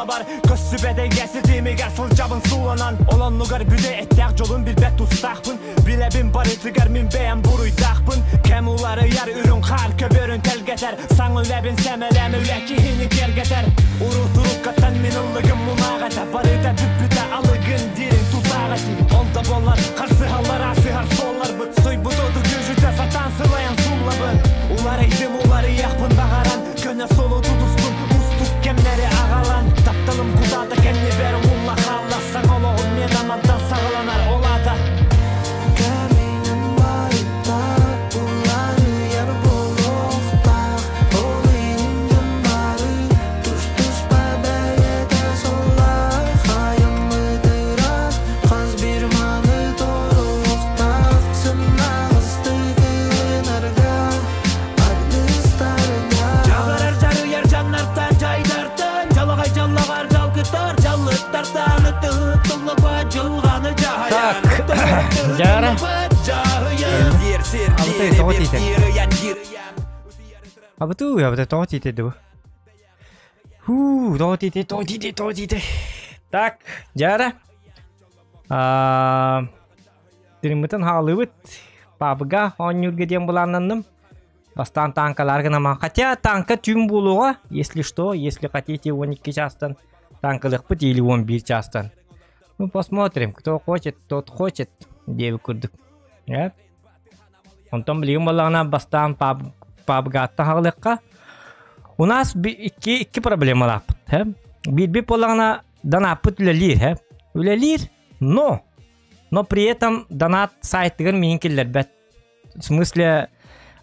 тулабар Көстүбэт эйгэ ситимигэр сылдьабын сууланан Ол оннугар бүдэ эттээх дьолун билбэт тустаахпын Билэбин барытыгар мин бэйэм буруйдаахпын Кэм уларыйар үрүҥ хаар көбөрүн тэлгэтэр Саҥа үлэбин сэмэлээн үлэ киһини киэргэтэр Урут уруккаттан мин ыллыгым мунаах этэ Барыта бүппүтэ алыгын дириҥ тутаах этим Ол да буоллар харсыһаллар аасыһар суолларбыт Сойбут оту күөдьүтэ сатаан сылайан сууллабын Уларыйдым уларыйыахпын баҕаран Көнө суолу тутустум устук кэмнэри аҕалан Тапталым кутаата кэннибэр умулла хаалла Саҥа олоҕум миэнэ мантан саҕаланар ол аата Кэминэн барыта уларыйар буолуохтаах Ол иһин дьон бары тус-туспа бэйэтэ суоллаах Айыммыт ыраах хас биир малы торуохтаах Сымнаҕастык ылынарга аргыстарга Дьаҕарар дьарыйар дьаннартан дьайдартан Дьалаҕай дьаллаҕар дьалгытар дьаллыттартан Ытыһыттыллыбат дьылҕаны Так, дьаһайан Дьара. Ытыһыттыллыбат дьаһыйан Абытай тоҕо тиитэ? Абытуу, абытай тоҕо тиитэ дуу? Хуу, тоҕо тиитэ, тоҕо тиитэ, тоҕо тиитэ. Так, Дьара. Аа, Тырыммытын хаалыыбыт. Пабга оонньуурга диэн былааннанным. Бастаан танкалар гынаман. Хотя танка түүн буолуоҕа, если что, если хотите 12 частан танкалыахпыт или 11 частан. Ну, посмотрим, кто хочет, тот хочет, диэбит курдук. Э? Онтон билигин буоллаҕына бастаан пабгатта хаалыахха. У нас икки, икки проблемалаахпыт. Э? Биирбит буоллаҕына донаппыт үлэлиир. Э? Үлэлиир, но но при этом донат сайтыгар миин киллэрбэт. В смысле,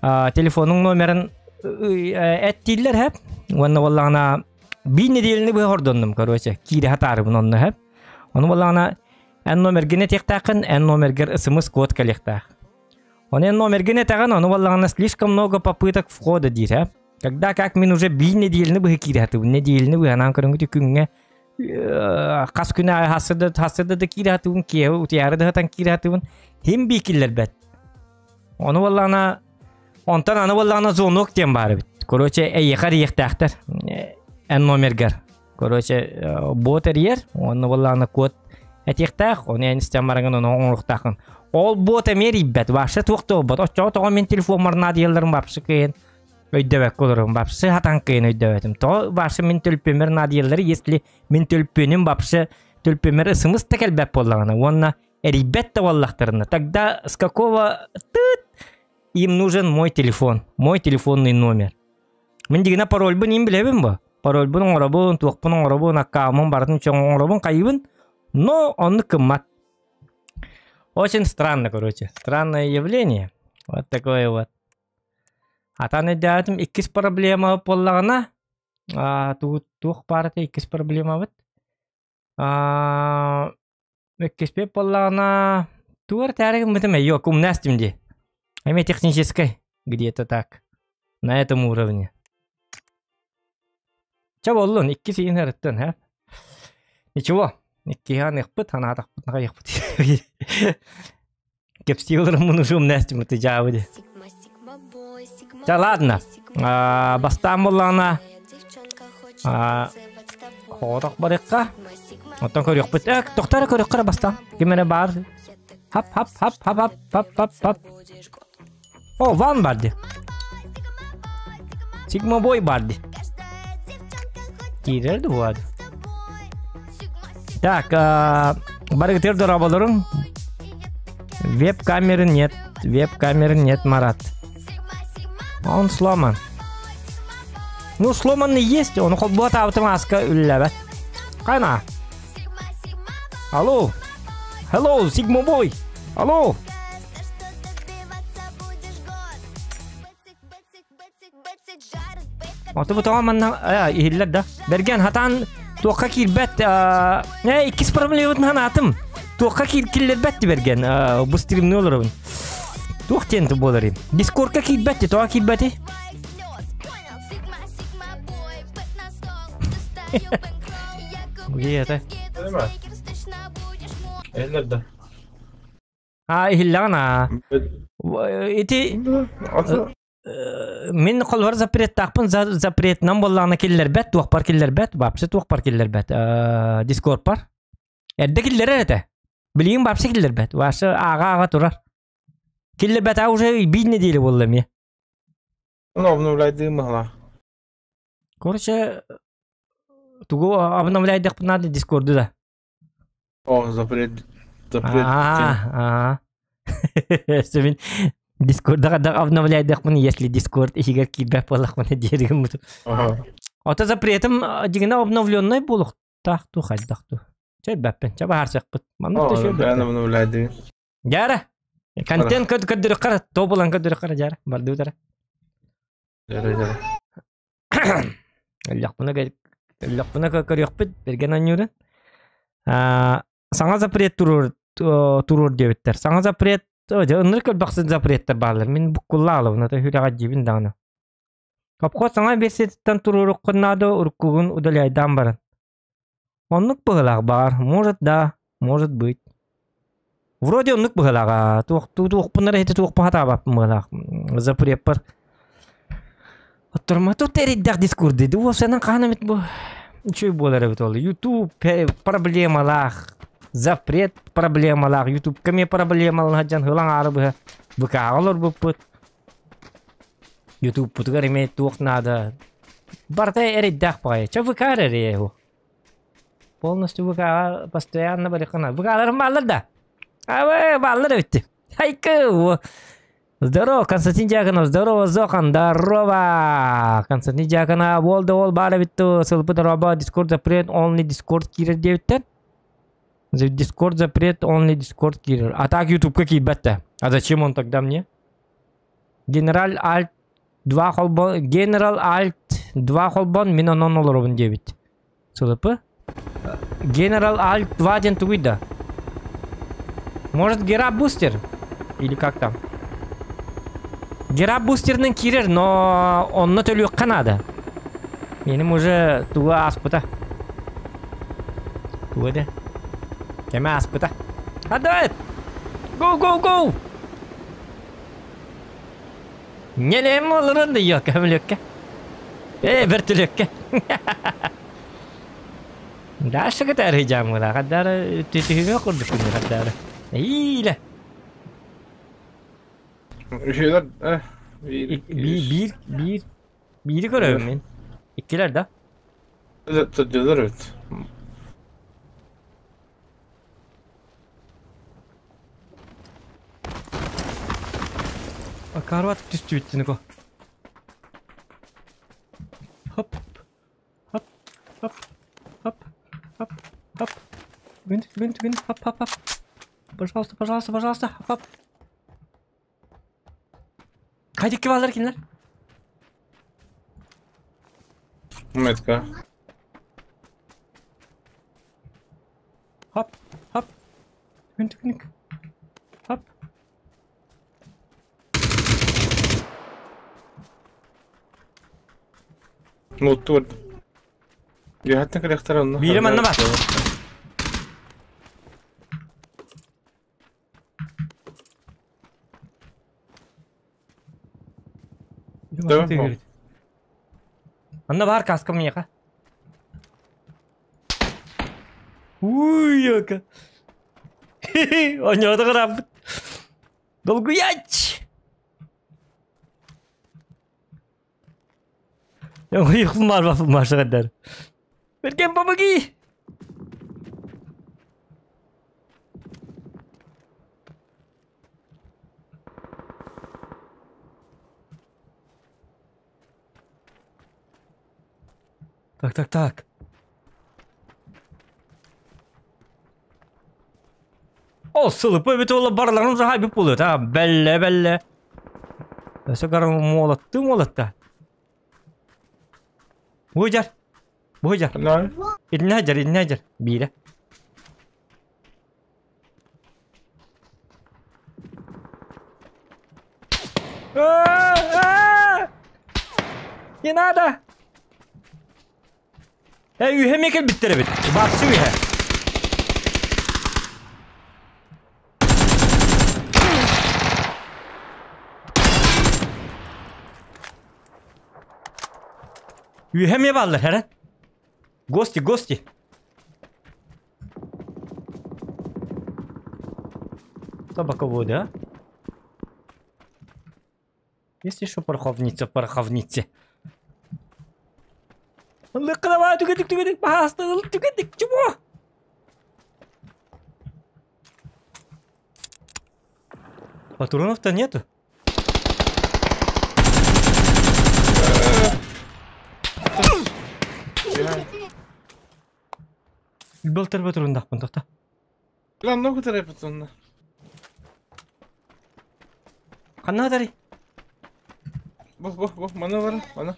телефонуҥ номерын эттииллэр хэп. Уонна буоллаҕына биир нэдиэлэни быһа хордоннум, короче, киирэ сатаарыбын онно хэп. Ону буоллаҕына эн номергин этиэхтээххин, эн номергер смс код кэлиэхтээх. Ону эн номергин этэҕин, ону буоллаҕына слишком много попыток входа диир хэп. Когда как мин уже биир нэдиэлэни быһа киирэ сатыыбын, нэдиэлэни быһа анаан көрөҥҥүт күҥҥэ хас күн аайы хассыда хассыда да киирэ сатыыбын, киэһэ утуйаары да сытан киирэ сатыыбын, хим бии киллэрбэт. Ону буоллаҕына, онтон аны буоллаҕына звонок диэн баар эбит. Короче, эйиэхэ эрийиэхтээхтэр эн номергар. Короче, бот эрийэр, онно буоллаҕына код этиэхтээх, ону эн истэн бараҥын ону оҥоруохтааххын. Ол бот эмиэ эрийбэт, вообще туох да буолбат. Оччоҕо тоҕо мин телефоммар наадыйалларын вообще кыайан өйдөбөккө олорорум. Вообще хатан кыайан өйдөбөтүм. Тоҕо вообще мин төлөпүөммэр наадыйаллар, если мин төлөпүөнүм вообще төлөпүөммэр ысымыс да кэлбэт буоллаҕына уонна эрийбэт да буоллахтарына, тогда с какого тыт им нужен мой телефон, мой телефонный номер. Мин дигинэ парольбун им билэбин бу. Парольбун оҥоробун, туохпун оҥоробун, аккаунмун барытын чоҥ оҥоробун, хайыбын, но оннук кыммат. Очень странно, короче. Странное явление. Вот такое вот. Атан өйдөөтүм иккис проблема буоллаҕына, туох баар этэ иккис проблемабыт? Иккиспит буоллаҕына, тугу эрэ гыммытым ээ, умнастым дии. Эмиэ техническэй, где-то так. На этом уровне. Чэ буоллун, иккис иһин ырыттын, һэ? Ничего, иккиһи аныахпыт, анаатахпыт, наҕайыахпыт. Кэпсии олороммун уже умнастым, ты дьаабы дии. Чэ, ладно. Бастаан буоллаҕына, хоҕотох барыахха. Оттон көрүөхпүт. Э, тохтоо эрэ көрүөххэ эрэ бастаан. Ким эрэ баар. Хап хап хап хап хап хап хап хап. О, ван бар дии. Сигма бой бар дии. Киирэр да буолар. Так, барыгытыр дорооболорун. Веб-камеры нет. Веб-камеры нет, Марат. Он сломан. Ну, сломанный есть, он холбуот аабытым ааска үллэбэт. Хайна? Алло? Hello, Sigma Boy! Алло! Оту бу тоҕо манна иһиллэр да. Бэргэн хатаан туохха киирбэт э иккис проблемабытын ханаатым. Туохха киир киллэрбэт ти бэргэн бу стримни олоробун. Туох диэн буолар Дискордка киирбэт ти тоҕо киирбэти? Где это? Иһиллэр да. А, иһиллэҕин аа. Ити Мин холбор запреттаахпын запретынан буоллаҕына киллэрбэт, туохпар киллэрбэт, вообще туохпар киллэрбэт. Дискордпар. Эрдэ киллэрэр этэ. Билигин вообще киллэрбэт. Вообще ааҕа-ааҕа турар. Киллэрбэтэ уже биир неделя буолла эмиэ. Ну, обновляйдыым быһалаах. Короче, тугу обновляйдахпын надо Дискорду да. О, запрет. Запрет. Аа, Мин Дискорда да обновляйдахпын, если Дискорд иһигэр киирбэт буоллахпына диэригим. Ото запретым дигинэ обновленный буолуохтаах ту хайдах ту. Чэ бэппин, чэ баһарсыахпыт. Маннык да шөй бэппин. обновляйдыгын. Дьара. Контент көрдөрөххө, то булан көрдөрөххө дьара. Бардыбытара. Дьара, дьара. Өллөхпүнэ өллөхпүнэ көрүөхпүт бэргэн анньуурун. Саҥа запрет туруор туруор диэбиттэр. Саҥа запрет ынырык көрбөхсүн запреттэр бааллар. Мин буккуллаалабын, ата хүрэҕэ дьиибин даҕаны. Обход саҥа версиятыттан туруоруккун наада уруккугун удаляйдаан баран. Оннук быһыылаах баҕар, может да, может быть. Вроде оннук быһыылааҕа, туохтуу туохпун эрэ ити туохпун хатаабаппын быһыылаах. Запреппар. Оттор тут эрийдэх дискурды. Уопсайынан хаһан эмит бу үчүгэй буолар эбит ол. YouTube проблемалаах, запрет проблемалаах, YouTube-ка эмиэ проблемалаах дьон ылан аары быһа ВК-ҕа олорбуппут. Ютубпутугар эмиэ туох наада. Барыта эрэйдээх баҕайы. Чэ ВК эрэ эһу. Полностью ВК постоянно барыхына. ВК-ларым бааллар да? Абы, бааллар эбитти. Хайкы! Здорово, Константин Дьяконов, здорово, Зохан, здорово! Константин Дьяконов, ол да ол баар эбит сылбыт роба, Дискорд запрет, only Дискорд киирэр диэбиттэр. Дискорд запрет, only Дискорд киирэр. А так Ютубка киирбэт да. А зачем он тогда мне? Генерал Альт 2 холбон Генерал Альт 2 холбон мин онон олоробун диэбит. Сылыпы. Генерал Альт 2 диэн тугуй да? Может, Гера Бустер? Или как там? Гера Бустернын киирэр, но онно төлүөххэ наада. Меним уже туга ааспыта. Туга де? Кэмэ ааспыта. Отдавай! Go, go, go! Нелем олорон да yok көмүлүөккэ. Э, бөртүлүөккэ. Дальше кытары жамыла, кадары түтүгү курдук күнү кадары. Ииле. Үһүлэр биир Биир биир биири көрөбүн мин. Иккилэр да. Сылдьалар эбит. Карват түстүбүттүн ко. Хоп. Хоп. Хоп. Хоп. Хоп. Хоп. Түгүн, түгүн, түгүн. Хоп, хоп, хоп. Пожалуйста, пожалуйста, пожалуйста. Хоп, хоп. Хайдикки баалар кинилэр? Метка. Хоп, хоп. Түгүн, түгүн. Хоп. Мутту көрдүм. Үөһэттэн кэлиэхтэрэ онно. Биирэ манна баар. Да, Анна баар каска миэхэ. Уй, ока. Онньоото кырааппыт. Долгуйач! Уйухпун баарбаппын Машаҕа Берген, помоги! Так, так, так. Ол сылыпы эбит уола барыларын сахайбыт буолуо та бэллэ бэллэ. Өссө гарын молотты молотта. Буйдьар. Буйдьар. Иннэ дьар, иннэ дьар. Биирэ. Не надо! Э, үһэ эмиэ кэлбиттэр эбит. Бапсы үһэ. Үөһэ эмиэ бааллар, эрэ. Гости, гости. Собаководы, а? Есть еще пороховница, пороховницы. Ыллыкка давай, түгедик, түгедик, баһаста, ыл, түгедик, чего? Патронов-то нету. Былтыр патрондахпын, тоқта. Lan ne kadar yapıtın? Ханна дарый? Бу бу бу маны бар маны.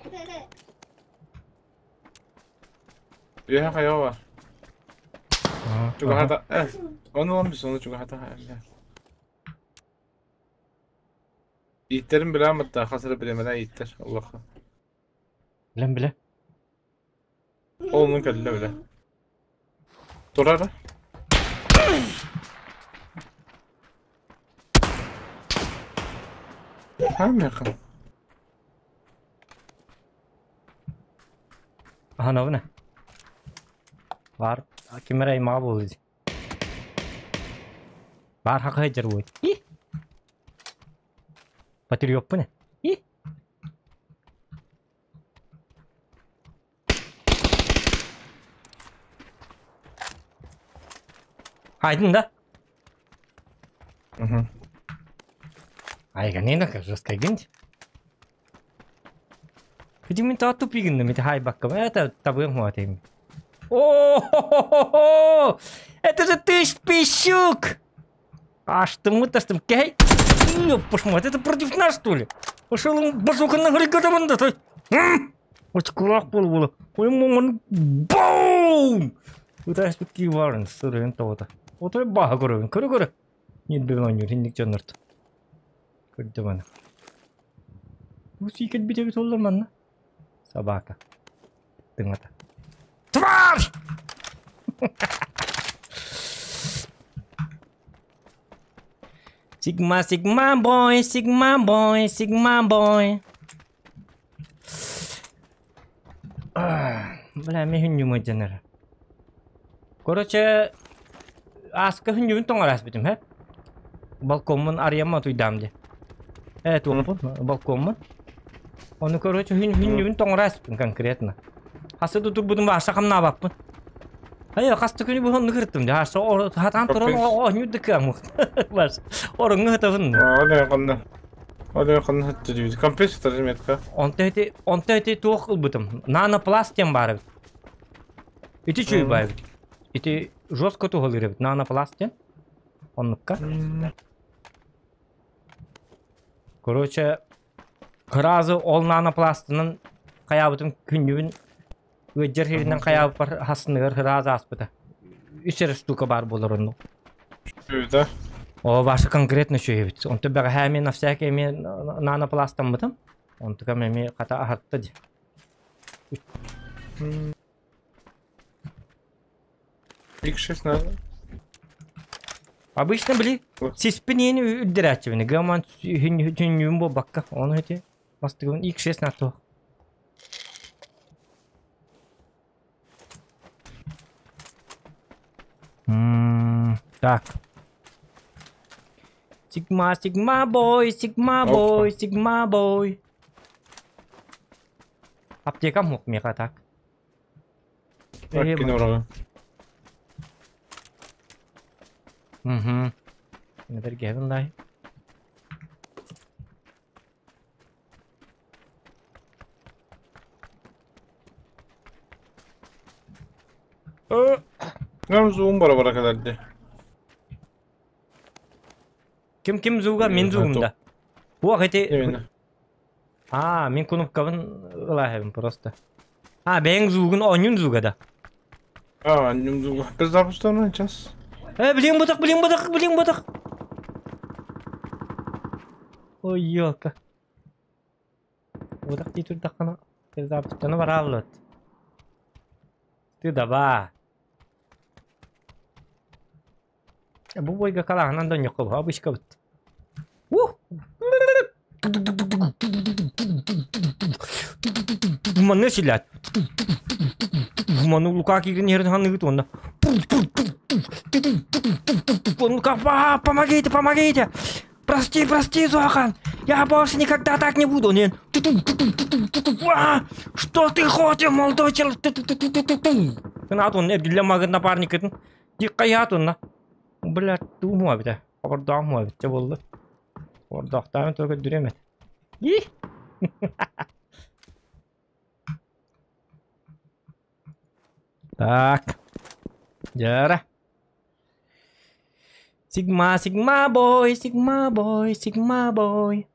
Үөһэ хайа бар. Чугаһата. Ону ылан бис ону чугаһата. Ииттерин билэм атта хасыры билэмэнэ ииттер Аллаха. Билэн билэ. Ол онун кэллэ билэ. Турара. Хаамыахын. Аһанабына. Бар ким эрэ аймаҕа буолуо дии. Баар хака сылдьар буой. И. Патриоппун ээ. И. Айдын да? Угу. Айганина как жестко гинть. Хоть мен та тупигин мен хай бакка. Это табым хватит. О, это же ты пищук! Аж ты мы то кей? Ну, пошмат, это против нас, что ли? Пошел он базука на горе да ты. Вот кулак был было. Ой, маман, бум! Удас битки варн, сырын тота. Вот и бага көрөбүн, көрө көрө. Нилбен ойнуур, инник дьоннорт. Көрдө маны. Бу сиикет битебит оллар манна. Собака. Тыҥата. Тварь! Sigma, Sigma boy, Sigma boy, Sigma boy. Бля, мен хүннүм ыдьанара. Короче, ааска хүннүбүн тоҥор ааспытым, һэ? Балкоммун арыйамма утуйдаам дии. Э, туохпун, балкоммун. Ону, короче, хүннүбүн тоҥор ааспытым конкретно. Хаста да турбутум бааса хамнаабаппын. Айа, хаста күнү бу онну кырыттым дии. Хаста хатаан туран оонньуур да кыаммын. Бас, ороҥҥа сытабын. Ол ханна. Ол ханна сытты дии. Компрессор метка. Онто ити, онто ити туох ылбытым. Нанопласт диэн баар эбит. Ити үчүгэй баар эбит. Ити жестко туһалыыр эбит. Нанопласт диэн. Оннукка. Короче, сразу ол нанопластынан хайаабытым күннүбүн ыалдьар сиринэн хайаабыппар хассыныгар сразу ааспыта. Үс эрэ штука баар буолар оннук. Да. О, ваша конкретно үчүгэй эбит. Онто бэҕэһээ эмиэ на всякий эмиэ нанопластаммытым. Онтукам эмиэ хата аһатта дии. X6 надо. Обычно, били, сиспин иин үрдэрээччибин. Гаман хүннүүм буолбакка. Ону ити мастыгын X6 на Так. Sigma, Sigma boy, Sigma boy, Sigma boy. Аптекам хук меха так. Угу. Бергебин дай. Нам зуум бара бара кэлэрди. Ким ким зууга мин зуумда. Буах эти... А, мин кнопкабын ылаһабын просто. А, бэйэҥ зуугун оонньуун зууга да. А, оонньуун зууга. Без запустана сейчас. Э, блин, бутах, блин, бутах, блин, бутах. Ой, ёлка. Бутах дии турдаххына, запустана барааллыт. Ты даба. Бу бойга калаһынан да ньокко обычка бут. Ух! Манна силят. Ману Лука киирин иһэрин ханыгыт уонна Лука, помогите, помогите! Прости, прости, Зохан! Я больше никогда так не буду! Нет. Что ты хочешь, молодой человек? Гынат он эргиллэ магын напарникытын. Диккаят онна. Блядь, думаю, бит. Ордаам бит болду. Ордоохтаан только дүремет. И! Так. Жара. Сигма, Сигма бой, Сигма бой, Сигма бой.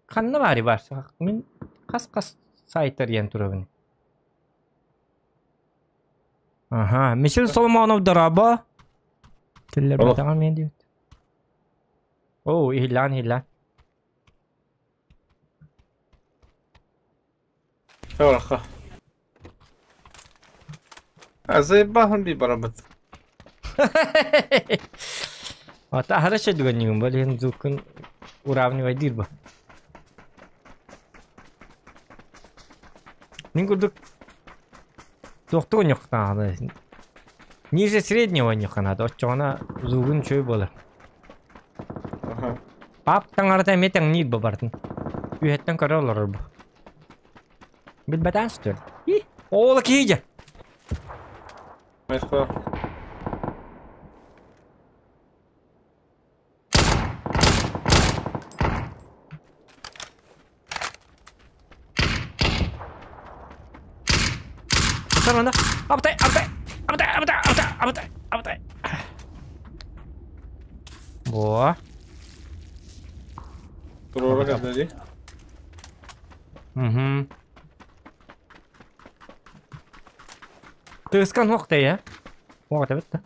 Ханна баары бар. Мен қас-қас сайтар ен турабын. Ага, Мишель Соломонов дараба. Тиллер батаган мен дейт. О, ихилан, ихилан. Ораха. А заебал би барабат. Ата хорошо дүгән блин, звукын уравнивай дирба. Мин курдук Доктор нюхтааны. Ниже среднего нюханады. Отчоғына звугын чөй болар. Ага. Пап таңарда метең нир бабардын. Үйеттен көрі олар бу. Билбетен что ли? И, ола кейде. Майхла. Онда. Абтай, абтай, абтай, абтай, абтай, абтай, абтай. Во. Турора кәдәди. Угу. Тыскан хоқта я. Оқ бітті.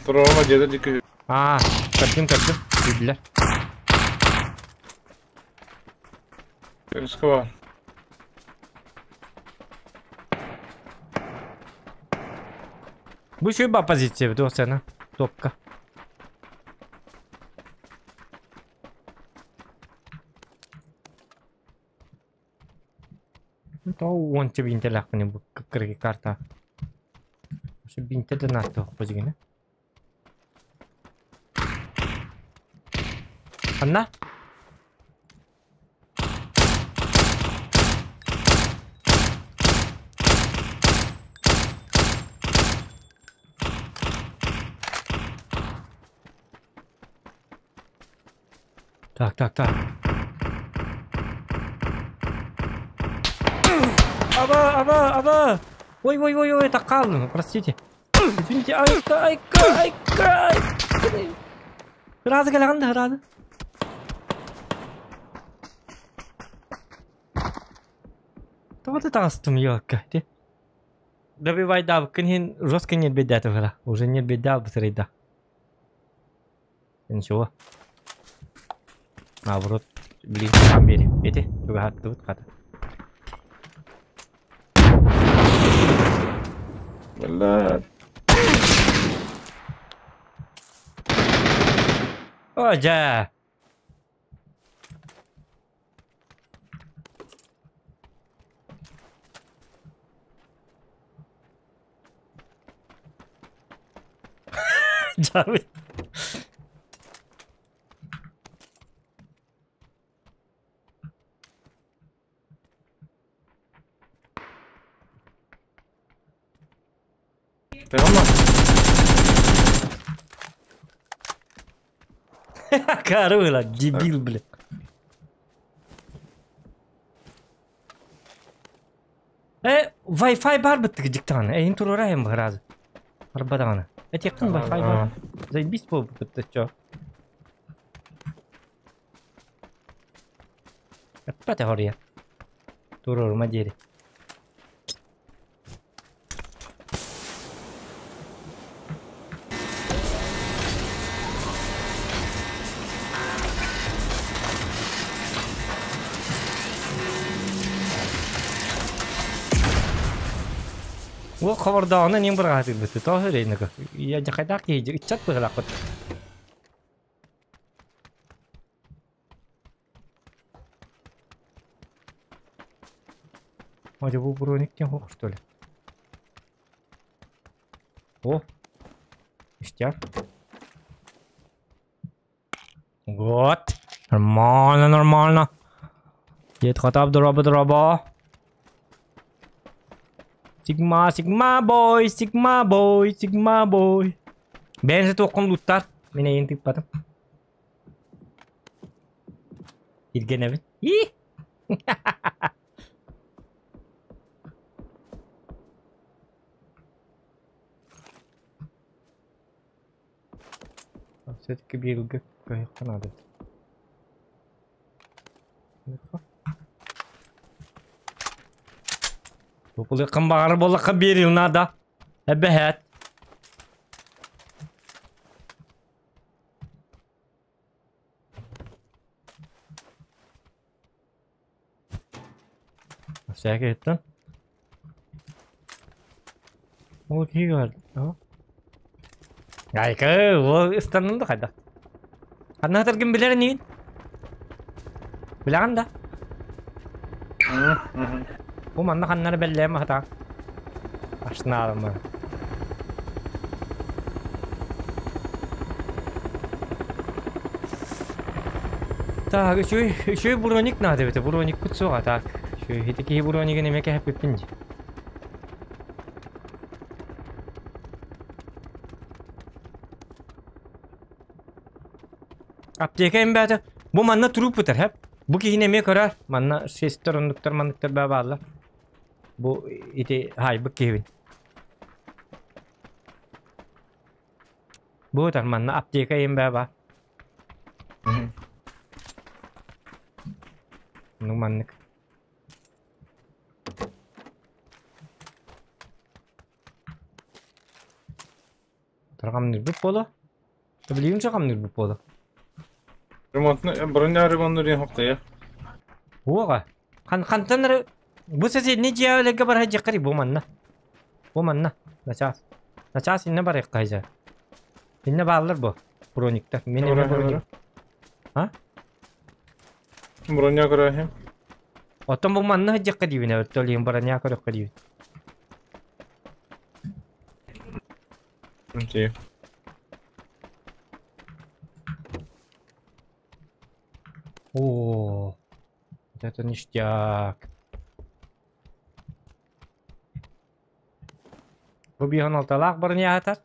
Турора деді дикü. А, көрдім, көрдім. Үйділер. Риск бар. Бұл шөй позиция бі сені. Топка. То онча бинте лақпыны бұл кірге карта. Ошо бинте де натты оқпы. Анна? Так, так, так. Аба, аба, аба! Ой, ой, ой, ой, это қалдым, простите. Извините, айка, айка, айка, айка. Разы келген разы. Тоғды тағыстым, ёлка. Добивай да, күнен жестко не беда тогда. Уже не беда, быстрее да. Ничего. Наоборот, блин, там бери. Эти, тут хата. Бля. О, да. Жабы. Прямо? Корыла, дебил, блин. Wi-Fi бар бітті диктаны. Эйин турурайым бұғыразы. Арбадағаны. Теккін Wi-Fi бар. Заебись болып бітті, чё. Әппәте хория. Турурма дери. Ол хабардағына нем бір ғатыр бітті, тағы рейнігі. Я жақайдақ кейді, үтчат бұғылақ бұт. О, бу броник тем хох, что ли? О, ништяк. Вот. Нормально, нормально. Дед хатап дроба дроба. Сигма, сигма бой, сигма бой, сигма бой. Бензе тоққын луттар. Мен ең тыппадым. Илгенебин. И! Все-таки бирге надо. Топулыкын бағары болыққа берил надо. Әбәһәт. Всякий это. Ол киги Айка, ол ыстанынды қайда. Қанна ким билер нейін? Билеген да. Бу манна ханнары беллеем хата. Ашнарымы. Так, еще броник надо, это броник кутсуга, так. Еще такие броники не меке хэппи. Аптека имбәті. Бу манна труп бутар, хэп. Бу кихине ме көрөр. Манна шестер ондуктар манныктар бә баалар. Бу ити хай бу кихибин. Бу тар манна аптека имбә ба. Ну маннык. Таргамныр бүп боло. Билим чагамныр бүп боло. Ремонтны броня ремонтны хокта я. Уога. Хан хантаныр бу сесе не жиалеге бар хаҗы кari бу манна. Бу манна. Начас. Начас инне бар кайжа. Инне баалар бу. Брониктер. Мен эме броник. А? Броня көрөһүм. Отон бу манна хаҗы кari бина өттөлүн броня көрөк кari. Окей. О, вот это ништяк. Бу бихон алталаах броня атар.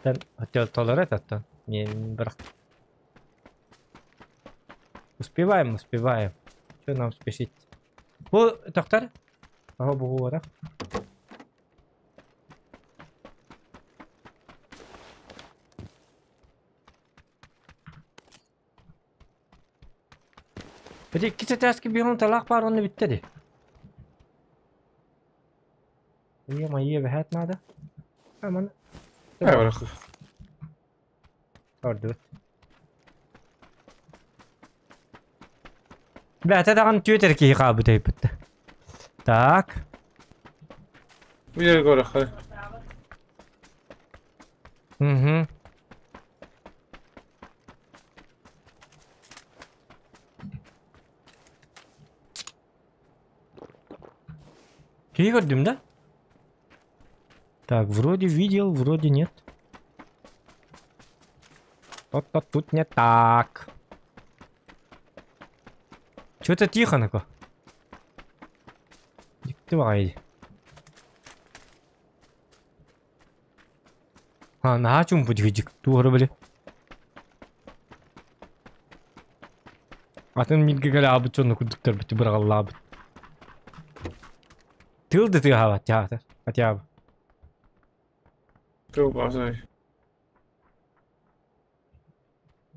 Тен хотел этот Не бірақ. Успеваем, успеваем. Что нам спешить? Бу, доктор? Ага, бу бу Бити икки сэтээски бихон талаах бар онны битте Ё-моё, бэһэт надо. Аман. Э, барах. Ордут. Бәтә даган түтер ки кабы тейпетте. Так. Бу жерге көрөх. Угу. Кей көрдүм да? Так, вроде видел, вроде нет. Что-то тут не так. Что-то тихо, нако. Давай. А, на чем будет тугры были. Атын милге кэлэ абыт чонну курдуктар бит бырагыллаабыт. Тыл да тыгаабат театр. Хотя бы. Тыл базай.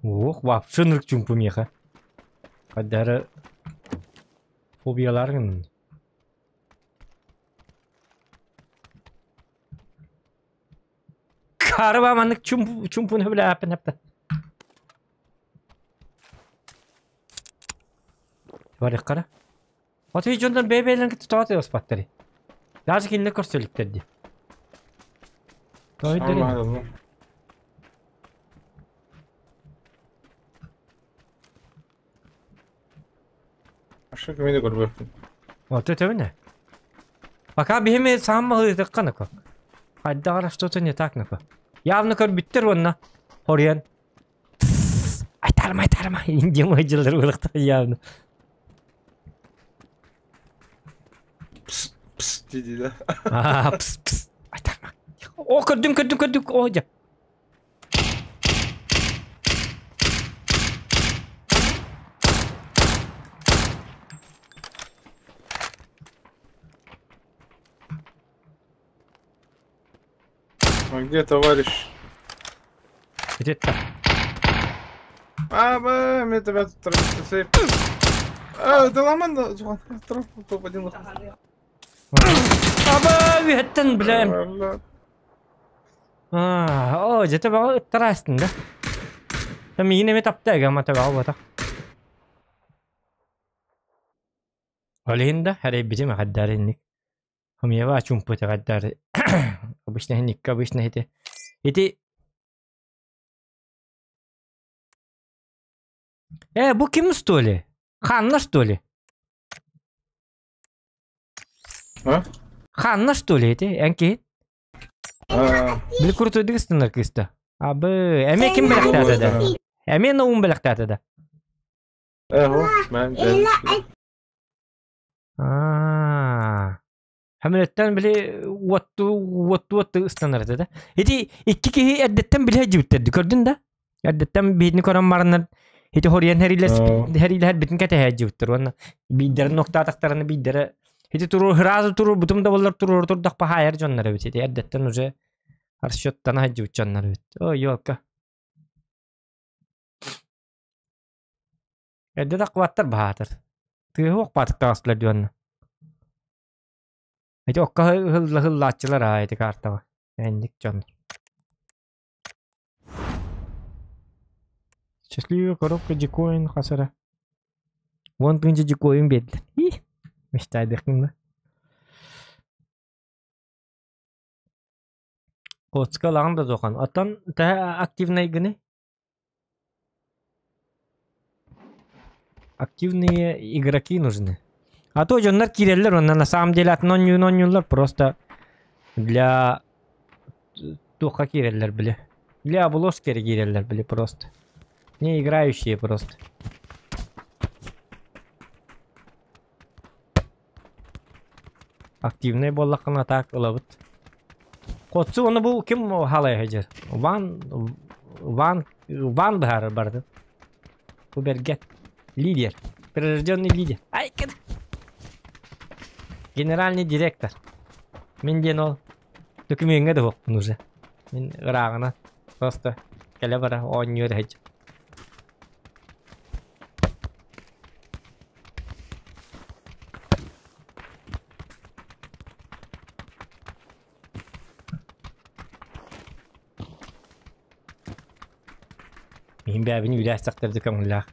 Ох, вообще нырк чумпу меха. Кадары фобияларгын. Карба маннык чумпу чумпуну биле аппен апта. Барык кара. Аты жондан бебелен кетип тоот оспаттары. Даже кинне көрсөлүктер ди. Той. Аша кимини көрбөппүн. Вот это не. Пока бихими саамма хытыкка нако. Хайдагара что-то не так нако. Явно көрбүттэр уонна хоруйан. Айтарма, айтарма. Индия мойдылар улахта явно. Пс, пс, диди да. А, пс, пс. Айтарма. О, көрдүм, көрдүм, көрдүм. О, жа. А где товарищ? Где-то. А, б, мне тебя тут тратится. А, да ломан, да, топ один. Аба, үһэттэн, бля. А, о, где-то бага ыттарастын да. Там миин эме тапта эгэ ма таба бота. Олин да, харей битим хаддаринник. Хумьева чумпута хаддар. Обычно хинник, обычно эти. Эти бу ким что ли? Ханна что ли? А? Ханна что ли эти? Энки? А, Били куртуйдык ыстынар кыста. Абы, эме ким белэхтаата да? Эме наум белэхтаата да? Эхо, мен, мен. Аа. Хамилеттен били уотту уотту уотту ыстанар да. Ити икки киһи эрдеттен биле жибиттерди көрдүн да? Эрдеттен бихини көрөн барынар. Ити хориен херилер херилер битин кете жибиттер. Онна биддер ноктатактарны биддер. Ити туру хразы туру бутум да болар туру турдак пахайыр жоннар бит. Ити эрдеттен уже расчеттан жибит жоннар бит. О, ёлка. Эрде да кубаттар баатыр. Тыгы окпатык тагастылар дүйөннө. Ити окка хылла хыллааччылар аа ити картаба. Энник жон. Счастливая коробка дикоин хасара. Вон тынча дикоин бедли. И, мечтайдык да. Коцка лагын да зохан. Аттан та активный гыны. Активные игроки нужны. А то жоннар киреллер, онна на самом деле от ноннюлар просто для туха киреллер были. Для обложки киреллер были просто. Не играющие просто. Активный боллақына так ылабыт. Котсу оны бу ким халай хажыр? Ван Ван Ван бахар барды. Бу берге лидер. Прирожденный лидер. Ай, кед. Генеральный директор. Мен ден ол документге да хоппун уже. Мен ыраагына просто келе бара оонньур хэж. Мин бәбин үләстәктәрде көңүлләх.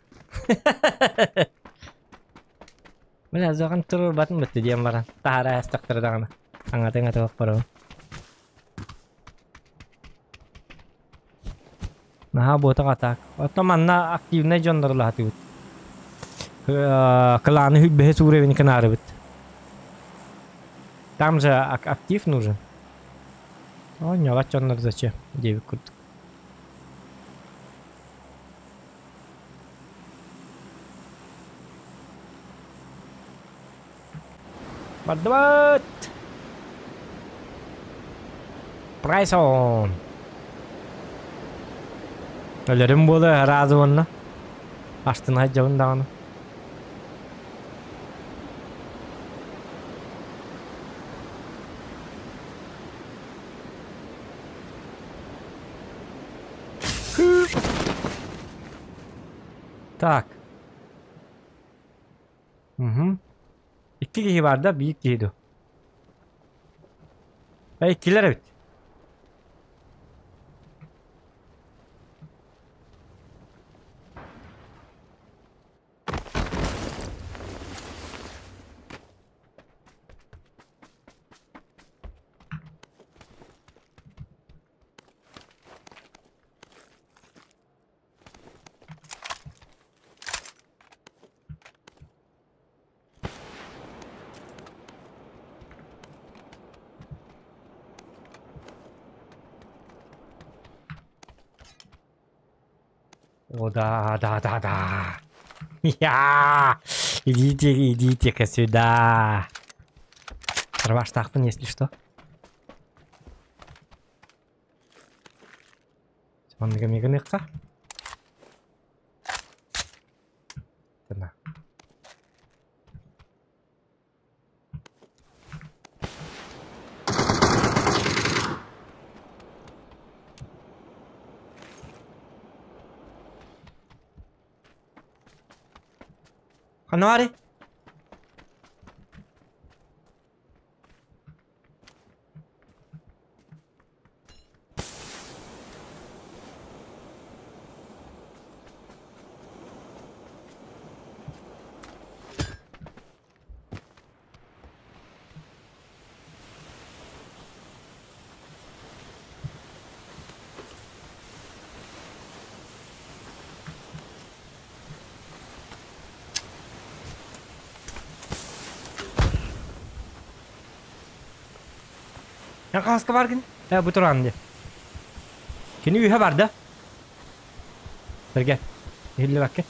Менә зоган турur батын битте диям баран. Тахара әстәктәрдәгән. Аңа тыңа табып барабын. Наха бота атак. Ото манна активный жондар лахаты бит. Кланы хүббе суревин канары бит. Там же актив нужен. О, не жондар зачем? Девик курдук. Бардыбат! Прайсон! Өлөрүм болы разы онна. Аштын айжабын дағаны. Так. Угу. Икки киһи бар да, биир киһи ду. Эй, иккилер эбит. О, да, да, да, да. Я! Идите, идите-ка сюда. Дробаштаахпын, если что. Манныга мегыныхха. Тына. Хануари. Эн хаска баргын? Э, бу туран ди. Кини үһэ барда. Берге. Иһиллибэккэ.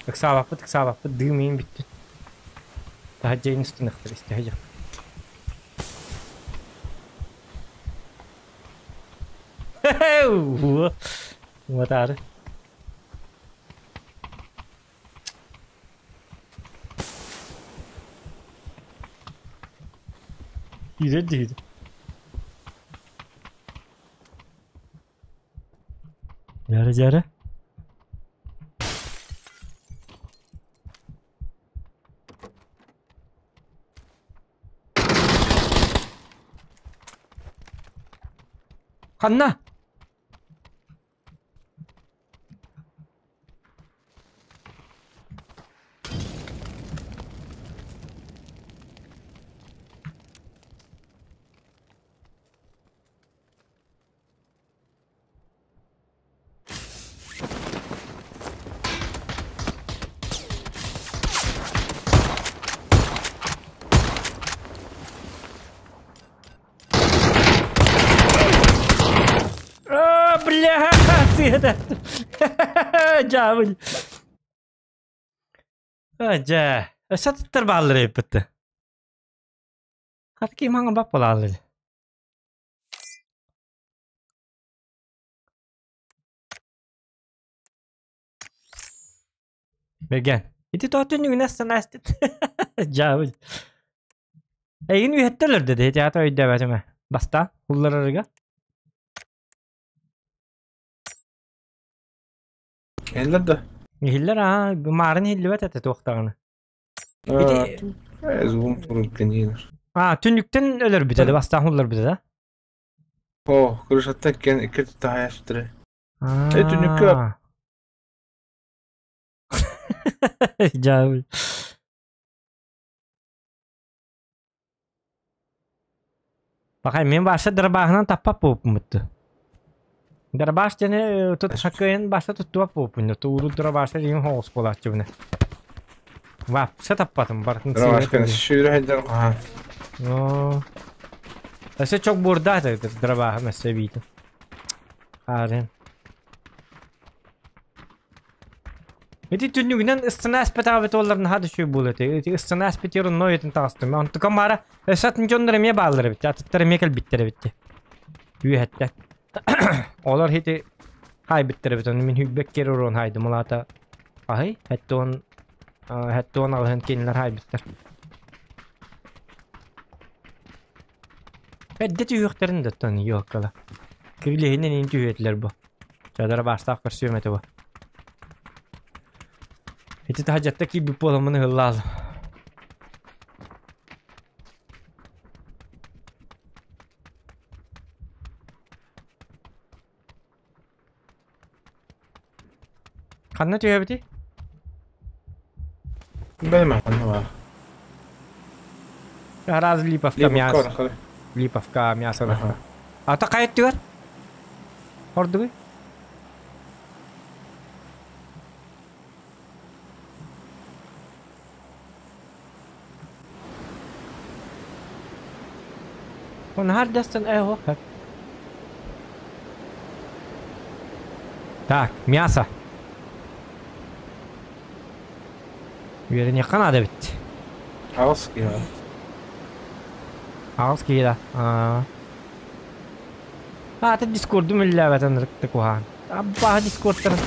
Ыксаабаппыт, ыксаабаппыт, дыым иин бүттүн. Таһырдьа иин устунуохтар истэһэ дьэ. Уотаары. Киирэр диһиди. Дьара дьара. Ханна? А, бля, сыһыта. Дьаабыл. А, дьэ. Өссө туттар бааллар эбиппит. Хат ким хаҥа бап буолааллар. Бэргэн. Ити тоотун астынаастыт. Дьаабыл. Эйигин үһэттэлэр да ити ата өйдөөбөтүм ээ. Баста улларарыга. Иһиллэр да? Иһиллэр аа, маарын иһиллибэт этэ туохтаҕына. Ити Звук туруккан иһиллэр. Аа, түннүктэн өлөрбүтэ да, бастаан улларбыта да? О, крышаттан икки икки таһайастыры. Э, түннүккэ Дьаабыл. Пахай мен баша дарбааһынан таппап буолбутту. Дарбаас диэни тут хакыйын баша туттубап буолбун. Тууру дарбааса диэн хоҕус буолааччыбына. Вообще таппатым бартын Дарбаасканы сүүрэ сылдьар хаһан. Оо. Өссө чок буурдаат дарбааһым өссө эбиитин. Хаарын. Ити түннүгүнэн ыстана аспатаабыт уоллар наһаа да үчүгэй буолуо этэ. Ити ыстана аспытыгар онно уйатын таҕыстым. Онтукам маара өссө атын дьоннор эмиэ бааллар эбит. Атыттар эмиэ кэлбиттэр эбит. Үөһэттэн. Олор ити хаайбыттар эбит. Ону мин хүлбэк киэр уруон хаайдым. Ол аата аһый хэттуон хэттуон алыһын кинилэр хаайбыттар. Эрдэ түһүөхтэрин да оттон ёккала. Кирилиһинэн иин түһүөтүлэр бу. Чадара баастаах көрсүөм этэ бу. Ити таһдьатта киирбит буоламмын ыһыллаал. Ханна түһэбитий? Бэймэ ханна баар. Раз Липовка Липовка мясо. барахары. Липовка мясо. Аха. Ата хайаттыгар? Ордугуй? Он хардастан эхо. Так, мясо. Үөрэниэххэ наада эбит. Аҕыс киһи. Аҕыс киһи да. Аа. Аата дискордум үллээбэтэн ырыкты куһаан. Аббааһы дискордтарын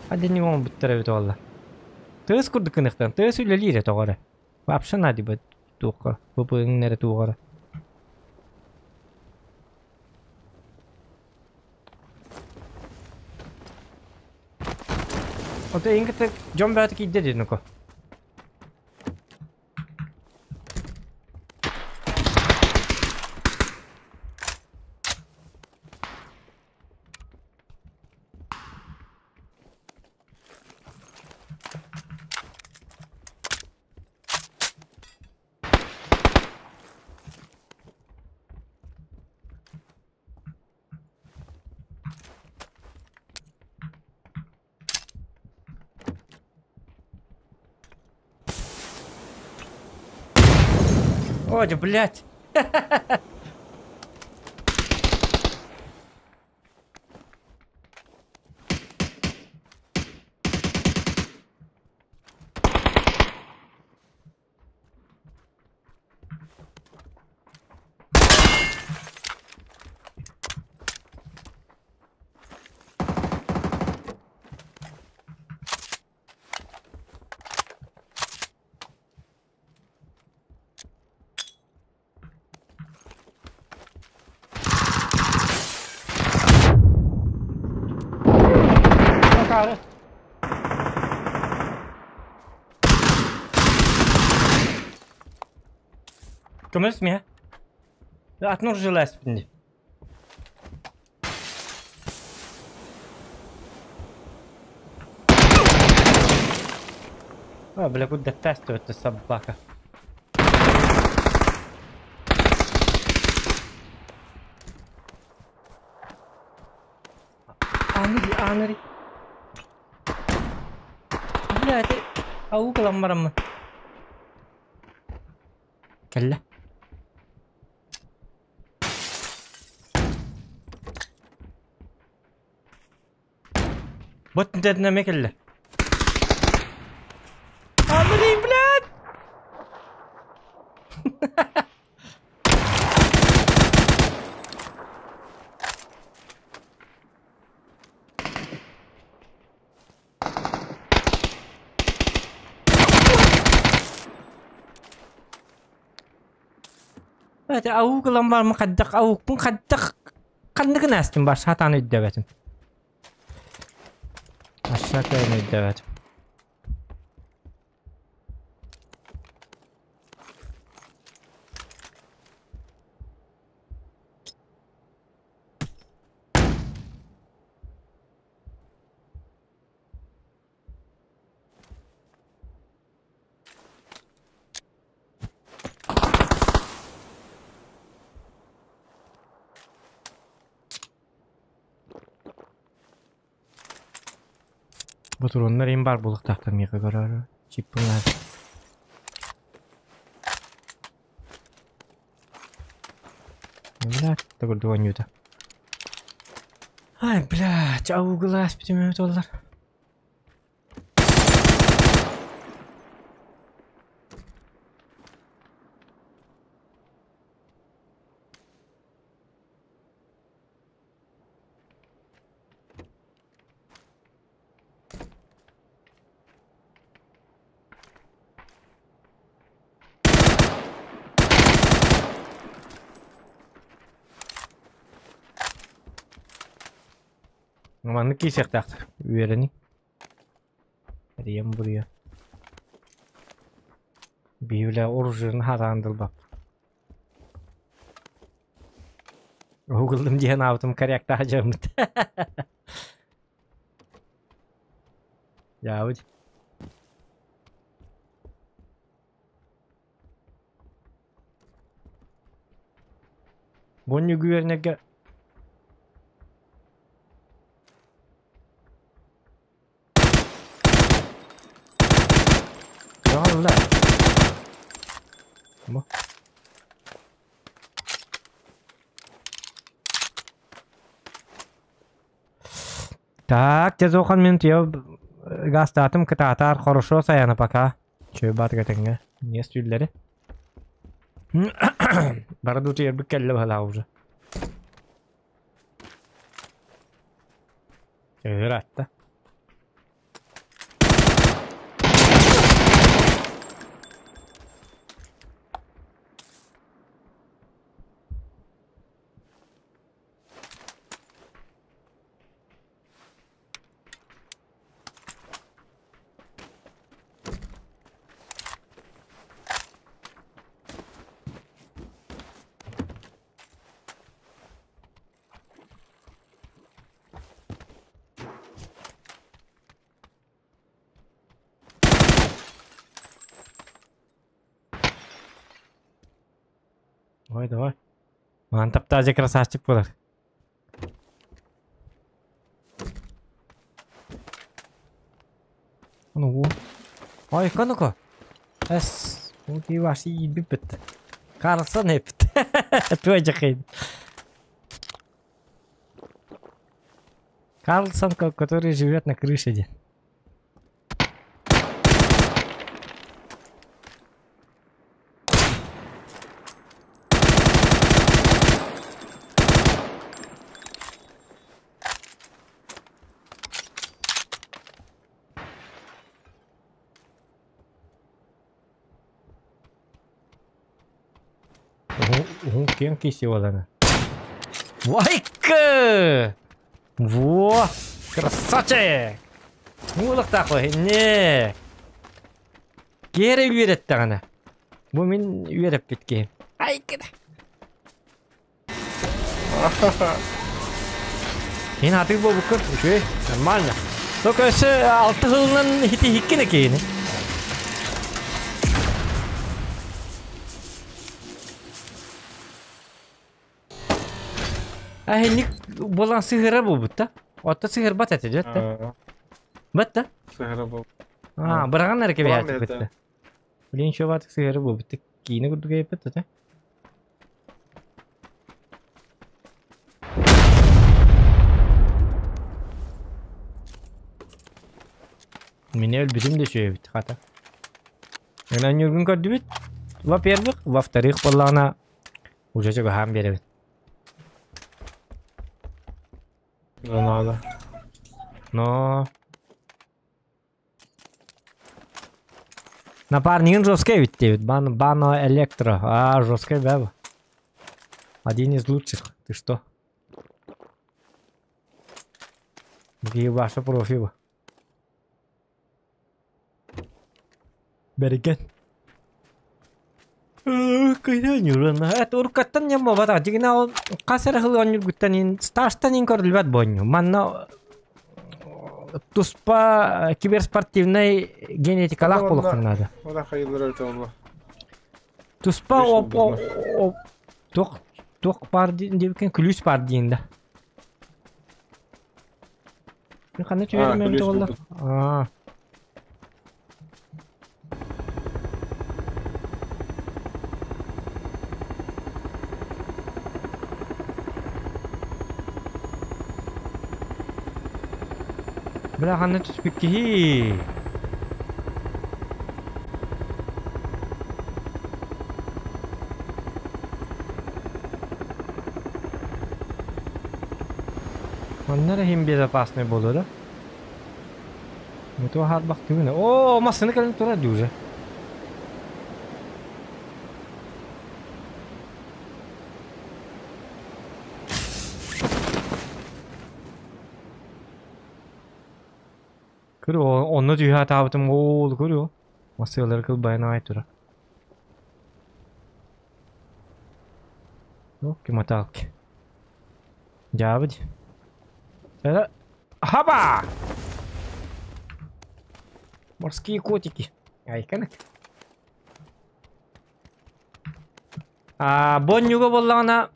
один оҥорбуттар эбит уолла. Тыас курдук гыныахтан. Тыас үлэлиир тоҕо эрэ. Вообще надо туохха. ПП-ҥ эрэ туоҕара. Ото эйин кытта дьон бэйэтэ киирдэ дии нука. Ой, блядь. Көмөс миһэ. Атын оружие дии. А, бля, куда это собака. Анри, Анри. Бля, это... Ау, бараммы. Кэллэ. Бот дедне кэллэ. Анри, блядь! Это аук ламбар мഖаддак аук мഖаддак ханныгын астым бар сатан өйдөбөтүм. Ашака өйдөбөтүм. Ботуроннар им бар булуктактар мига көрөр. Чиппыңар. Блядь, такой дуанюта. Ай, блядь, ауглас битеме доллар. Маннык киисиэхтаахтар үөрэни. Эрием буруйа. Биилэ оружиен хараандылбап. Угулдум диэн аабытым корректаха дьаммыт. Яабыт. Бонню күөрнерге Ялла. Бу. Так, тезохан мен тия гастатым кытаатар хорошо саяна пока. Чөй батыга тэҥҥэ. Не стүллэри. Бары дутуйарбыт кэллэ баһылаа уже. Ыраатта. Давай, давай. Ман таптаажа красавчик болар. Ну, Ой, ну-ка. Эс, у ваши бипет. Карлсон эпит. Тоже хейт. Карлсон, который живет на крыше. Где. Уһун киэҥ киси буолана. Вайка! Во! Красавчик! Муулахтаах не. Киэрэ үөрэттэҕинэ. Бу мин үөрэппит киһим. Айкыда. Ин атык буолбуккун, үчүгэй, нормально. Только өссө алты сылынан хити хиккин экиини. Ахинник болан сыһыра буолбут да. Отто сыһырбат этэ дьэ. Бат да? Сыһыра был. А, быраган эрэ кэбиһээччи бытта. Блин, еще бат сыһыра буолбут. Киини курдук эппит да. Меня өлбүтүм да сүйөбүт хата. Мен ньургун көрдүбүт. Во-первых, во-вторых, боллаана уже чугаһаан биэрэбит. Да надо. Но... Напарнигин жесткий ведь девять. Бан, бано электро. А, жесткий баба. Один из лучших. Ты что? Какие ваши профи. Берген. Это уркаттан нема бата. Дигина ол касар хыл онюргуттан сташтан ин көрүлбөт бонню. Манна туспа киберспортивный генетикалах болуктун надо. Туспа оп оп тух тух бар дебикен күлүс бар дейин да. Кандай түбөрүм болду? А. Бля, ханна түспүк киһи. Манна хим безопасный болду да? Ну то харбак түгүнэ. О, масыны кэлэн тура дүүрэ. Көрү, онно түйэ таабытым ол көрү. Масылар кыл баяна айтура. Ну, киматалки. Жабыд. Хаба! Морские котики. Айканак. А, боннюга боллаҕына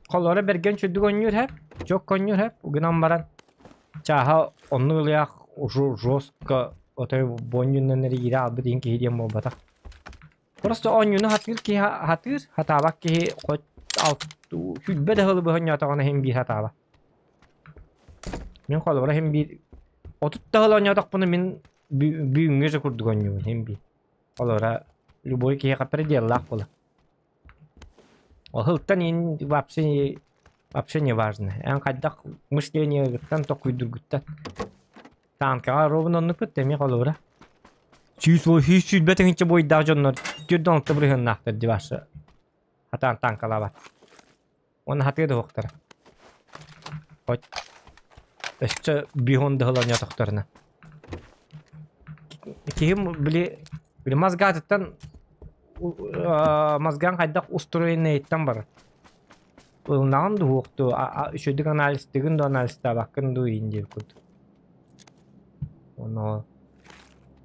холлоро берген чүдүг онньур хэп, чок онньур хэп, угунан баран. Чааха онну ылыах уже жестко отой боннюнан ире албыт иин киһи диэн буолбатах. Просто онньуну хатыыр киһи хатыыр, хатаабак киһи хоть сүлбэ да хылы быһын ньотоҕуна хин биир хатааба. Мин холобура иһин биир отут да сыл оонньоотохпуна мин бүгүҥҥү же курдук оонньуубун иһин биир. Холобура любой киһиэхэ пределлаах буолар. Ол сылтан иһин вообще вообще не важно. Эн хайдах мышлениегыттан токуйдургуттан Танкаҕа ровно оннукпут эмиэ холобура. Сүүс сүүс сүүрбэ тыһыынча буойдаах дьоннор 46 бырыһыаннаахтар дии башы. Хатаан танкалаабат. Уонна хатыа да уохтара. Хоть өссө биһон да оонньоотохторуна. Киһим били били мозгатыттан мозган хайдах устроенныйыттан барар. Ылынаҕын дуу суох дуу, үчүгэйдик анализтыгын дуу, анализтаабаккын дуу иин диэбит курдук. Ону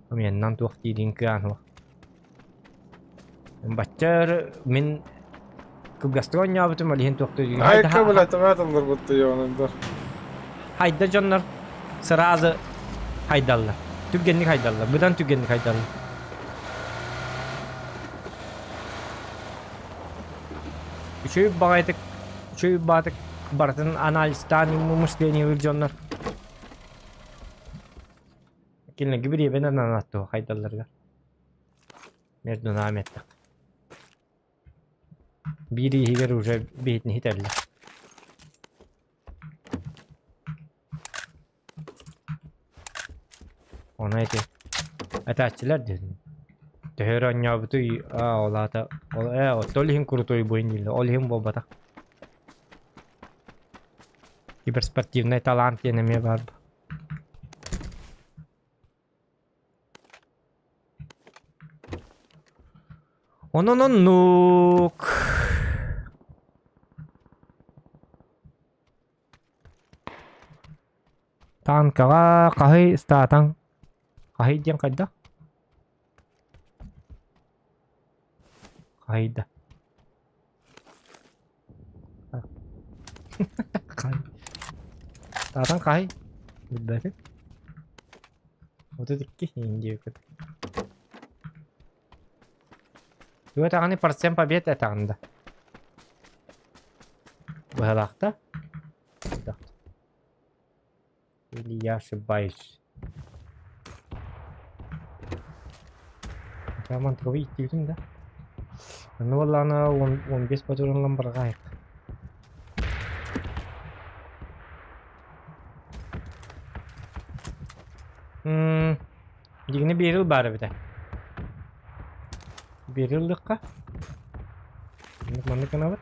обменынан туох диирин кыаан суох. Бачча өр мин кылгастык оонньообутум, ол иһин туох Айка, блядь, ылларбытты ёнундар. Хайда дьоннор сразу хайдаллар. Түргэнник хайдаллар, быдан түргэнник хайдаллар. Үчүгэй баҕайытык, үчүгэй баҕатык барытын анализтаан мышлениелыыр дьоннор. Кинилэргэ бириэбэн ананааттуо хайдалларыгар. Между нами эттэххэ. Биир иһигэр уже биһитин хитэллэр. Ону эти этээччилэр диэн. Төһө эрэ оонньообутуй, аа ол аата ол ээ ол иһин крутой буойун дииллэр, ол иһин буолбатах. Киберспортивнай талант диэн эмиэ баар. Онон оннук. Танкаҕа хаһый ыстаатаҥ? Хаһый диэн хайдах? Хаһыйда. Ыстаатаҥ хаһый? Билбэтим. 32 индиэкит. Туга даҕаны процент побед этэҕин да. Быһалаахта. Или я ошибаюсь. Роман трови иттибитим да. Ну буоллаҕына 15 патронлан барҕаайык. Дигини биэрил баар эбитэ. Биэриллихха. Маннык гынабыт.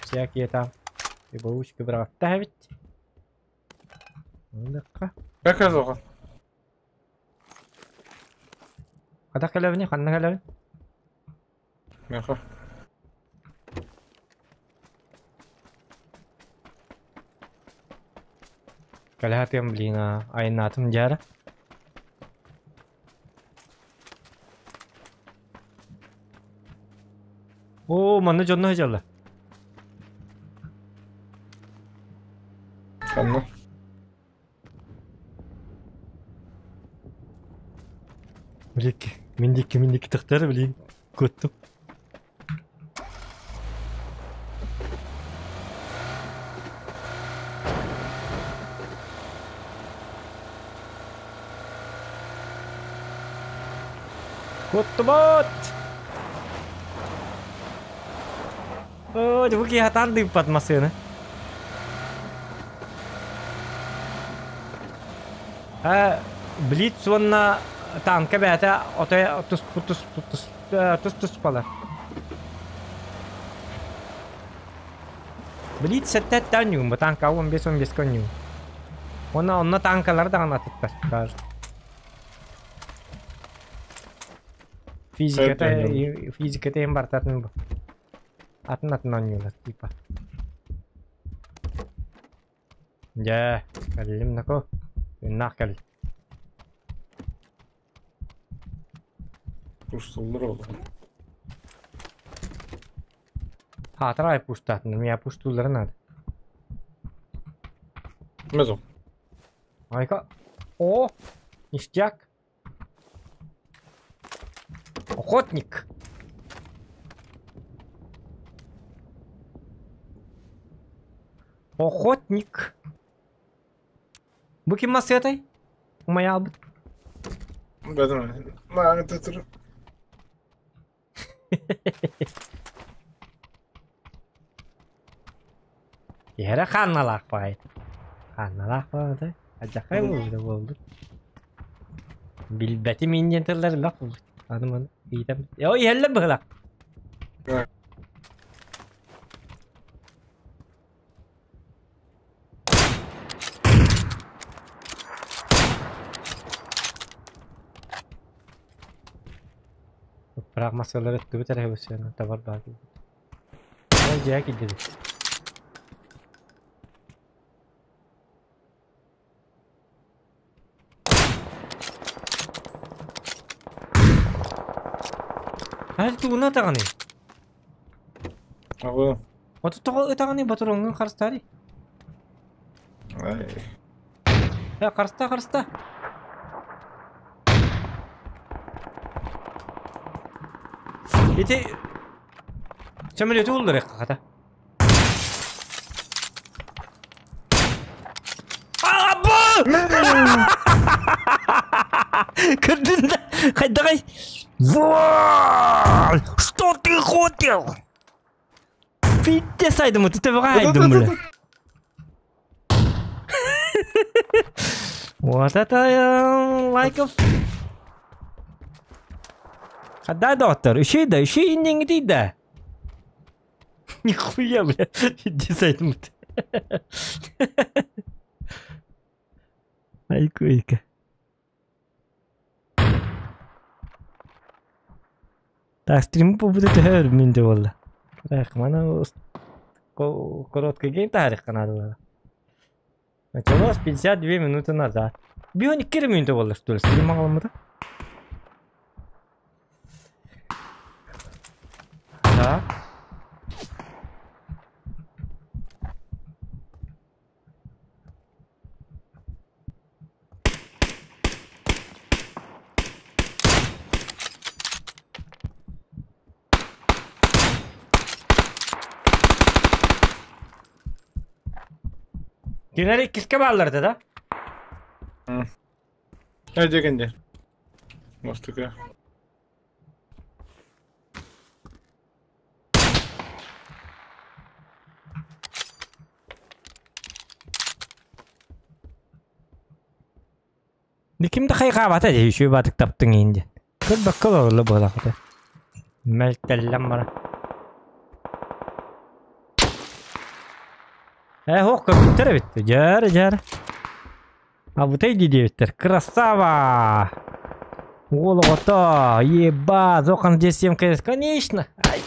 Всякие там ебаучки быраҕаттаах эбит. Ыллахха. Как азоға? Хата кэлэбини, ханна кэлэбин? Меха. Кэлэһэтиэм блин, айнаатым дьара. Оо, манна дьонно сылдьаллар. Ханна? Блин, мин диэки, мин диэки тахтар, блин, куттум. Куттубут! Оо, бу киһи хатаан дыыппат массыына. А, Блиц уонна танка бэйэтэ отой тус тус тус тус туспалар. Блиц сэттэ оонньуум, бу танка 15-15 оонньуум. Уонна онно танкалары даҕаны атыттар даже. Физиката, физиката иһин барытатын бу. Атын атын оонньуулар типа. Дьэ, кэллим нако. Тыыннаах кэл. Пуштуллар ол. Хаатар аайы пуштаатыннар, миэхэ пуштууллара наада. Мезо. Айка. О, ништяк. Охотник. Охотник. Бу ким массыатай? Умайа албыт. Бэдим. Маа тутур. Иһэрэ хаанналаах баҕайы. Хаанналаах баҕайы. Адьахай буолбута буолбут. Билбэтим иин диэн тыллар элбэх буолбут. Аны маны ыйытам. О, иһэллэр быһылаах. Ыппыраах массыалар өттүбүт эрэ өссө табар баар Ол дьиэ киирдибит. Ай тугуна атаҕыный? Аҕы. Оту тоҕо ытаҕыный ботуруоҥҥун харыстаарый? Ай. Э, харыста, харыста. Ити Сөмөлүөтү улларыахха хата. Көрдүн да хайдаҕай? Что ты хотел? Пиздец айдым, ты төбөҕө айдым бля. Вот это лайков. Хадда доктор, ищи да, ищи инниҥ да. Нихуя, бля, дизайн. Айкуйка. Так, стрим будет төһөр мин де болла. Так, мана короткий гейм тарих надо было. Началось 52 минуты назад. Бионик кире минуты болла, что ли? Стрим аламыда? Так. Кинилэр иккискэ бааллар этэ да? Э, дьэ Мостука. Ким да хайҕаабата дии үчүгэй баатык таптыҥ иһин диэн. Көрбөккө олороллор буолаахыта. Мэлтэллэн баран. Ээ һуох көрбүттэр эбит. Дьээр дьээр. Абытай дии диэбиттэр. Красава! Уол оҕото, еба, зохан здесь всем конечно. Ай,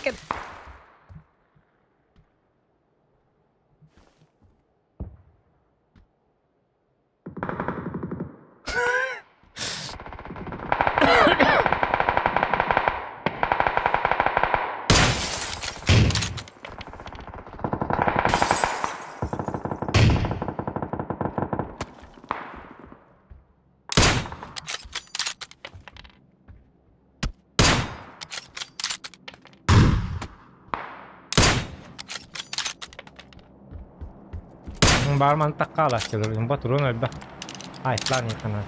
Баар мантах хаалааччылар ботурун өлбөх. Айтлаан икана.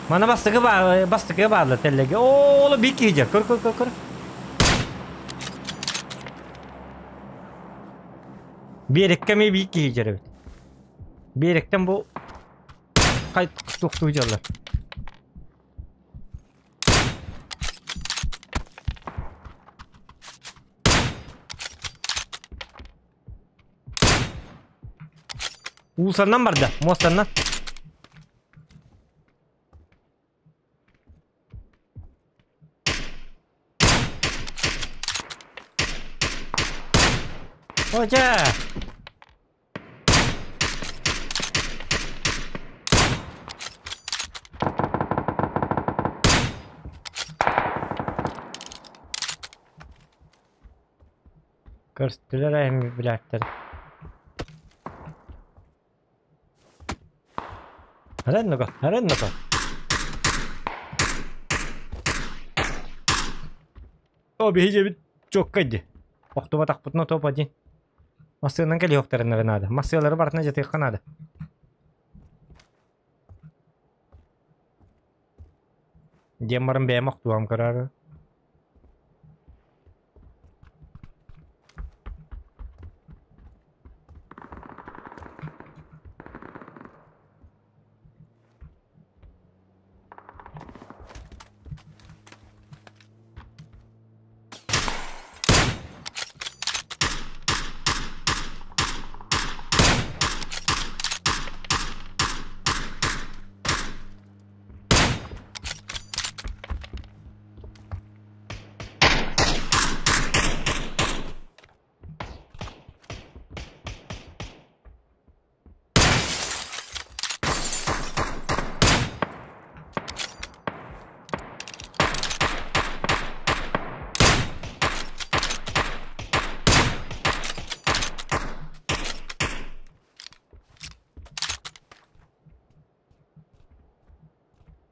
Мана бастакы баар, бастакы баалла тэллэги. Оо, бик киһи Көр, көр, көр, көр. Биэрэккэ эмиэ биир киһи дьэр эбит. Биэрэктэн бу хай туохтуу дьаллар. Уулусаннан барда, муостаннан. О, дьэ! Көрүстүлэр эми билээттэр. Ареннака, ареннака. О, биһиги эбит чоккай дии. Охтубатахпытына топ один. Массыынан кэлиэхтэрин наада. Массыылары барытына дьатыахха наада. Диэн баран бэйэм охтуом көрөөрү.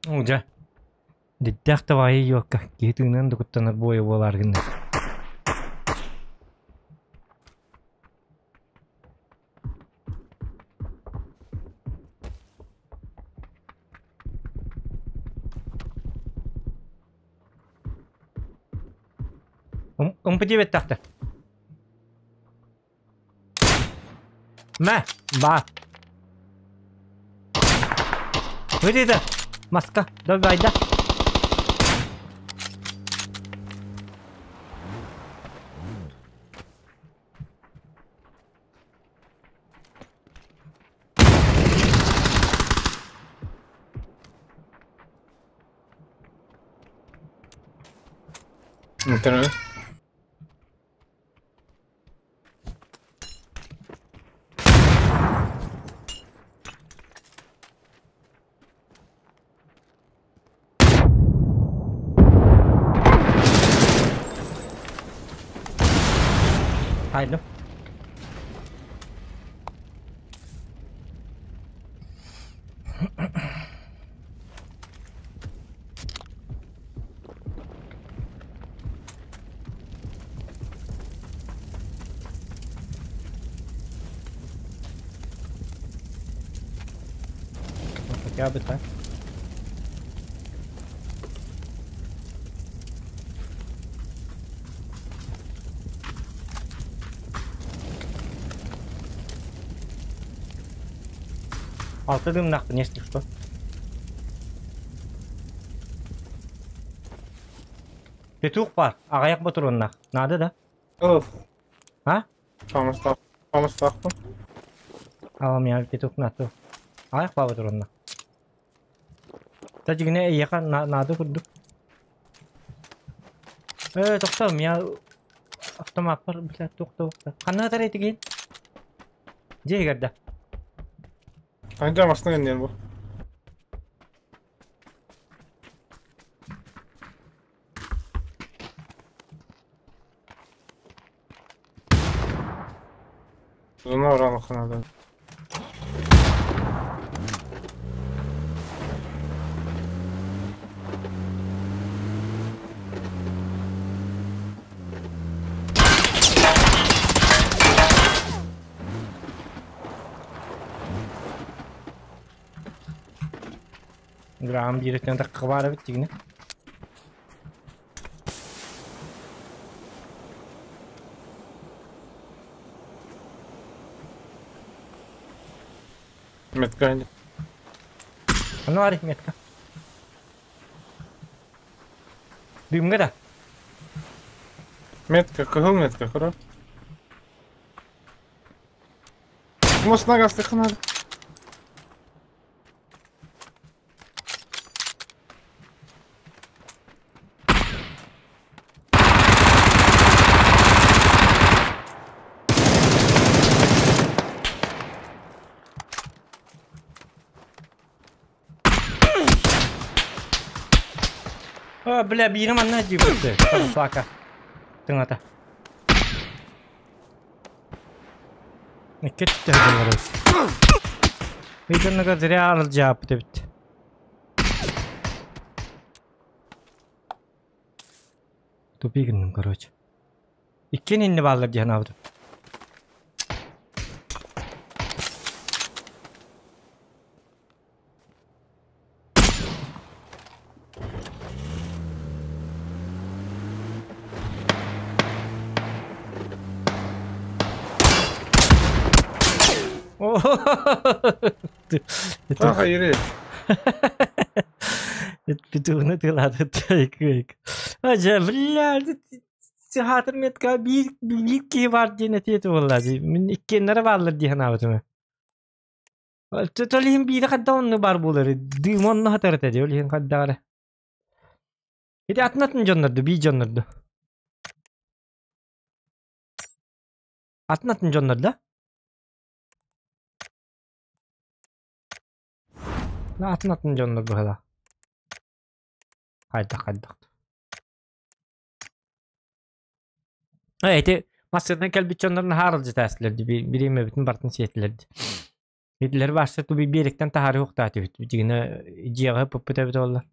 Оо дьэ, диттээх табаайы юокка киһи тыынан да куттанар буойа буолаар гынна. Ымпы диэбэттэхтэр. Мэ, баар. Выйди Маска, давай, да. Интернет. Haydi. Хотя бы так. Алты дымнахпын, если что. Петух бар, ағаяқ ботуруоннах. Надо да? Ыл. А? Хамыстаах. Хамыстаахпын. Ала меня петух нату. Ағаяқ бар ботуруоннах. Та дьиҥинэ эйиэхэ наада курдук. Э, тохтоо, меня автомаппар, бля, туох да. Ханна ытар этигин? Дьиэ иһигэр да. Анжа массыына кэнниэн бу. Зона ураанахха наада. Грамм бииртэн тахха баар эбит дьиҥинэ. Метка ини. Ону ари метка. Дымҥа да. Метка, кыһыл метка, көрө. Мосна гастыхха наада. О, бля, биирим манна дьиибитте. Плака. Тыҥата. Икки өттө Ыйтынныга зря арылдьааппыт эбит. Тупик гынным, короче. Иккиэн иннэ бааллар дии санаабытым. Ах, айыры. Петугуна тылады тайкык. Ажа, бля, сахатыр метка биир биир киһи бар диэн этиэ буолла. Мин иккиэннэрэ бааллар дии санаабытым. Ол иһин биири хадда онну бар буолар. Дыым онну хатар этэ ол иһин хаддаҕара. Ити атын атын дьоннорду, биир дьоннорду. Атын атын дьоннор да? Атын атын дьоннор быһыла. Хайдах хайдах. Эти массыынан кэлбит дьоннор наһаа аралдьытаастылар бириэмэбитин барытын сиэтилэр. Итилэр баасса туби биэрэктэн таһаарыы уохтаатыбыт. Дьигинэ дьиэҕэ ыппыппыт эбит буолла.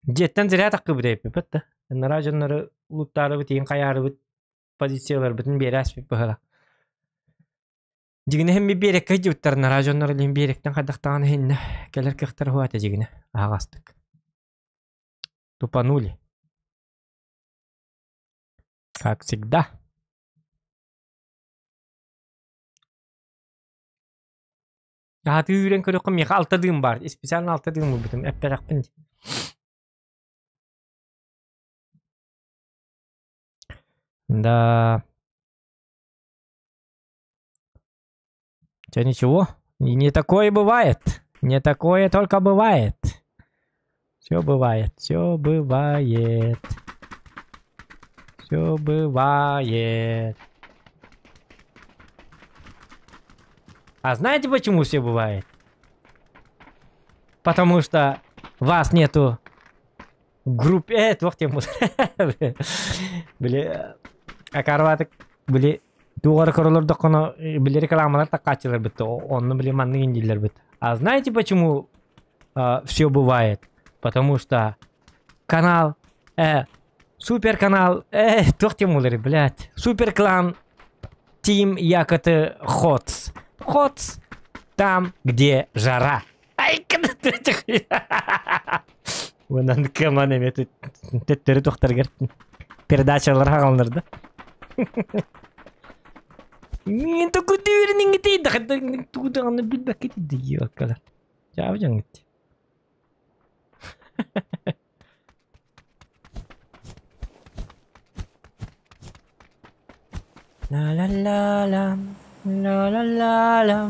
Дьиэттэн зря таххыбыт эппиппит да. Ынараа дьоннору улуттаарыбыт, иин хайаарыбыт позицияларбытын биэрээспит быһыла. Дьигинэ иһин биэрэккэ дьыбыттар нараа дьоннор илин биэрэктэн хайдахтаҕын иһиннэ кэлэр кыахтар хуата дьигинэ аһаҕастык. Тупанули. Как всегда. Аһатыы үүрэн көрөххө миэхэ алта дыым баар. Специально алта дыым ылбытым. Эппэтэхпин. Да. Че, ничего? Не такое бывает. Не такое только бывает. Все бывает, все бывает. Все бывает. А знаете, почему все бывает? Потому что вас нету в группе. Туох тем Били, акарватык, били, тугар королор били рекламалар таккачылар битти. Онну били маннык индилер бит. А знаете, почему все бывает? Потому что канал, супер канал, туох тем блядь, супер клан Team Якоты Хотс. Хотс там, где жара. Ай, Онан кыман эме төттөрү тохтаргар передачалар хагалнар да. Мен токутуурин ингити да тудаганы билбекке диги аккала. Жабы жаңгит. La la la la la la la la.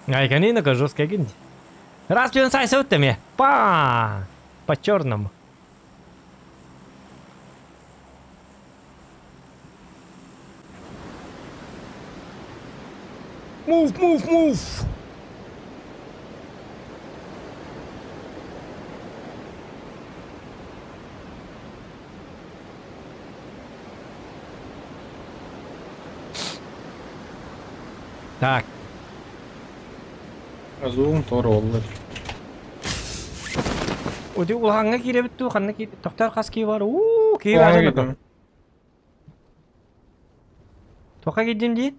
Ай, канина жесткая гинди. Раз он сайся вот там Па! По черному. Move, move, move! Так. Азуун тор оллар. Оди улаһаҥҥа киирэбит дуу, ханна киир... Тохтор хас кии бар? Уу, кии бар. Тоха киирдим дии?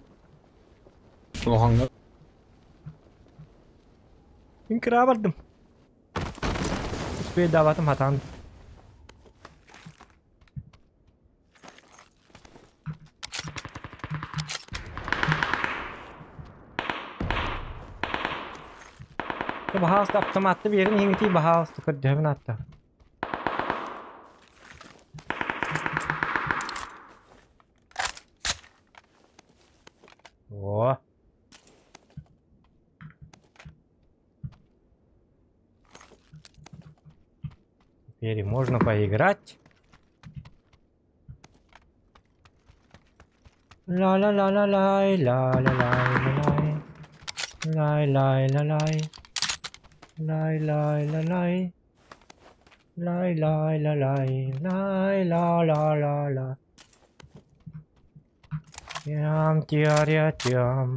Улаһаҥҥа. Мин кыра бардым. Успей даватым хатан. Баһаалыста автоматты берин иһиҥити баһаалыста көрдөһөбүн атта. О. Теперь можно поиграть. Ла-ла-ла-ла-лай, ла-ла-лай-ла-лай. Лай-лай-ла-лай. Лай-лай-ла-лай. Лай-лай-ла-лай. Лай-ла-ла-ла-ла. Тям тя тям.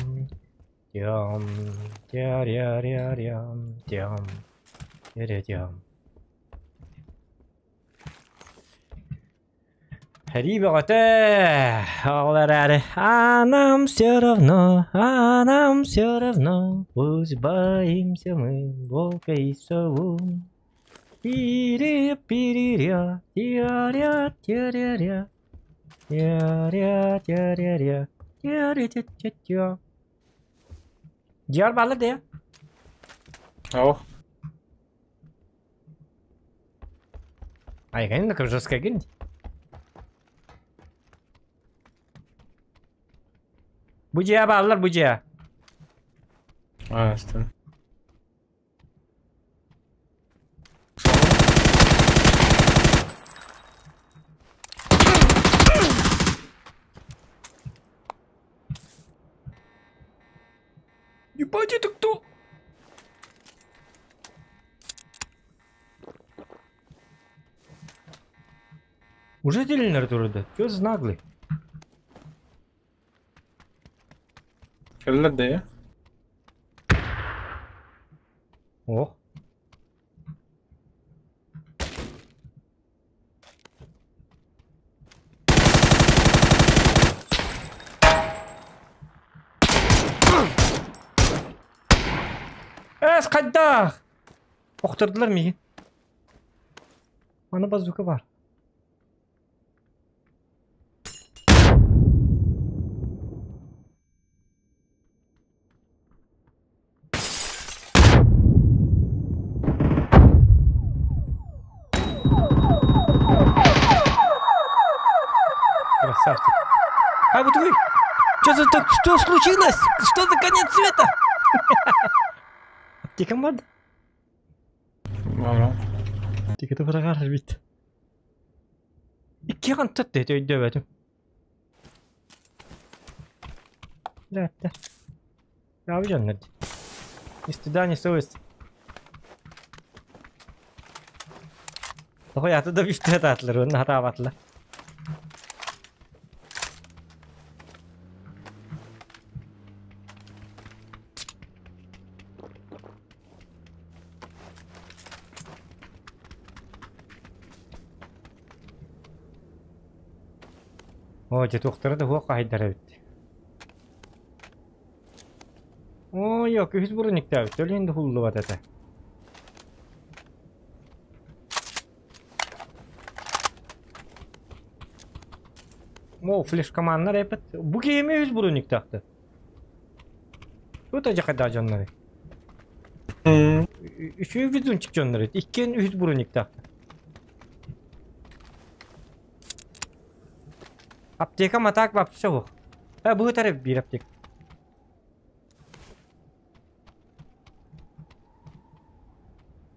Тям тя ря тям. Тя тям. А нам все равно, а нам все равно, пусть боимся мы волка и сову. Пири пириря, тиаря тиаря. Дьиэҕэр бааллар да Ау. Айган жестко гин. Бу дьиэ бааллар бу дьиэ. А, стен. Ебать, это кто? Уже делили турда? Чё за наглый? Кэллэр да Ох. Эс хайдах! Охтордулар миигин. Аны базука бар. Красавчик. А вот вы! Что за так? Что случилось? Что за конец света? Аптека бар. Ага. Аптеката быраҕар бит. Икки хантат да өйдөөбөтүм. Да, да. Abi дьоннор. Ни стыда, ни совести. Тоҕо аты да бүстэ атаатылар, уонна хатаабатылар. Оо, дьэ туохтара да суох хаһайдара эбит. Оо, yok, үһүс брониктаабыт, өлүөн да хуллубат этэ. О, флешкоманнар эпит. Бу киһими үһүс брониктаахты. Тут ажакайда дьоннору. Үчүгэй везунчик дьоннор иккиэн үһүс брониктаахты. Аптека матак вообще суох. Э, бу тарып биир аптека.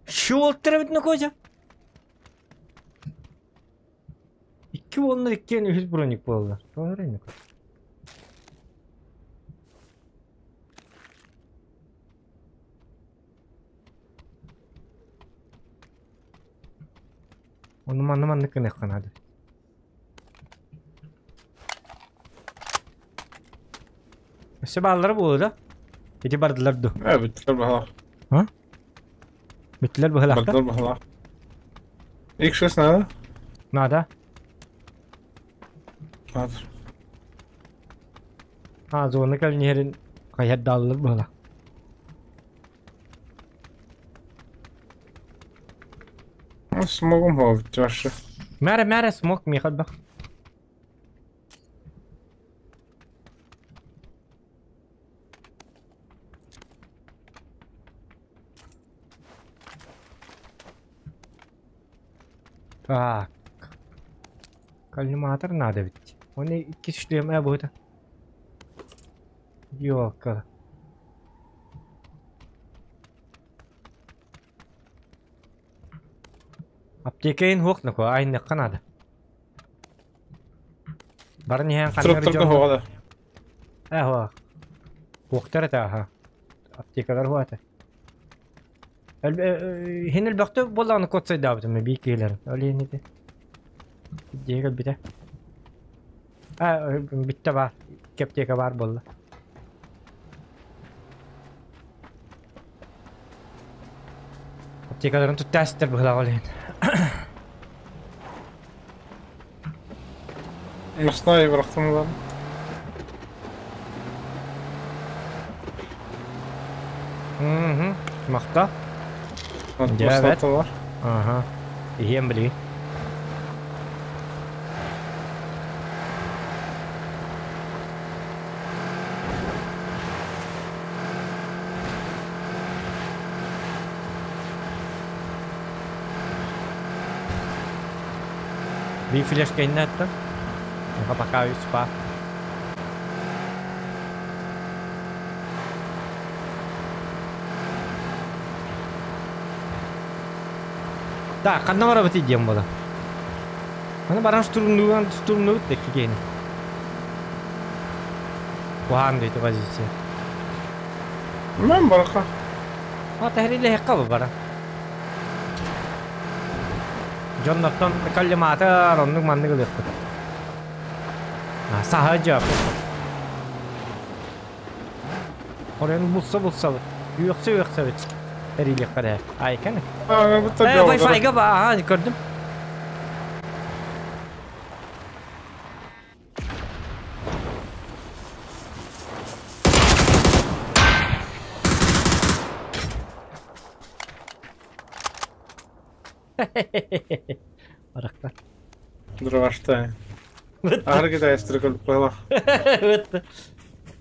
Шуолтара бит кожа. Икки уонна иккиэн үһүс броник буолла. Тоҕо Ону манна маннык гыныахха наада. Өссө бааллара буолуо да? Ити бардылар ду. Э, бүттүлэр баһалар. А? Бүттүлэр быһылаахта? Бардылар баһалар. X6 надо? Надо. Надо. А, зона кэлин хайардааллар быһыла. Ну, смогу вообще. Мәрэ, мәрэ, смог миэхэ элбэх. Так. Коллиматор надо ведь. Он икки шлем э будет. Ёлка. Аптекаин хуох нако айныкка надо. Баран иһэн ханнык Труптарга дьон хоҕа э хуох. Хуохтар этэ аха. Аптекалар хуата. Хин элбэхтэ буоллаҕына кот сайдаабытым биир киһилэрин. Ол иһин ити. Дьиэ кэлбитэ. А, бүттэ баар. Икки аптека баар буолла. Аптекаларын туттаастар быһылаах ол иһин. Масна бырахтым ылан. Мгм. Махта. Дьэ, Масна бар. Ага. Иһиэм билигин. Бии флешка иннаттан. Пока үс па. Так, ханна барабыт диэн буола. Аны баран штурмнуган штурмнугут да кигени. Куһаан дейти позиция. Мен бараха. А тәһриле хекка бара. Дьоннортон коллиматор оннук маннык ылыахпыт. Саһа дьап. Орен булса булса үөхсө үөхсөбүт. Эрилиэххэ Айкан. А, бу Э, Wi-Fi-га ба, аха, көрдүм. Барахта. Дроваштай. Аргы да эстрикөл кыла. Өттө.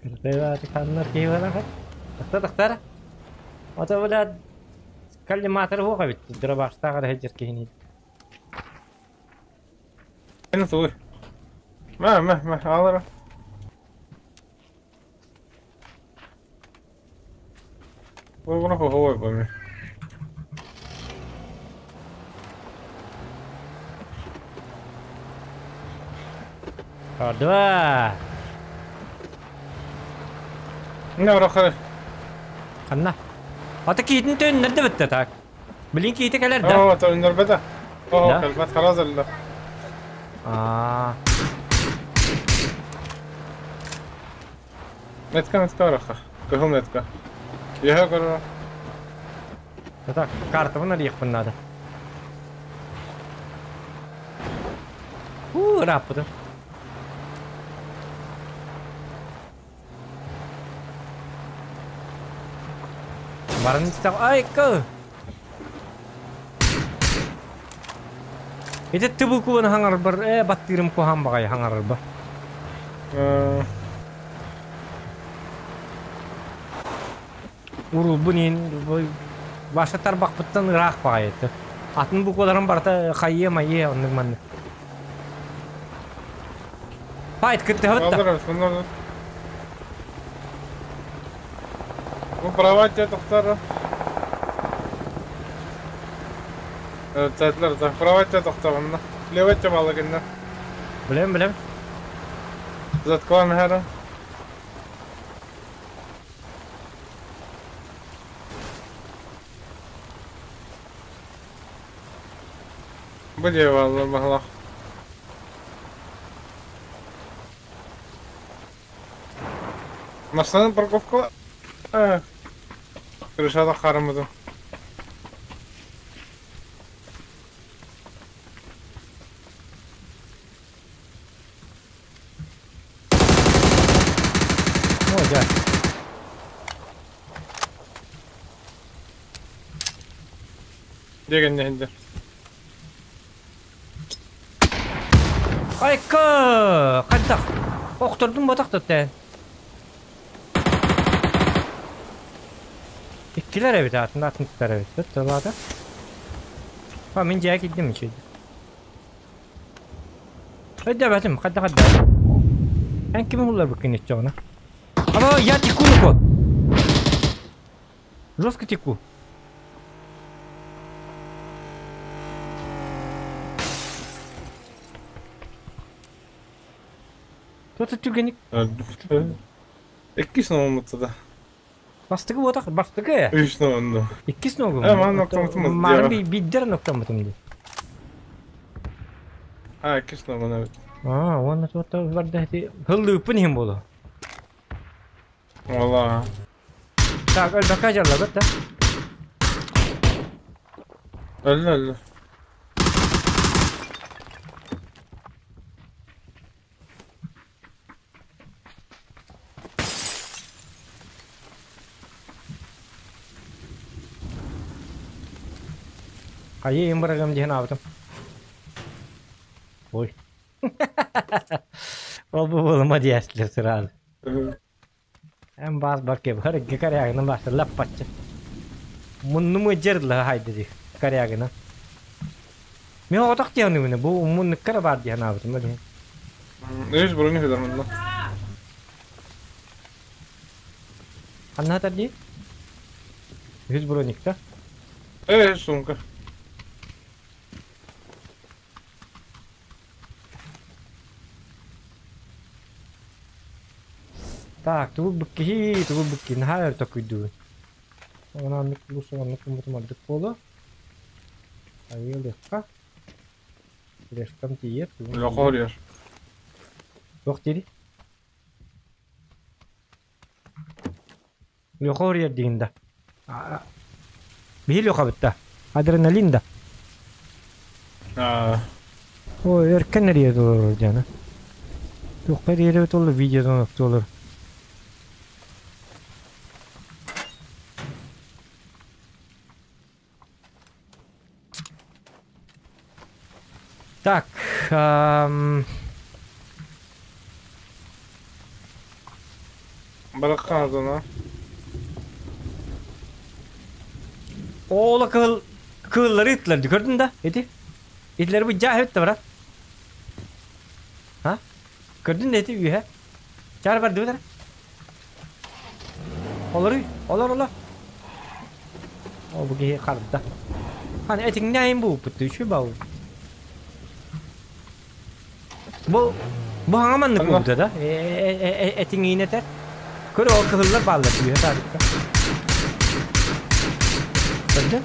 Кыртайла каннар кейвала. Тахта тахтара. Ата била коллиматор хоға бит. Дробаштагы хеджер кейни. Эне туй. Ма, ма, ма, алара. Бу хо бу ми. Два. Не орохы. Канна. Ата кейтин төннөрдө битте так. Билин кейти келер да. О, төннөр бета. О, калбат харазалла. А. Метка метка орохы. Көхүм метка. Яха көрө. Так, картаны рехпын надо. У, раппыды. Барын истеп, ай, кы. Ите тыбы куын хаңар бар, э, баттырым кухан багай хаңар бар. Урул бунин, баша тарбак буттан ыраак багай eti. Атын бу куларым барта хайе майе оннук манны. Файт кытты хавытта. Бу правать тохтар. Тәтләр да правать тохтар. Левать балыгында. Билем, билем. Заткан хәра. Бу дивалла бахла. Машинаның парковка. Крышада карамыды. О, да. Деген инде. Айка, кантак. Октурдум ботак тотте. Иккилер эбит атын атын туттар эбит. Тут лада. Ха, мен жая киддим ичи. Хадда батым, хадда хадда. Эн ким улар букин иччогна? Ама я теку ну Жестко теку. Кто-то түгеник. Икки снова да. Бастыгы отак, бастыгы. Үч ногунду. Икки сногу. Э, ман ноктамытым. Мары би биддер ноктамытым ди. А, икки сногу. А, оны тута барда хти. Хыллыпын хим болу. Валла. Так, өл бака жарла бит да. Өллө өллө. Хайы им диэн аабытым. Ой. Ол бу болума диэслер сырал. Эм бас бакке бар карягына басы лаппатчы. Муннуму жерла хайды ди карягына. Мен оҕотох диэн бу уммуннукка эрэ баар дии санаабытым ол иһин. Үс броня сытар манна. Ханна сытар дии? Үһүс броникта. Э, сумка. Так, тугу быккиһи, тугу быкки, наһаа өр токуйдугун. Онон оннук оннук гыммытым ордук буолуо. Айыылыахха. Флешкам тиийэр. Лөкө хоруйар. Туох дири? Лөкө хоруйар диин да. Биһи лөкө битта. Адреналин да. Аа. Ой, өркөн эрийэ толорор дьана. Туохха эрийэрэ толор видеодан толор. Так, эм... Барахха зона. Ола кыһыл кыыллары ыттылар көрдүн да ити? Итилери бу жаа өттө брат. Ha? Көрдүн да ити үһэ? Чаар бар дыбытара. Олор олор олор. О бу киһи харда. Ханы этиҥнээйин бууппут үчү бау. Бу бу хаҥа маннык буолбута да? Этиҥиин этэр. Көр ол кыһыллар бааллар үһэ таарыкка. Көрдүн?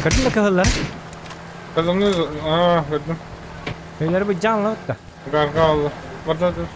Көрдүн да кыһыллар? Көрдүм, аа, көрдүм. Өйлөрү бу жаанлабыт да. Гарга алла. Барда dur.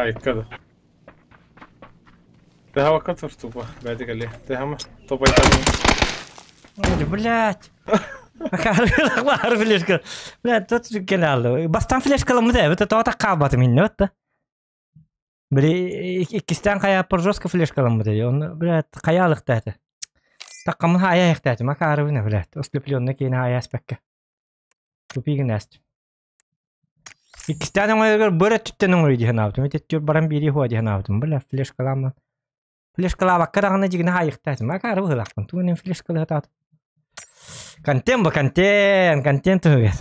هاي كذا ده كتر طوبة بعد قال لي ده طوبة Блять. Баар флешка. Блядь, тут канал. Бастан флешкаламмыт эбит, тоҕо хаалбатым инне бытта. Били иккистэн хайааппар жестко флешкаламмыт Он, блядь, хайаалыкта этэ. Таккамын хайа этим, акаарыбына, блядь. Ослепленный кейин хайа аспекка. Тупигин аст. Иккистэн оҥойгор бөрө түттэн оҥой диэн аабытым. Ити баран бири хуа диэн аабытым. Бля, флешкаламмын. Флешкалаабакка даҕаны дьигинэ хайыхта этим. Акаарыбы хылахпын. Тугунен флешкалыхатаат. Контент бу контент, контент туһугар.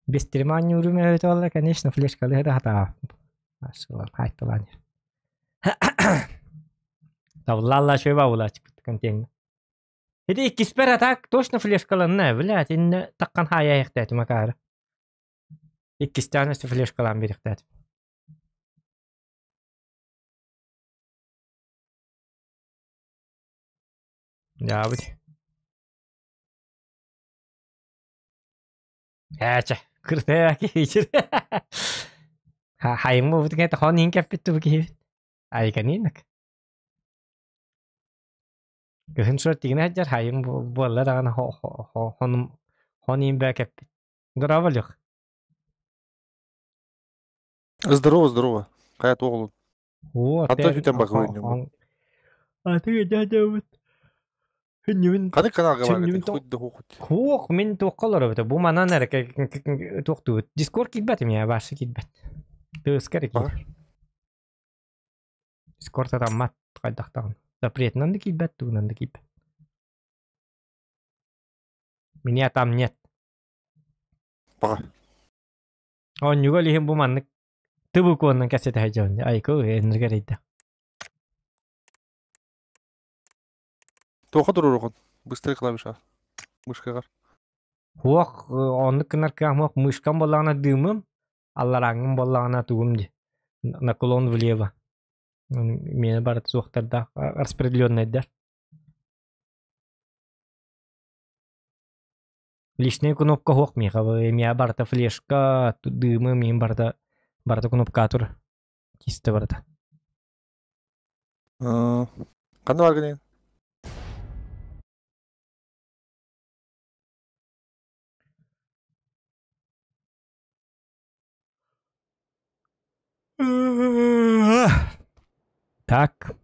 Бестирман юруме өтө конечно, флешкалыхата хатаа. Ашылар, хайтталан. Тавлалла шөй ба чыкпыт контент. Ити иккиспер атак точно флешкаланна, блядь, инне таккан хая яхтат макара. Иккистен өстө флешкалан бирихтат. Я бит. Ээчэ, кыртая киһичир. Ха хайымы бут кете хон ин кеппит бу киһи. Айганинак. Кыһын шор тигнэ жар хайым буолла даҕаны хонум хон ин бэ кеппит. Здорово, Лех. Здорово, здорово. Хайа туох О, Ата сүтэн бакыбын. Аты дядя Хүннүбүн Ханы каналга бар Сүннүбүн хоть да хоть. Хуох мин туохха олоробут. Бу манан эрэ туохтуут. Дискорд киирбэт эмиэ башы киирбэт. Тыаска эрэ киирэр. Дискорд атаммат хайдахтаҕын. Запретынан да киирбэт, тугунан да киирбэт. Меня там нет. Баҕа. Онньуга лиһин бу маннык тыбы куоннан кэсэтэ дьон. Айко энергер эйдэ. Туоха туруругун. Быстрый клавиша. Мышкагар. Хуох оннук гынар кыамох мышкам боллаҕына дыымым, алларааҥҥым боллаҕына тугум ди. Наклон влево. Миэнэ барыта суохтардаах распределенныйдар. Личная кнопка хуох миэхэ эмиэ барыта флешка, дыымы миин барыта барыта кнопка тур. Кисте барыта. Ханна баргын? Так.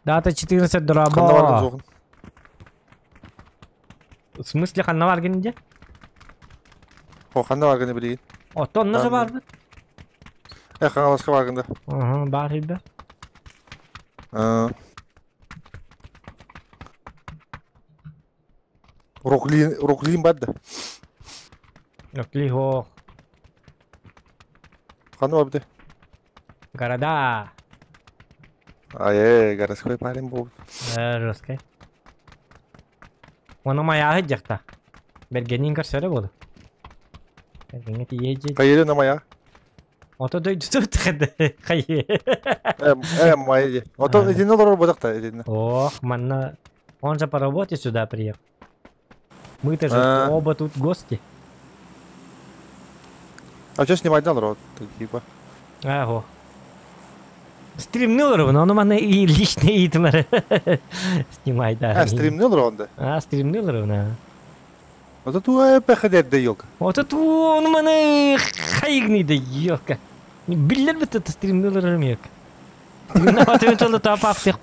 Дата 14 дорабо. В смысле ханна баргын дьэ? О, ханна баргын билигин? Ото онно же барбыт. Э, Хаҥаласка баргын да. Ага, бар ребят. Роклин, Роклин бар да. Рокли хо. Ханна барбыты? Города. Ай, городской парень был. Жесткой. Оны маяғы жақта. Бергенин көрсөрө болду. Бергенге тиеже. Кайыры на моя. Ото дойду тхед. Кайы. Э, моя. Ото иди на дорогу бодакта, иди. Ох, манна. Он же по работе сюда приехал. Мы-то же оба тут гости. А что снимать на дорогу? Типа. Ага. Стримнул ровно, он у меня и личный итмер. Снимай, да. А, стримнул ровно? А, стримнул ровно. Вот это пехадер да елка. Вот это он у меня хайгный да елка. Биллер бит это стримнул ровно елка. Стримнават өтөлі тапап тех.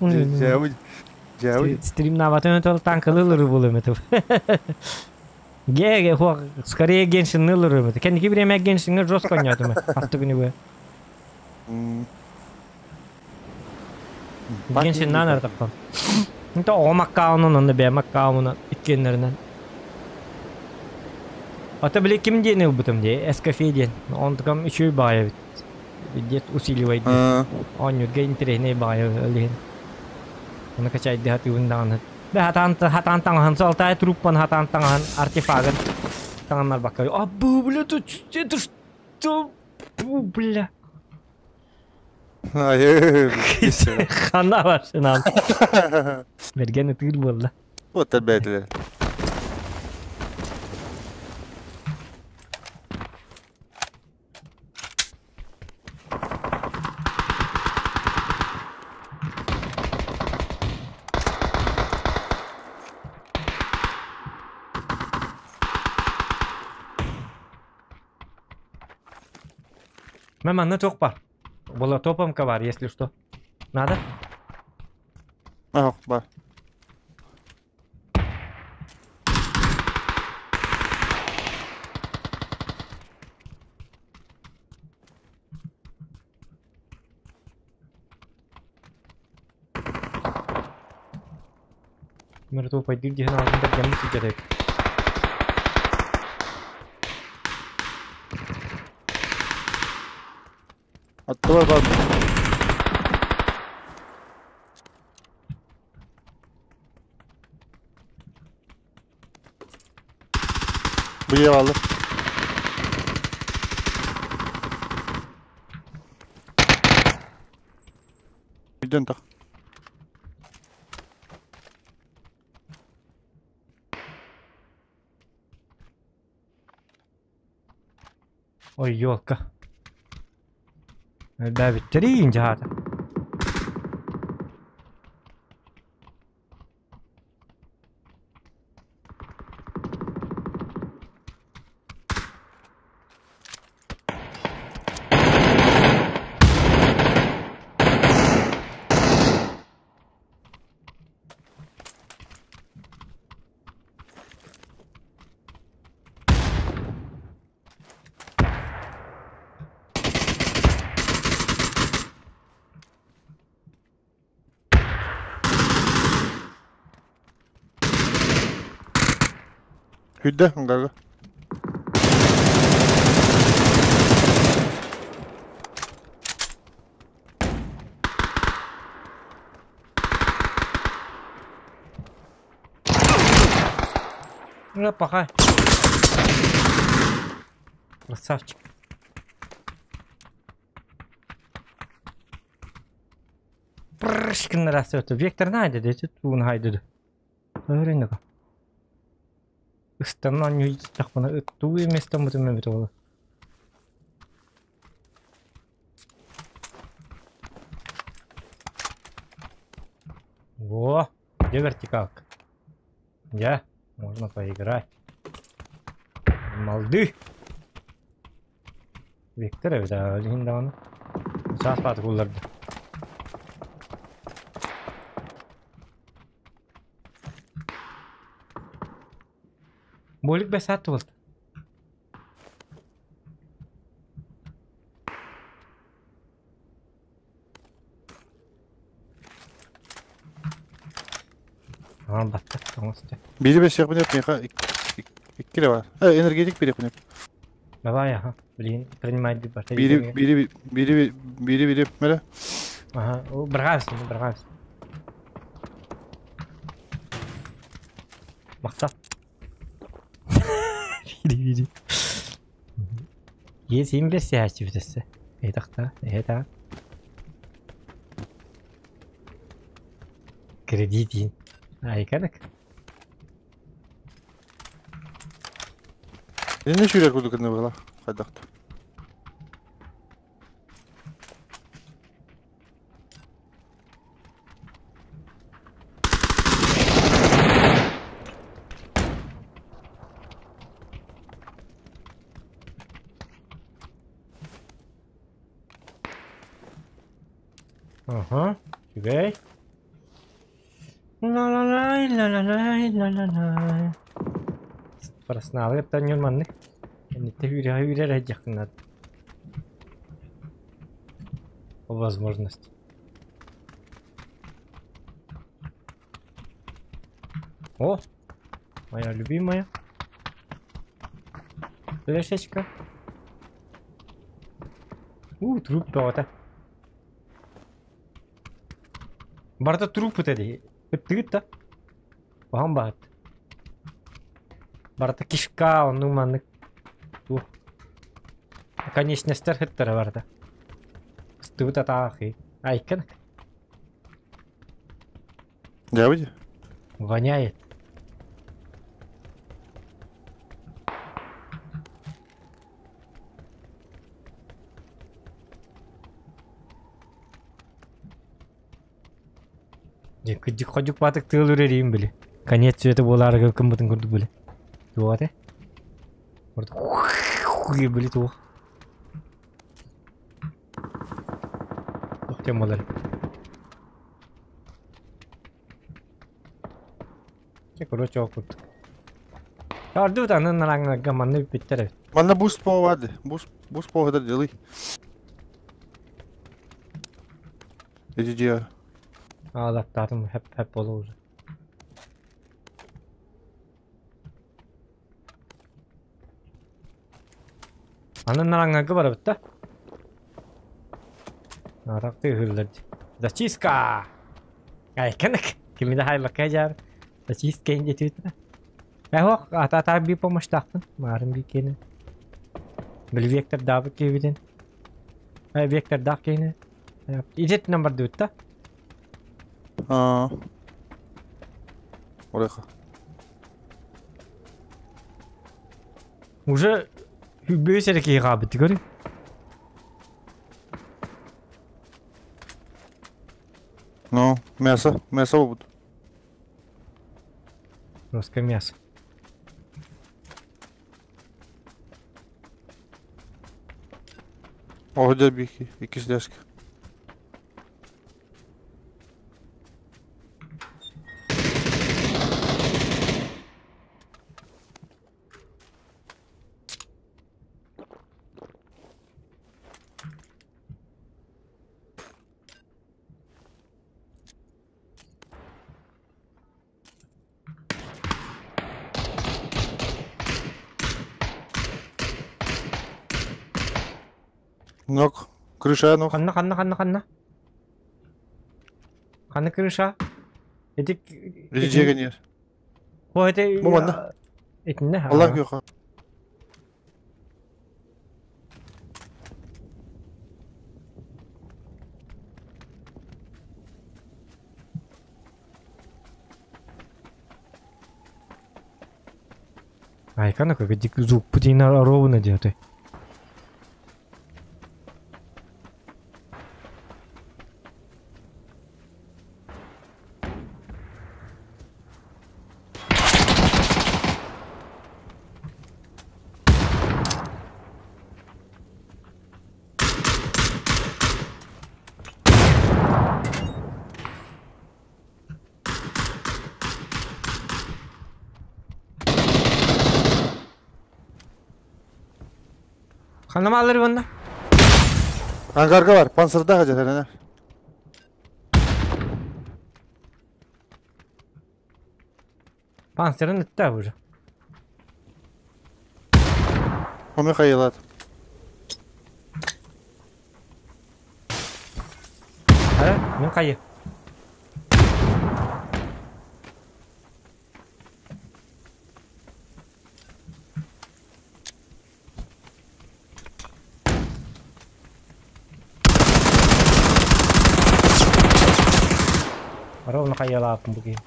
Стримнават өтөлі танкылылыр болым это. Ге, скорее геншин нылыр это. Кеники время геншинге жестко не атымы. Асты күні бе. Геншиннан артықтан. Это оҕом аккаунун, онно бэйэм аккаунун иккиэннэринэн. Ата били ким диэн ылбытым дии, Эскафе диэн. Онтукам үчүгэй баҕайы эбит. Дед усиливай диэн. Оонньуурга интэриэһинэй баҕайы ол иһин. Ону качайдыы сатыыбын даҕаны. Бэ хатаан хатаан таҥаһын Алтаай труппан хатаан таҥаһын артефагын таҥыннарбакка. Абы, бля, это что? Бля. Хана башынан. Берген ытыыр буолла. Вот бәйтілер. Мэ манна туох бар. Была топомка бар, если что. Надо? Ах, бар. Мертвый пойди, где надо, где мы сидели. Аттылар бар. Бу алды. Үйден так. Ой, елка. Элбээбиттэрин дьаһаата. Хүдде ыңгарга. Ура, пахай. Красавчик. Прышкин растет. Вектор найдет, эти туун хайдыды. Öğrendik. Ыстанан ньуйдахпына тугу эместен бутум эбит ол. Во, где вертикалка? Я, можно поиграть. Молды. Виктор эбит аа, билигин даҕаны. Саас баатык улларда. Болик бэс аат буолта. Аан баттах тоҥус дьэ. Биири бэсиэхпин эп миэхэ икки эрэ баар. Э, энергетик биэриэхпин эп. Давай, аха. Блин, принимай барта. Биири биири биири биири биири мэрэ. Ага, бырҕаас, бырҕаас. Махтал. Биири биири. Иэсиин бэрсиһээччибит өссө. Эһитахта, эһэтаа. Кредитин. Айкадак. Инне сүүрэр курдук гына быһыылаах. Хайдах да. Аха, үчүгэй. Ла-ла-лай, ла-ла-лай, ла-ла-лай. Проснаалы кытта маннык. Кэнниттэ үүрэ үүрэр эдьэххин наада. По возможности. О! Моя любимая. Флешечка. У, труп бөҕөтө. Барыта труп ыта дии. Ыттыгыт да. Баһан баһыт. Барыта кишка, оннук маннык. Туох. Конечностар ыттара барыта. Ыстыбыт атаахы. Айкан. Дьээбит. Воняет. Дьэ, кырдьык ходьук баатык тыал үрэрийин били. Конец света буолаарыга кыммытын курдук били. Туох этэ? Били туох. Туох диэн буолар. Чэ, короче, ол курдук. Ордубут аны нараҥҥа манна бүппүттэр эбит. Манна буст по баар Буст буст по делай. Иди дьиэ. Аалаттаатым хэп хэп буола уже. Аны нараҥҥа барабыт да. Наракты ыһыллар дии. Зачистка! Айканык. Кими да хайбакка дьаар. Зачистка диэтибит да. Эһох, ата би помощтаахпын. Маарым би киэнэ. Били вектордаабыт киһибитин. Вектордаах киһини. Идет бардыбыт да. Аа. Ореха. Уже бөс эрэ киһи хаалбыт көрү. Ну, мясо, мясо будет. Русское мясо. О, где бихи, икки сляшки. Нок. Крыша нок. Ханна, ханна, ханна, ханна. Ханна крыша? Эти... Иди дьиэгэ нет. О, это... Бу манна. Итиннэ. Аллах күөхэ. Айкана как звук путина ровно делает. Ханна бааллар уонна? Ангарга бар, панцирдаах дьэ Панцирын ытта уже. Ону хайылат. Ара, мин хайы. Ровно хайалааппын бу киһи.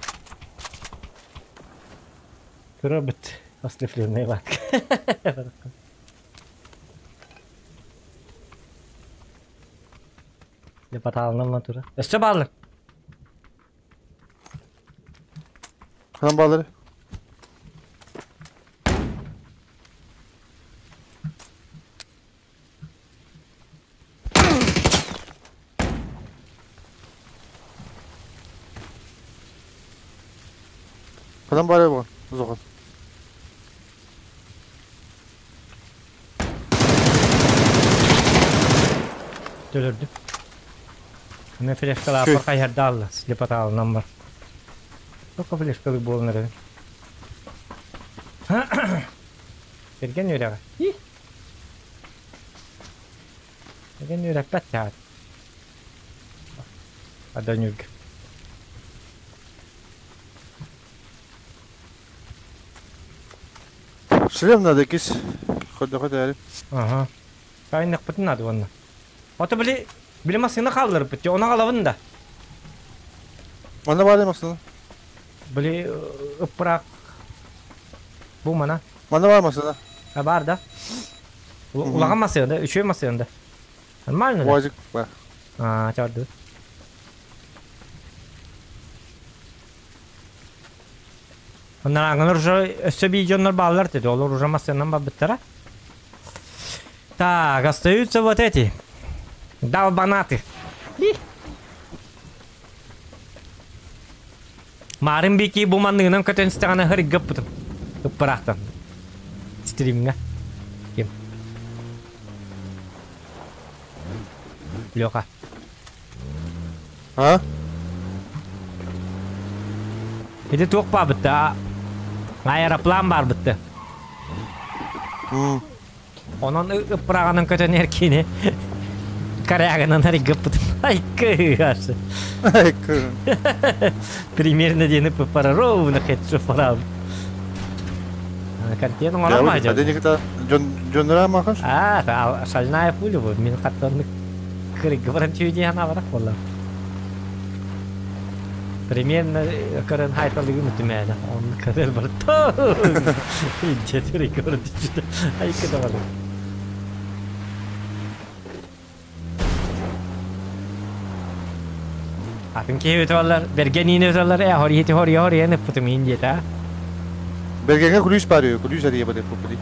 Көрөбүт ослепленный латка. Депаталынан натура. Өссө бааллар. Ханан бааллар? Ханан баар буолан? Зохан. Төлөрдүм. Мен флешкалааппар хайһардаалла, слепотаалынан бар. Только флешкалы буолан эрэ. Эрген үөрэҕэ. Эрген үөрэппэт чаат. Аданюрга. Шлем надо кис. Хода хода. Ага. Кайнахпытын надо уонна. Ото били били массыына хаалларбыт, оны аҕалабын да. Манна баар массыына. Били ыппыраак бу мана. Манна баар массыына. А бар да. Улахан массыына да, үчүгэй массыына да. Нормально да? Уазик бар. А, чарды. Оннар уже өссө видеоннор бааллар dedi. Олар уже массыынан барбыттара. Так, остаются вот эти. Долбанаты. Марын бики бу манныгынан көтөн истэҕинэ хыргыппытым. Ыппыраахтан. Стримҥа. Ким? Леха. А? Ити туох баабытта? Аэроплан баарбытта. Онон ыппырааҕынан көтөн эркини корягынан арыгыппытым. Ай кыһыасы. Ай кы. Примерно диэни пара ровно хетшу пара. Контент оҥорон А денег-то дьоннора махаш? А, шальная пуля бу. Мин хаттаннык кырыгы баран түйдей хана барак болла. Примерно көрөн хайталыгын үтүмәнә. Он кадер бар. Жетери көрдү. Ай кыда бар. Атын киһи өтөллөр, бергенине өтөллөр, э хорихити хори хори эне путум индиета. Бергенге күлүс бар күлүс ария бар пупри.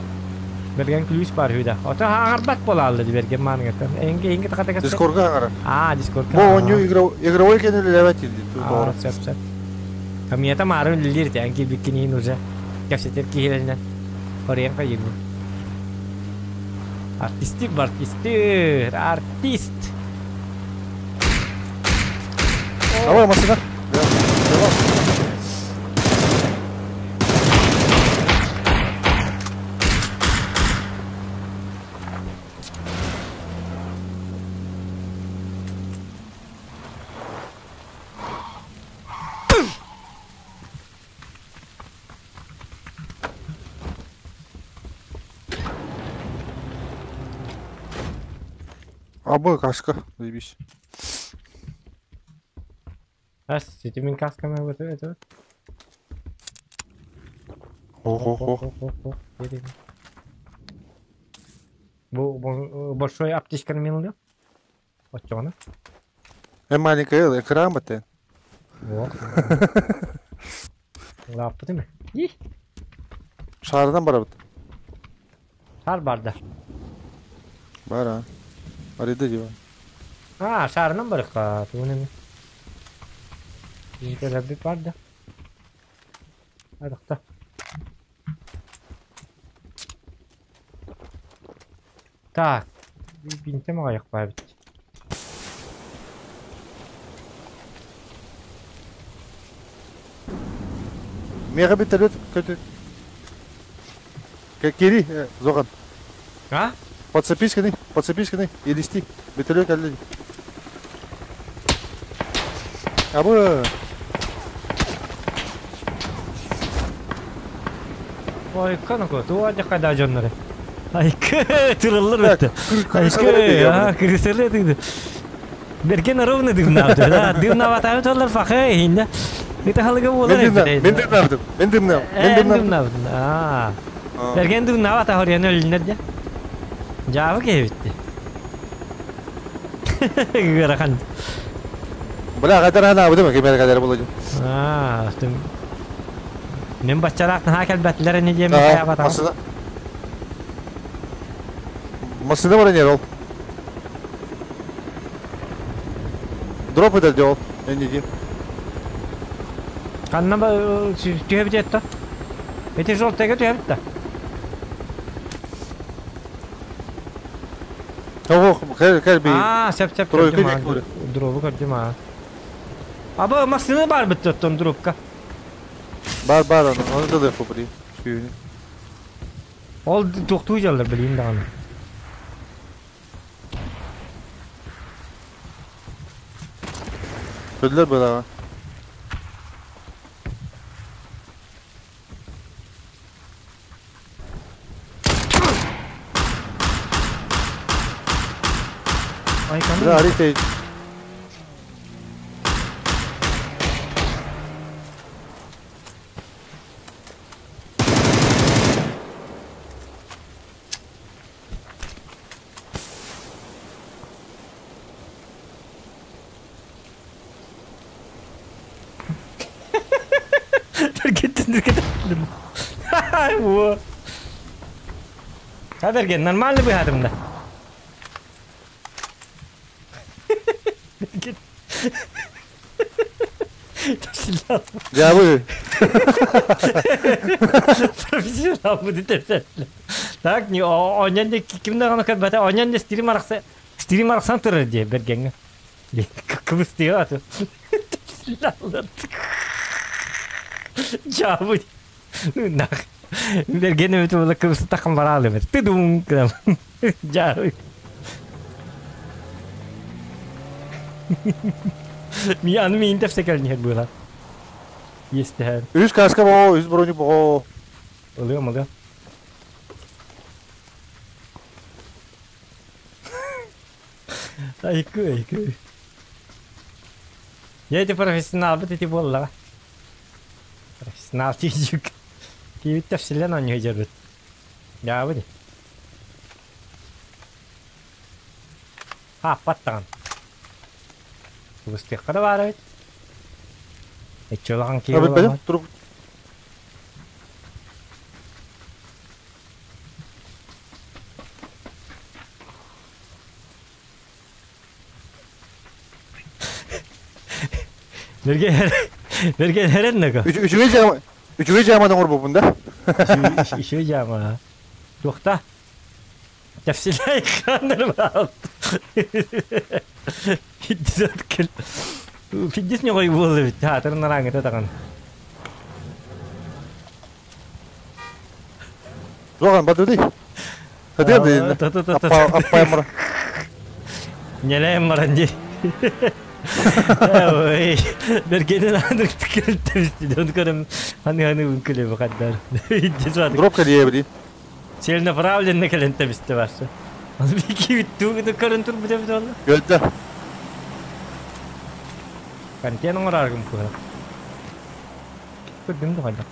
Берген күлүс бар хүдә. Ото хаңарбат болалды берген мангаттан. Энге энге таката Дискордга аңара. А, Дискордга. Бу оню игровой кенели левет иди. А, сөп сөп. Камията марын лилир те анки биккинин уже. Кәпсетер киһилеринен. Хориен кайым. Артистик бар, артистер, артист. Давай машина. Давай. Абы кашка, заебись. Ас, ситимин касками вот это. Ого-го. Бу большой аптечка минулю. Очона. Маленькая экран баты. Вот. Лапты ми? Шарынан барабыт. Шар барда. Бар а. Арида дива. А, шарынан барыкка. Тугун эми. Бизге барда. Адыкта. Так, бинтем аяқ бабит. Мега биттерет көтө. Кири, Зоган. А? Подцепись к ней, подцепись к ней и листи. Биттерет кэлли. Абы. Ой, канако, туа қайда жоннары. Ай, тырыллар өтті. Ай, а, крысылы дыгды. Берген ровно дымнабды, да. Дымнабатабы толлар фахы, инде. Это халыга болар. Мен дымнабдым. Мен дымнабдым. Мен дымнабдым. А. Берген дымнабата хорьян өлүнөр де. Жабы кебитти. Гырахан. Бля, кайдар ана абыдым, кемер кайдар болду. А, мен баччараактан ха келбәтләр не дием каябата. Машина. Машина бар не ол. Дроп это делал, я не дим. Канна ба түһәбит етті. Эти желтыйга түһәбит да. Ого, кәл кәл би. А, сәп сәп Тройка. Дробы көрдүм а. Аба машина бар бит оттон дробка. Бар бар аны, аны да да попри. Сүйүнү. Ол токтуу жаллар билейин дагы. Көдлөр бара. Ай, кандай? Бля, арите. Во. Кадерген нормально быхатым да. Я бы. Профессионал будет это. Так, не, онyan de kimden onu kadar онyan de стилим аракса, стилим араксан турар дие бергенге. Кыбыс диye atı. Жабы. Нах. Берген өтө бола кыбысы такым бара алып. Тыдум. Жабы. Ми аны мин деп секелин була. Есть. Үс каска бо, үс брони бо. Ылыам, ылыам. Айкы, айкы. Я эти профессионал, бит эти болла. Профессионал тижик. Кибит тәфсилен аны жербит. Я бу. Ха, паттаган. Бу кара бар бит. Эчолаган Бит бит, туруп. Берге берге херен него. Үчүгө жама. Үчүгө жамадан орбу бунда. Еще жама. Тохта. Тәфсилай ханыр бал. Фиддис кел. Фиддис не гой булды бит. Ха, тырнараңы таган. Зоган бадыды. Хадыр ди. Аппа аппа мара. Нелем маранди. Ой, бергенен андык тикелтебизди. Оны көрөм, аны аны үнкүлө бакаддар. Дропка дие били. Целенаправленно келентебизди барсы. Аны бики биттүгү көрөн тур бүтөбүт олла. Гөлдө. Контен оңораргым кура. Көрдүм да кайда.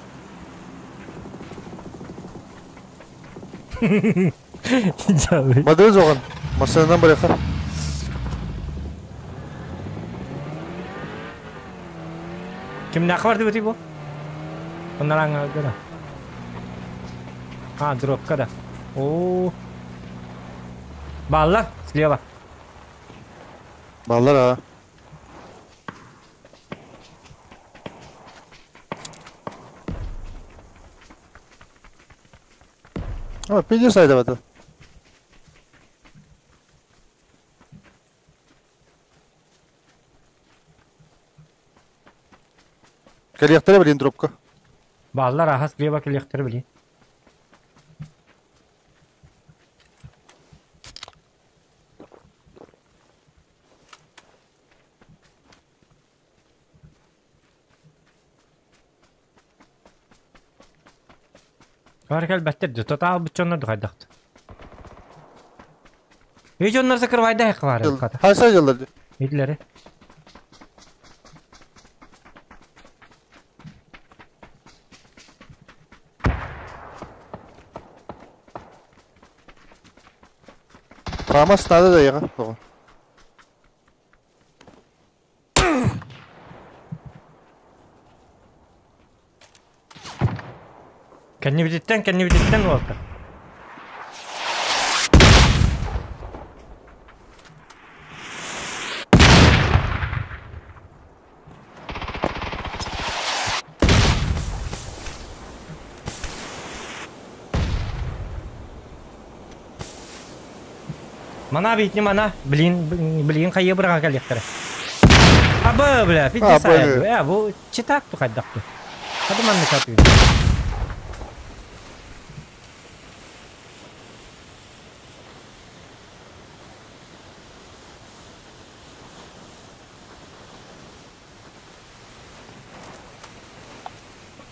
Жабы. Бадыр зоган. Машинадан бараха. Ким нахвар деп бу? Оннараңа гына. А, дропка да. О. Баллар слева. Баллар а. А, пиздец айда бата. Кэлиэхтэрэ билин дропка. Бааллар аһас слева кэлиэхтэрэ били. Бары кэлбэттэр дии, тотаал быччоннор духайдахт. Үй дьоннор закрывайда хакка баар хата. Хайса дьыллар дии. Итлери. Хамас надо да яга. Кэннибититтэн, кэннибититтэн уолта. Мана битни мана, блин, блин, хайы быраға кэлиэхтэрэ. Абы, бля, пиздец Абы. Э, бу читак ту хайдахты. Хады манны катыы.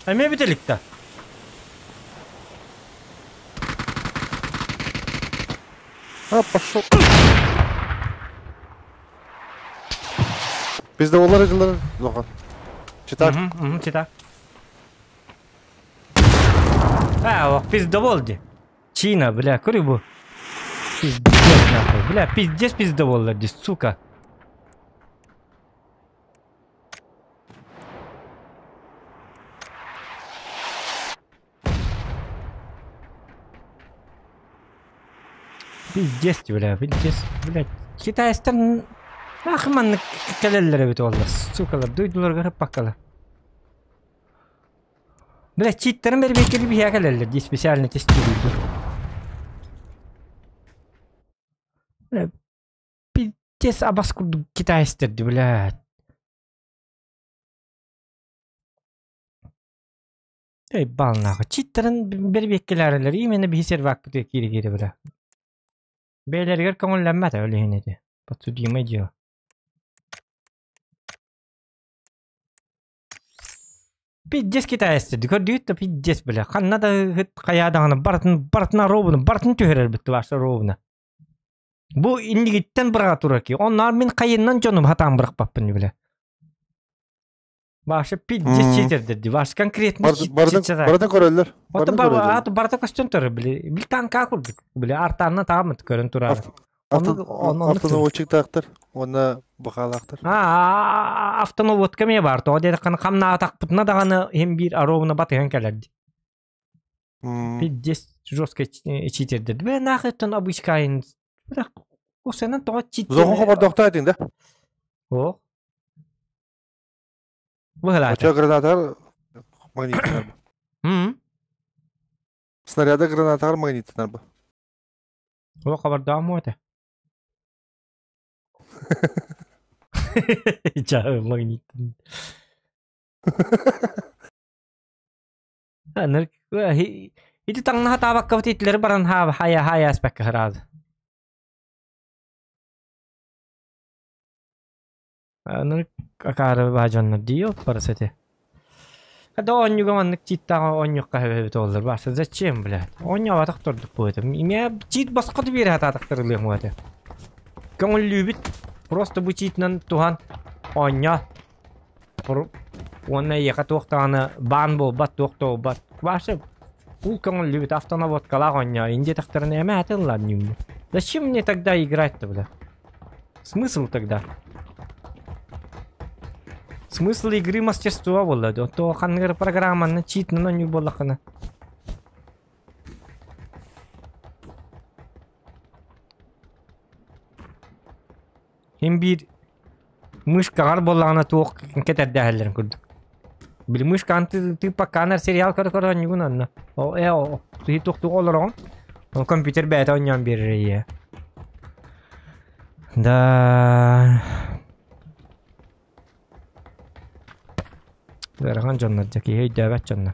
Эмиэ бүтэликта. А, пошел. Bizde onlar acıları Zohan. Читак. Угу, читак. А, ох, пиздобол ди. Чина, бля, курю бу. Пиздец нахуй. Бля, пиздец пиздоболлар ди, сука. Пиздец, бля, пиздец, блядь. Китайстар нахуй маннык кэлэллэр эбит уоллар, сукалар, дойдуларга ыппаккалар. Бля, читтарын бэрбиэккэли биһиэхэ кэлэллэр дии специально тестируйдур. Бля, пиздец абас курдук китайстар дии, блядь. Эй, бал нахуй. Читтарын бэрбиэккэлээрэлэр именно биһи сервакпытыгар киирэ-киирэ, бля. Бэйэлэригэр көҥүллэммэт ол иһин ити. Подсудимое дело. Пиздец китайцы, көрдүгүт да пиздец, бля. Ханна да ыт хайаа даҕаны барытын барытына ровно, барытын түһэрэр ваша ровно. Бу иннигиттэн быраҕа турар ки. Онноор мин хайыннан дьонум хатаан бырахпаппын, бля. Ваша пиздец читердер Ваш конкретно Бардын бардын көрөллөр. Ото бар барыта көстөн турар, бля. Бил танка курдук. Бля, артанна таамыт көрөн турар. Автонаводчик таактар, уонна бахалаахтар. А, автонаводка ме бар. То деді қаны қамна атақпытына дағаны хем бир аровына батыған кәлерді. Пиздец жестко читердер. Бе нахуй тон обычкайын. Бірақ осенен тоға читер. Зохон хабардоқта айтың да? О. Выгылата. Оча гранатар магниттар. Снаряда гранатар магниттар ба. О, хабардам это. Ча магнит. Ити таҥнаһа таабакка итлери баран хая хая аспекка хыраады. Ныр акаары баажоннор дио парасете. Когда оннюга маннык читтаҕа онньукка хэбэбит оллар бааса зачем, блядь? Онньу абатах тордук буэта. Имя чит басқаты биэре хатаатахтарылыах муэте. Көҥүллүүбүт просто бу читинэн туһан онньо уонна эйиэхэ туохтаҕаны баан буолбат туох да буолбат. Бааса ул көҥүллүүбүт автонаводкалаах онньо инде тахтарына эмэ атыллар ньүммү. Зачем мне тогда играть-то, бля? Смысл тогда? Смысл игры мастерства было, да? То хангар программа на чит на не было хана. Хим бир мышкаҕар буоллаҕына туох кэтэрдээһэллэрин курдук. Били мышкаҕын ты ты пока сериал көрө көрө оонньугун онно. О э о ты туохтук олороҕун. Ол компьютер бэйэтэ оонньоон биэрэр ийэ. Да. Ыарахан дьоннор дьэ киһи өйдөөбөт дьоннор.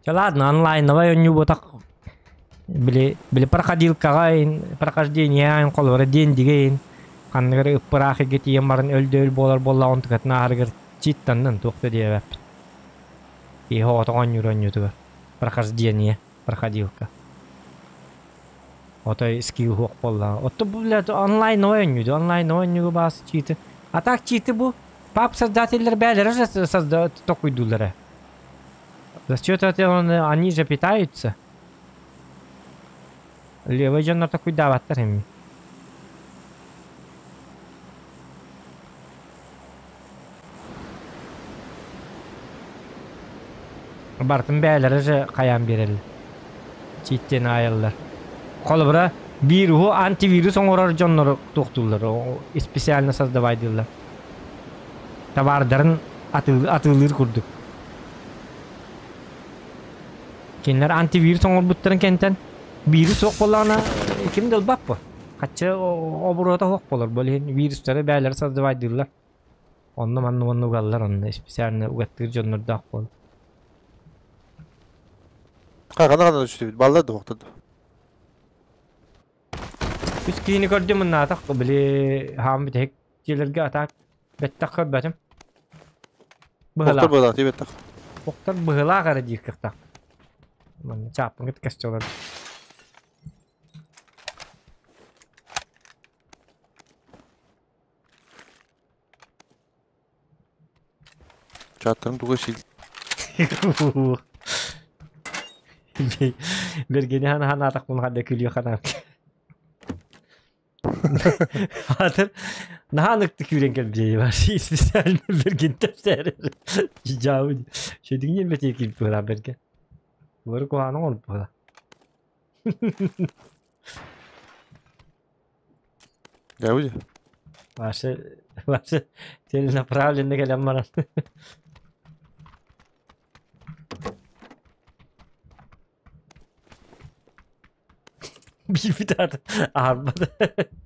Чэ ладно, онлайновай оонньуу буотах били били проходилкаҕа прохождение холобура диэн дигейин ханныгар ыппыраах игэ тиийэн баран өл-дөөл буолар буоллаҕын тукатын ааһарыгар читтаннан туох да диэбэппит. Киһи оҕото оонньуур оонньуутугар прохождение проходилка. Отой скилл суох буоллаҕа. Оттон бу блядь онлайн оонньуу онлайн оонньууга баас читы. А так читы бу пап создателлэр бээлэрэ же созда токуйдууллара. За счет этого они же питаются. Левый дьоннор токуйдаабаттар эми. Бартын бээлэрэ же хайаан биэрэллэр. Чииттэн аайаллар. Холобура, вируһу антивирус оҥорор дьоннору туохтууллар, специально создавайдыыллар. Табаардарын атыылыыр курдук. Кинилэр антивирус оҥорбуттарын кэнтэн вирус суох буоллаҕына ким да ылбат бу. Хаччы обуруота суох буолар. Бу иһин вирустары бээлэрэ создавайдыыллар. Онно манна уонна угаллар онно специально угаттыыр дьоннордоох буол. Хана хана түстүбүт. Баллар да хуктад. Үс киһини көрдүм мыннаатах били хаам бүтэһик дьиэлэргэ атаак бэттэх көрбөтүм. Быһылаах. Быһылаах тибеттэх. Охтор быһылаах эрэ диир кыахтаах. Манна чааппыҥыт кэстиолар. Чааттарын туга сил. Бергени хана ханаатахпын хадда күлүө ханаат. Хатыр наһаа ыныкты күүрэн кэлбиэ бар. Специально берген тэпсээр. Жаабы. Шөдүҥ бэтии киирбит быһалаах берген. Бары куһаҕаны оҥорбут быһалаах. Дьэ, Ваше, ваше целенаправленно кэлэн баран. Биирбит аата аарбат.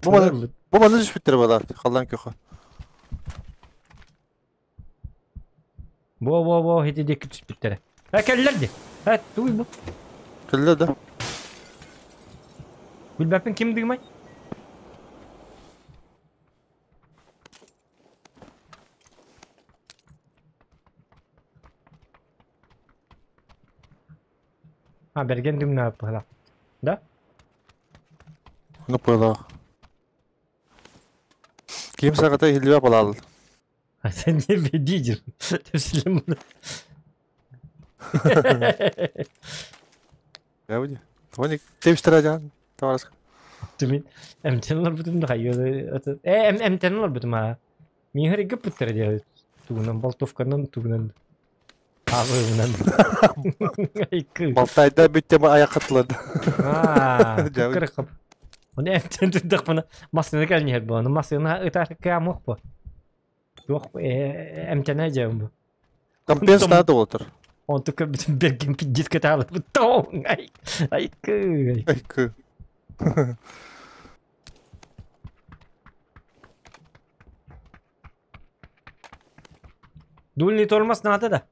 Бу маны бу маны түспүттэр балар халлаан көхө. Бо бо бо хити диэки түспүттэрэ. Э кэллэр ди. Э туй бу. Кэллэр да. Билбэппин ким дыымай? А, берген дымна пыла. Да? Ну пыла. Ким сагата иһиллибэ балаал. А sen не бедидер. Төсүлем. Явди. Тоник тепстера жан. Таварас. Түмин эмтен бутум да хайы. Э эм эмтен бутум а. Мин хэр гыппыттар диye. Тугунан болтовканан тугунан. Абыынан. Айкы. Балтайда бүттем аяк кытылады. Аа, кырыкып. Оны эмтен тудак бuna. Масына кэлнер бу. Масына ытар камок бу. Туох эмтене жем бу. Компенс надо отыр. Он только берген пиздец каталы. Тоң. Ай. Айкы. Айкы. Дульный тормоз надо да.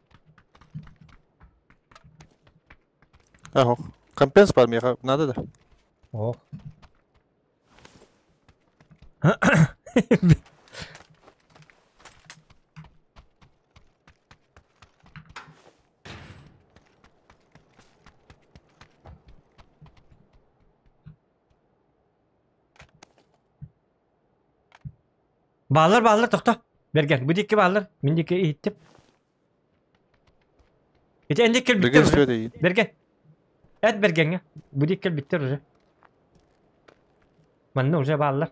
Ага. Компенс бар меха надо да. Ох. Баалар баалар тохто. Берген. Бу дикки баалар. Мин дикки иһиттим. Ити энди Берген кэлбиттэр уже. сөйдө. Берген. Эт бергенге. Бу дикки кэлбиттэр уже. Манна уже баалар.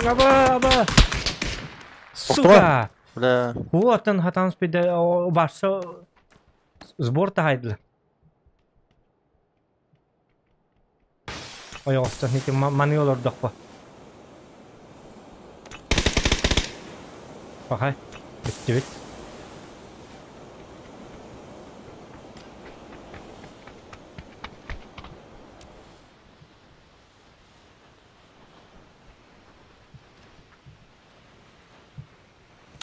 Аба, аба. Сука. Бля. Хуаттан хатан спиде барса сбор тахайдылар. Ойоҕостон ити маны олордохпо. Пахай, бүттүбүт.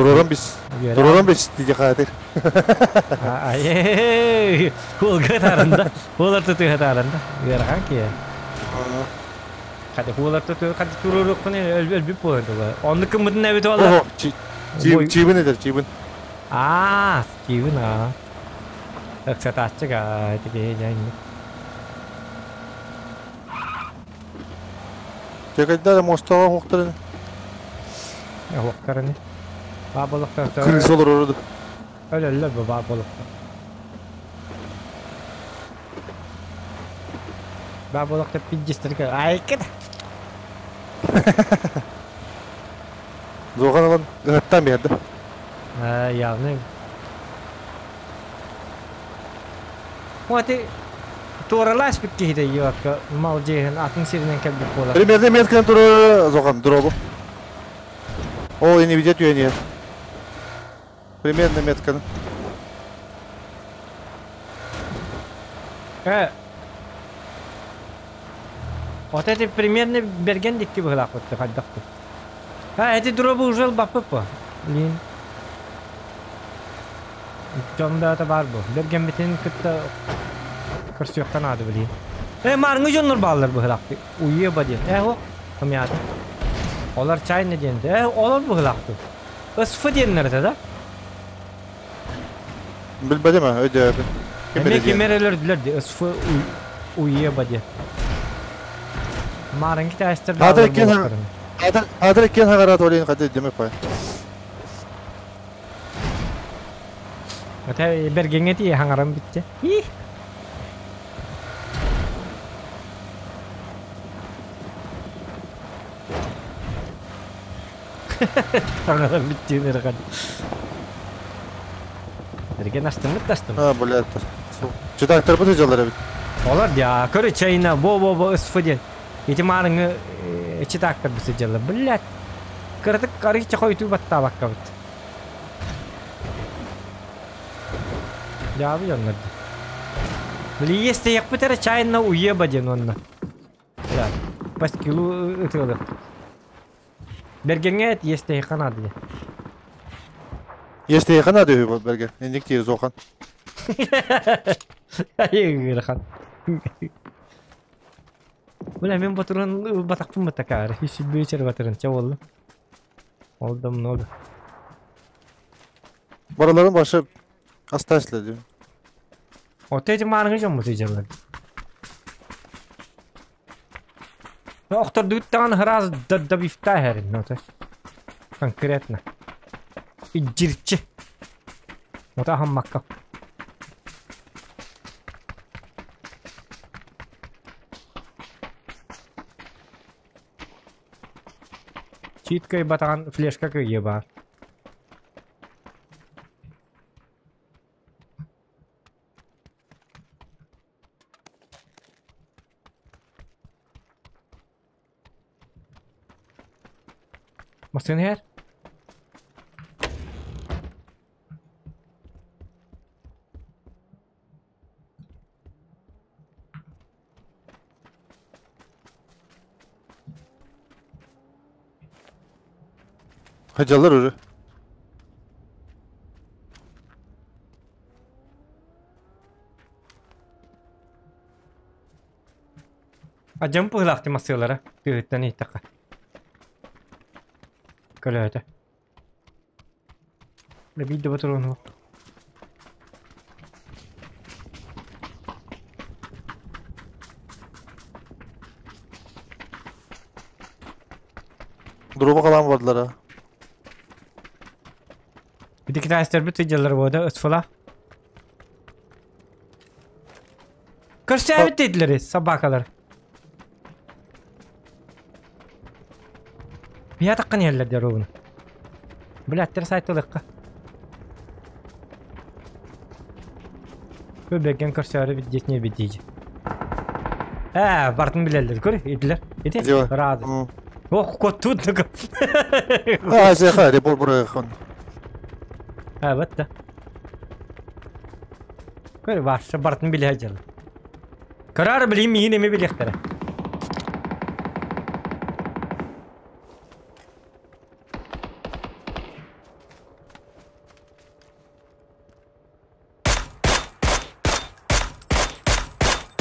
Туророн бис. Туророн бис диye хатыр. Ай, Хуолга таранда. Хуолар тутуха таранда. Ыарахан ки. Хати хуолар туту хати турурук өлбүп буолар дула. Онну кыммытын эбит олла. Чибин эдер, чибин. Аа, чибин аа. Ыксатааччыга тиге жайны. Чекайда мостова хуктарын. Хуктарын. Баа болуктар. Крыс olur orada. Öyle öyle bu баа болуктар. Баа болуктар пиджистерге айкыт. Зоған алан ыһыттан берді. Явно. Вот и туораласпыт киһитэ йуакка мал дьиэһин атын сиринэн кэлбит буолар. Примерно меткан турар Зохан дробу. О, не видит ее Примерно метканы. Вот это примерно берген дикки быһылаах бытты хайдахпыт. А, эти дробы уже баппыт Блин. Дьон бэйэтэ баар буо. Бэргэммитин кытта көрсүөххэ наада билигин. Э, маарыҥҥы дьоннор бааллар быһыылаахтыы. Уеба диэн. Э, о, хомяты. Олар чайна диэн. Э, олор быһыылаахтыы. СФ диэннэр этэ да? Билбэтим а, өйдөөбүн. Ким Эмиэ эрэ диэн. ким эрэ өлөрдүлэр дии. СФ Уеба диэн. Маарыҥҥы китайстар Аатыр бааллар иккиэн буолуохтарын. аатыр аатыр иккиэн хагараат олин хата өйдөмөк пай. Ата бэргэҥҥэ тиийэ хаҥаран бүттэ. Ih! Хаҥаран бүттүүн ырахан. Эрген астыммыт да астыммыт. А, блядь. Чытаактарбыт ыдьаллар эбит. Олор дьаа, көрү чайна, бо-бо-бо ысфы диэн. Ити маарыҥы чытаактарбыт сылдьаллар. Блядь. Кыратык арыычча хойутуу баттаабаккабыт. Дьаабы дьоннор дии. Били иэстэйэхпит эрэ чайна уеба диэн уонна. Да, по скиллу ытыалыахпыт. Бэргэҥҥэ эт иэстэйиэххэ наада диэн. Иэстэйиэххэ наада үһү бэргэн. Инник диир Зохан. Ыарахан. Бля, мин батырын ылбатахпын батакаары. Үс батырын чэ буолла. Ол да много. Барыларын башы остались диим. Вот эти маарыҥы дьоммут ыдьаллар. Охтордуттаҕын раз добивта иһэрин, ну конкретно. Иддирчи. Ота аһаммакка. Чит кыайбатаҕын флешка кыайыа баар. Массыына иһэр? Хадьаллар уже. Адьам быһыылаах массыылара тыаһыттан иһиттэххэ. Көлөөтө. Биир да ботуруон Дроба калаан бардылар а. Ити китайстарбыт сылдьаллар буода ысфыла. Көрсөөбүт диэтилэр собакалар. Биһа таххан иһэллэр дьоруобуна. Блядь, сайтылыкка. Көбеген көрсөөрү биддиэтне биддиiji. Ээ, бартын билэллэр, көр, идилер. Ити, рады. Ох, коттут А, зеха, ребор бұрайхан. А, вот да. Көр, барша бартын биле жыл. Көрөр билим миин эме билехтере.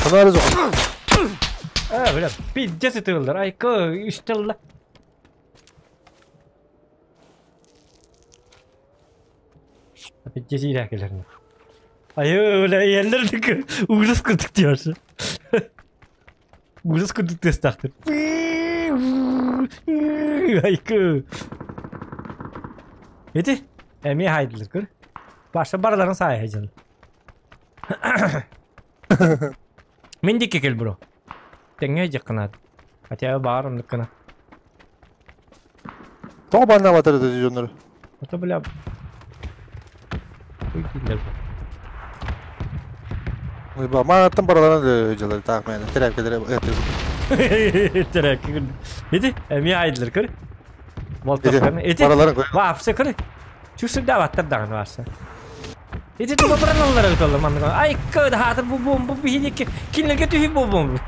Ханары жоқ. А, бля, пиздец ытыллар. Айка, үстелла. Пиздец иирээкилэр. Айы, бля, иэллэр ужас курдук диyorsun. Ужас курдук тыастаахтар. Айка. Ити, эмиэ хайдылар көр. Баша барыларын саайа дьон. Мин дикки кел бро. Тэҥҥэ дьыккынаат. Хотя бы баар оннуккана. Тоҕо баннаабатар этэ дьоннору? Это бля. Уйдилер. Ба мааттан бараларын дьалар таах мээнэ тэрээккэлэри этир. Тэрээкки Ити эмиэ айдылар көр. Болтоктан. Ити Бараларын көр. Вапсы көр. Чусурдаабаттар даҕаны барса. Ити туга бараналлар эбит олла маннык. Ай көр хаатыр бу бомба биһиги кинилерге түһү бу бомба.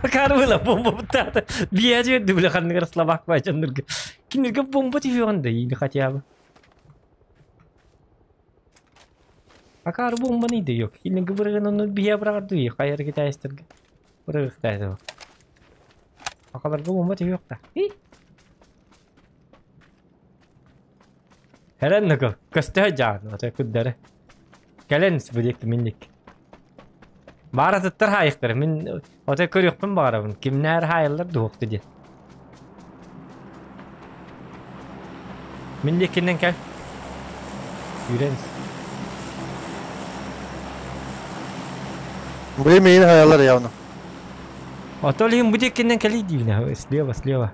Карвыла бомба буттаата. Биэжи дүбле ханныгар словак бачаннырга. Кинилерге бомба түһүгөн да или хотя бы. Акар бомба не дает. Кинилерге бырыгын оны бие бырагар дуй. Хайыр китайстарга. Бырыгы китайсы. Акаларга бомба түһү да. Херен көстө жаан, ата күддәре. Кэлэн бүдек минник. Бара тыттар хайыктар. Мин ота көрүкпүн барабын. Кимнәр хайыллар дуокты ди. Минник киннен кел. Үйрен. Бу мейин хаялар явно. Ото лим бүдек киннен кели дибине. Слева, слева.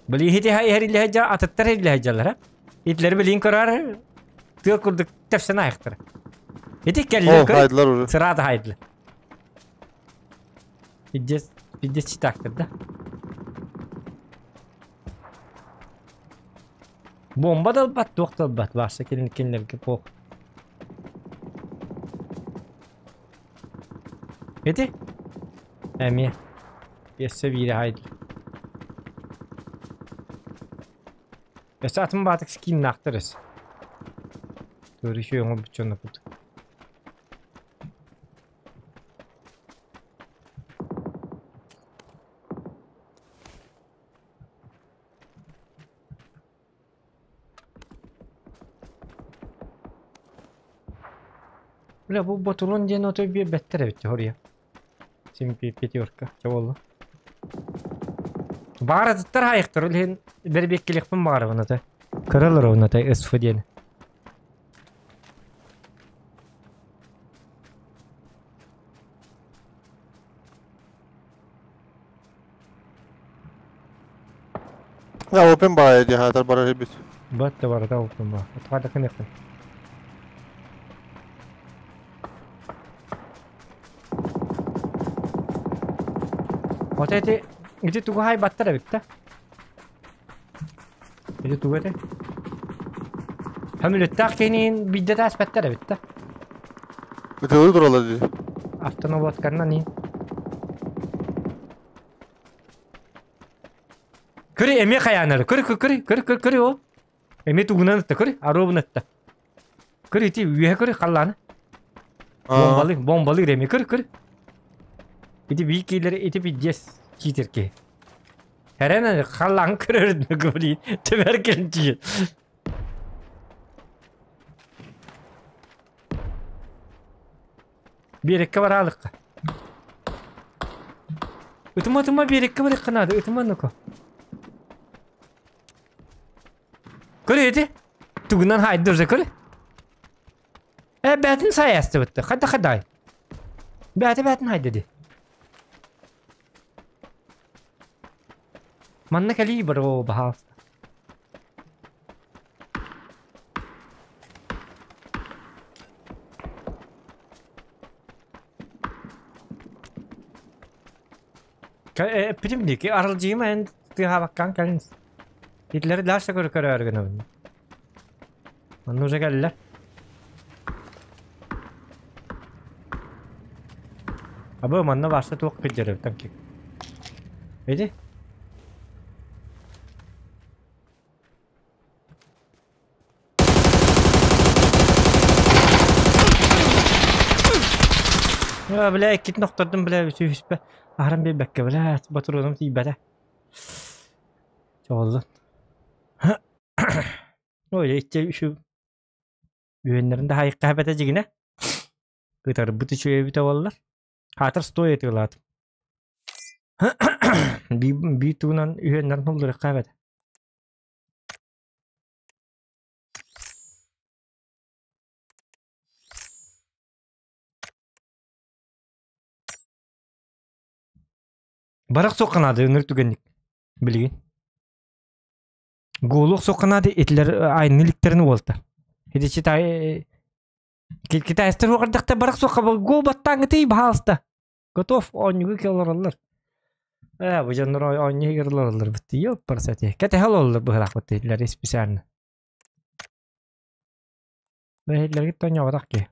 Били хити хай херилле жа атыттар херилле жалар. Итлер билин көрөр. Тыл курдук тепсен айыктыр. Ити келлер О, көр. хайдылар уже. Сразу хайдылар. Пиздец, пиздец читактыр да. Бомба да албат, туох да албат. Барса келин келинерге пох. Ити? Эми. Есе бири хайдыл. Эсе атын батык скин нактырыз. Төрүшү өңө бүтчөнө кут. Бля, бу ботулон диэн отой бир беттер эбит хория. Сим пятерка, чаболу. Баара тыттар хайыктыр, үлен бербеккелекпин баара буната. Кырылыр уната СФ диэн. Я open баа ди хатар барар бит. Батта барата open ба. Атқада кынекпин. Вот эти ити тугу хай баттар эбит да. Ити тугу эти. Хамилеттаах кенин бидде таас баттар эбит да. Ити туралар ди. Автоноводкарна ни. Көрі эме хаянары. Көрі көрі көрі көрі көрі о. Эме тугунан атта көрі аробун атта. Көрі ити үйе көрі қалланы. Бомбалы бомбалы реме көрі көрі. Ити бийкилер ити пиздец читерки. Хәрән қаллан көрөрдү говорит. Төбәр келинчи. Берекке баралык. Ытыма тыма берекке барык канады. Ытыма нука. Көрі ити. Тугунан хайды уже көрі. Э, бәтін саясты бітті. Қада қадай. Бәті бәтін хайды ди. Манна кали бро бахалста. Примдики арылжыйма эн тыхабаккан калинс. Итлери даша көрө көрө өргөнөбүн. Манна уже келлер. Абы манна башта туок кыджырып танки. Эди? Бля, иккитин охтордум, бля, үсүһүспэ. Аһаран биэрбэккэ, бля, ботуруонум тиийбэтэ. Чоҕуллун. Ой, иччэ үсү үөннэрин да хайыкка эбэтэ дьигинэ. Ытарбыт үчүгэйбитэ буоллар. Хаатыр стой ытыалаатым. Биир тугунан үһүөннэрин улларыахха эбэтэ. Барах суохха наада ыныр түгэнник билигин. Гуолуох суохха наада итилэр айны иликтерин уолта. Ити читай китайстар уоҕардахта барах суохха гол баттааҥытый баһаалыста. Готов оонньууга келороллор. Э, бу дьоннор оонньуу олороллор бытты. Ёппарсати. Кэтэһэ олороллор быһылаах бытты специально. Бэһиллэргит тонньоҕотох киһи.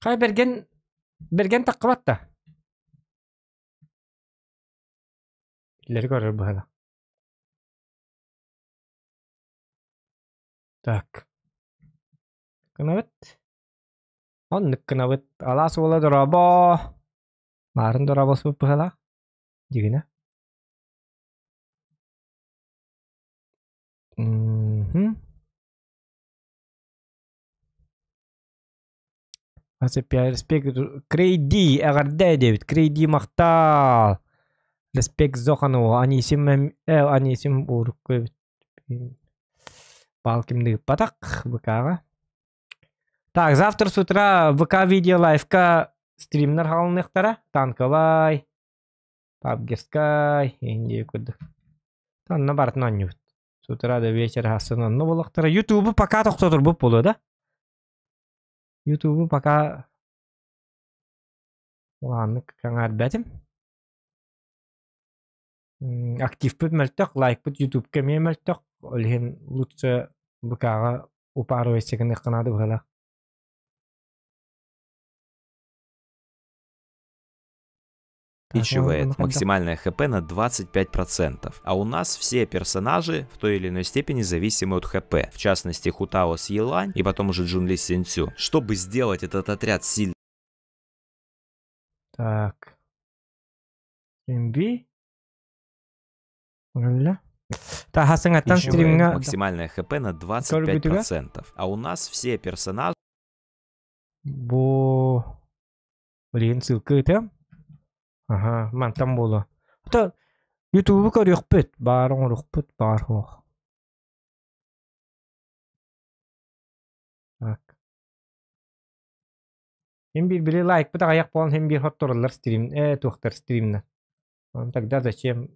Хай бэргэн бэргэн таххыбат да. Иллэри көрөр быһыла. Так. Гынабыт. Оннук гынабыт. Алаас уола дорообо. Маарын дорообосуппут быһыла. Дьигинэ. Мгм. Респект Крейди эҕэрдэ диэбит. Крейди махтаал. Респект Зохану Анисим Анисим урукку эбит. Баал кимди ыппатах ВК-ҕа. Так, завтра с утра ВК видео лайфка стримнер хаалыныахтара. Танковай, Пабгерскай, индия курдук. Онно барытын оонньуубут. С утра до вечера хассын онно буолуохтара. Ютубу пока тохтотурбут буолуо да? Ютубу пока улааннык каҥаарбэтим. Активпыт мөлтөх, лайкпыт Ютубка эмиэ мөлтөх. Ол иһин лучше ВК-ҕа упарывайся гыныахха наада быһыылаах. Увеличивает максимальное ХП на 25%. А у нас все персонажи в той или иной степени зависимы от ХП. В частности, Хутао с Елань и потом уже Джунли Синцю. Чтобы сделать этот отряд сильным, Так. MB. Ля. Та стримҥа максимальное ХП на 25%. А у нас все персонажи бу билигин ссылка ыытыам. Аха, мантан буолуо. Ото Ютубу көрүөхпүт, баар оҥоруохпут, баар суох. Так. Им биир били лайкпыт аҕыйах буолан син биир хотторуллар стрим, туохтар стримнэр. Тогда зачем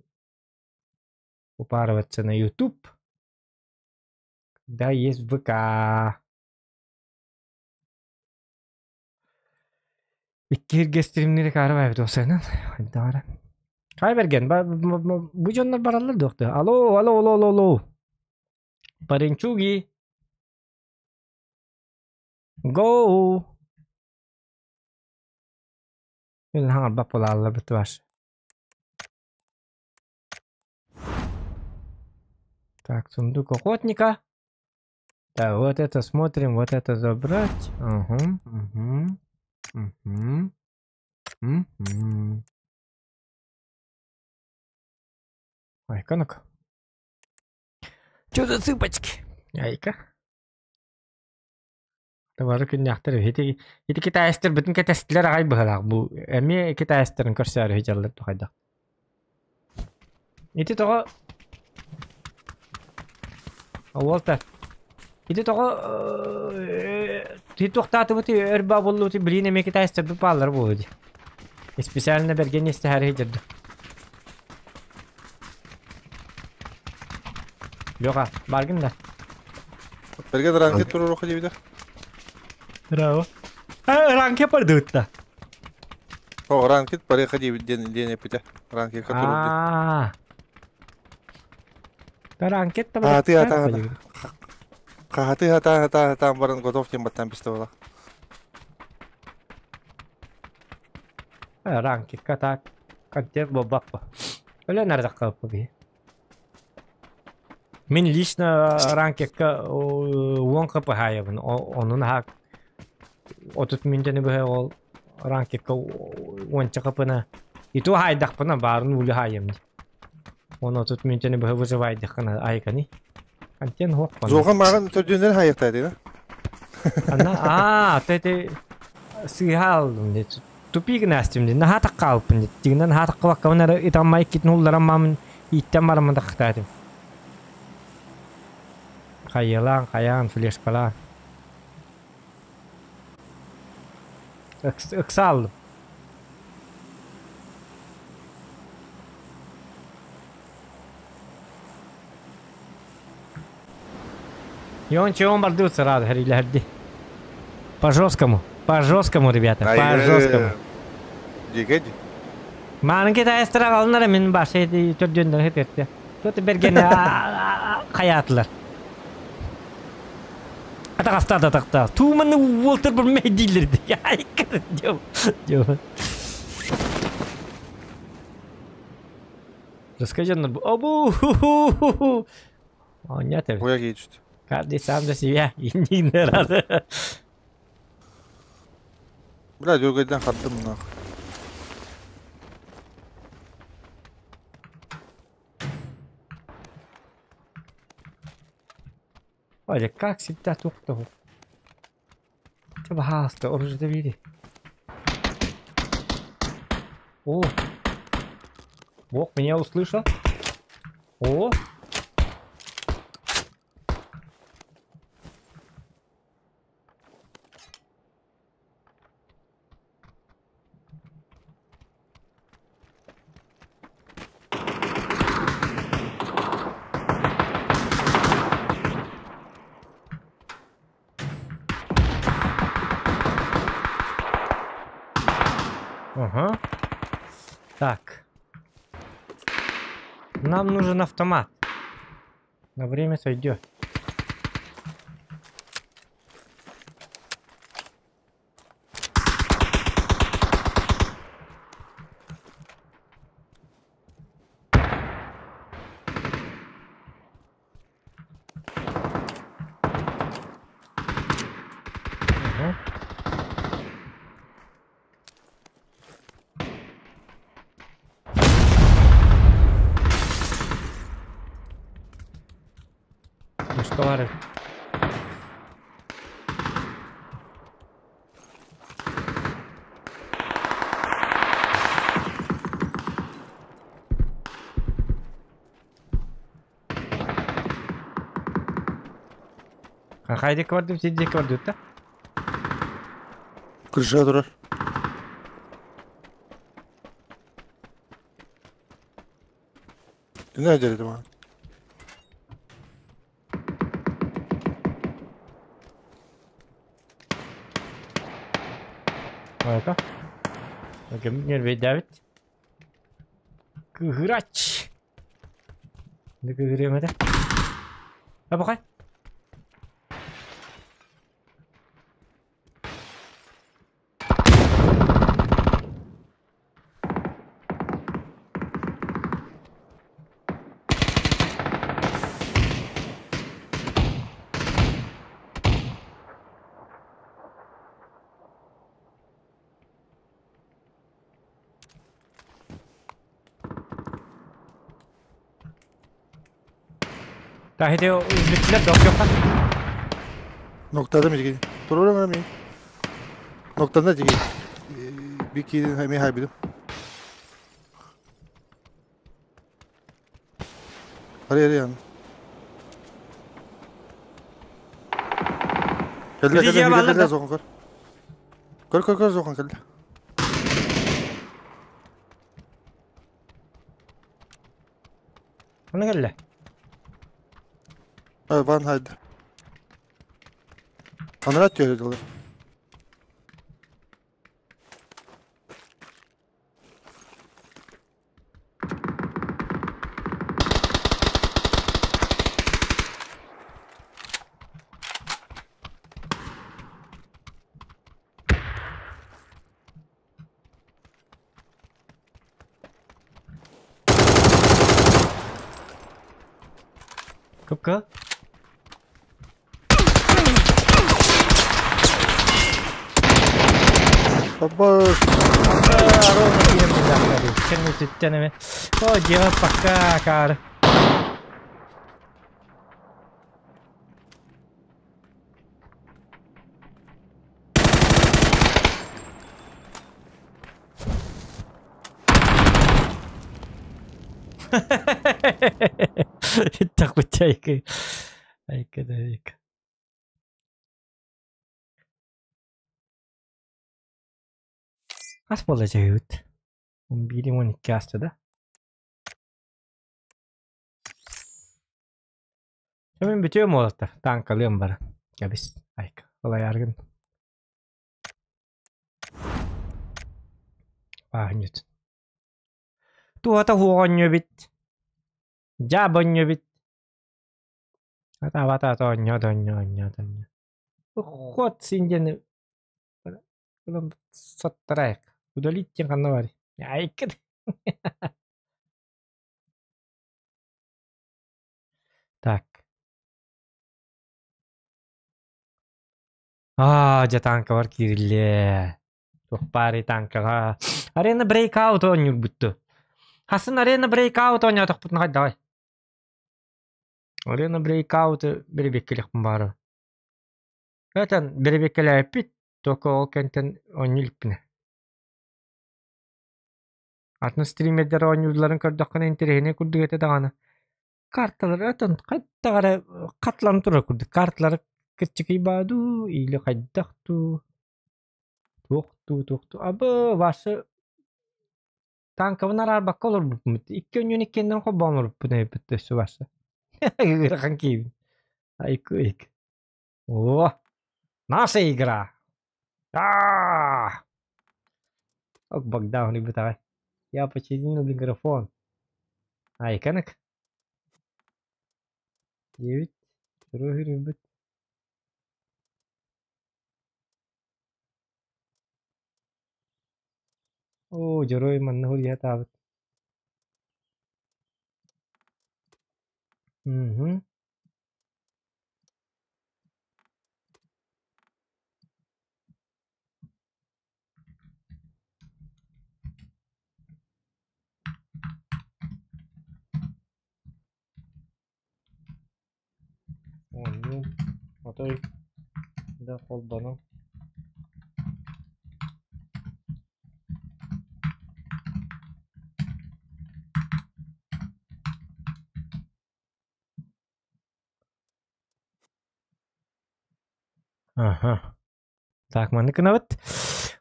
упарываться на YouTube, когда есть ВК? Икки сиргэ стримнири каарабай эбит уопсайынан. Хайдаҕара. Хай бэргэн, бу дьоннор бараллар дуохта. Алло, алло, алло, алло, алло. Паренчуги. Go! Мин хаҥарбат буолааллар бытыбаш. Так, сундук охотника. Так, вот это смотрим, вот это забрать. Угу, угу, угу, угу. Айка, ну-ка. Чё за цыпочки? Айка. Табары күннээхтэр ити ити китайстар бүтүн кэтэстилэр аҕай быһалаах бу эмиэ китайстарын көрсөөрү сылдьаллар тухайдах. Ити тоҕо Уолта ити тоҕо ити туохтаатыбыт өр баа буоллубут билиин эмиэ китайстарбыт бааллар буолуо дии. Специально бэргэн истэһээри сылдьар Леха, баргын да? Бэргэн ранкет туруоруохха диэбитэ. Браво. А, ранке пардыбытта. О, ранкет барыахха диэбит диэн диэн эппитэ. Ранкетка туруор диэн. Аа. Ранкет да Хаһатыы барыахтаах хатаан хаһатыы хатаан хатаан хатаан баран готов диэн баттаан бистэ буолла. Ранкикка так контент буолбаппа. Өлөн ардахха биһи. Мин лично ранкикка уон хпхайабын. Онун аһа 30 мүнтени быһа ол ранкикка уонча хпына. Иту хайдахпына баарын улю хайым. Он 30 мүнтени быһа выживайдаххына айкани. Контент хуох Зохан маған төрдүнер хайықтай дейді. Ана аа те сыыһа алдым дии. Тупик настым дии. Наһаа тахха алпын дии. Тигинен наһаа тахха баккабын эрэ итаммай иккитин улларан маамын ииттэн бараммын тахтаатым. Хайалаан, хайаан, флешкалаан. Ыкса алдым. И он чего бардыл сразу, говорили, По жесткому, по жесткому, ребята, по жесткому. Дикеди. Маанын китайстара алынар мен башы төрдүндөн хететти. Тут берген хаятылар. Атагаста да такта. Туманы уолтер бір мейдилерди. Ай, дем. Расскажи нам. Абу. О, нет. Оя кейчүт. Каждый сам за себя и не рад. Бля, дөгөдөн хаттым нах. Ой, как всегда тухту. Пожалуйста, оружие доверие. О! Бог меня услышал. О! Ага. Так. Нам нужен автомат. На время сойдет. Ага. Ну что, Лары? Хайди квартир, сиди квартир, да? Крыша турар. Не дерди маған. Это? Нервей давит. Кыгырач. Кыгырем это. А пока. Tahiti bittiler yok yok. Noktada mı digi? Турар мен. Ноктанда диги. Бики хайми хайбидим. Hadi hadi yani. Geldi Bizi geldi cevap geldi aldı. Zokan kör. Kör kör kör Zokan geldi. Onu geldi. Evet ben haydi. Kanırat diyor dediler. Ну-ка. Бабаш. О, дело пока, кар. Такой Айка, айка. Хас буолла дьайыбыт? 11-12 ааста да? Мин бүтүөм уолаттар, тааҥкалыам баран. Кэбис, айка, ылайааргын. Бааһынньыт. Туһата суох оонньуу эбит. Дьаабы оонньуу эбит. Атаабата оонньоо да оонньоо оонньоо да оонньоо. Ход син диэн соттарайык. Удалить диэн ханна барый? Айка. Так. Аа, дьэ танкабар киириллиэ. Туох баарый танкаҕа. Арена Breakout оонньуурбутту. Хасын Арена Breakout оонньоотохпутуна хайдаҕай? Арена Breakout бэрэбиэккэлиэхпин баара. Этэн бэрэбиэккэлээппит, только ол кэнтэн оонньуу иликпинэ. Атын стримердэр оонньуулларын көрдөххүнэ интэриэһинэй курдук этэ даҕаны. Карталар атын хайдах эрэ хатыланан турар курдук. Карталар кырчыкый баа дуу, или хайдах дуу, туох дуу, туох дуу. Абы, ваши танкабын араарбакка олорбуппут. Икки өнньүн иккиэннэрин холбоон олорбуппут эбиппит өссө ваша. Ыарахан киһибин. Айку айк. О, наша игра! А! Ок, Богдан ребята. Я починил микрофон. Айканок. 9. Ребят. Оо, дьоруой манна хуруйа таабыт. Мгм. Оонньуу отой да холбону Аха. Так, маннык гынабыт.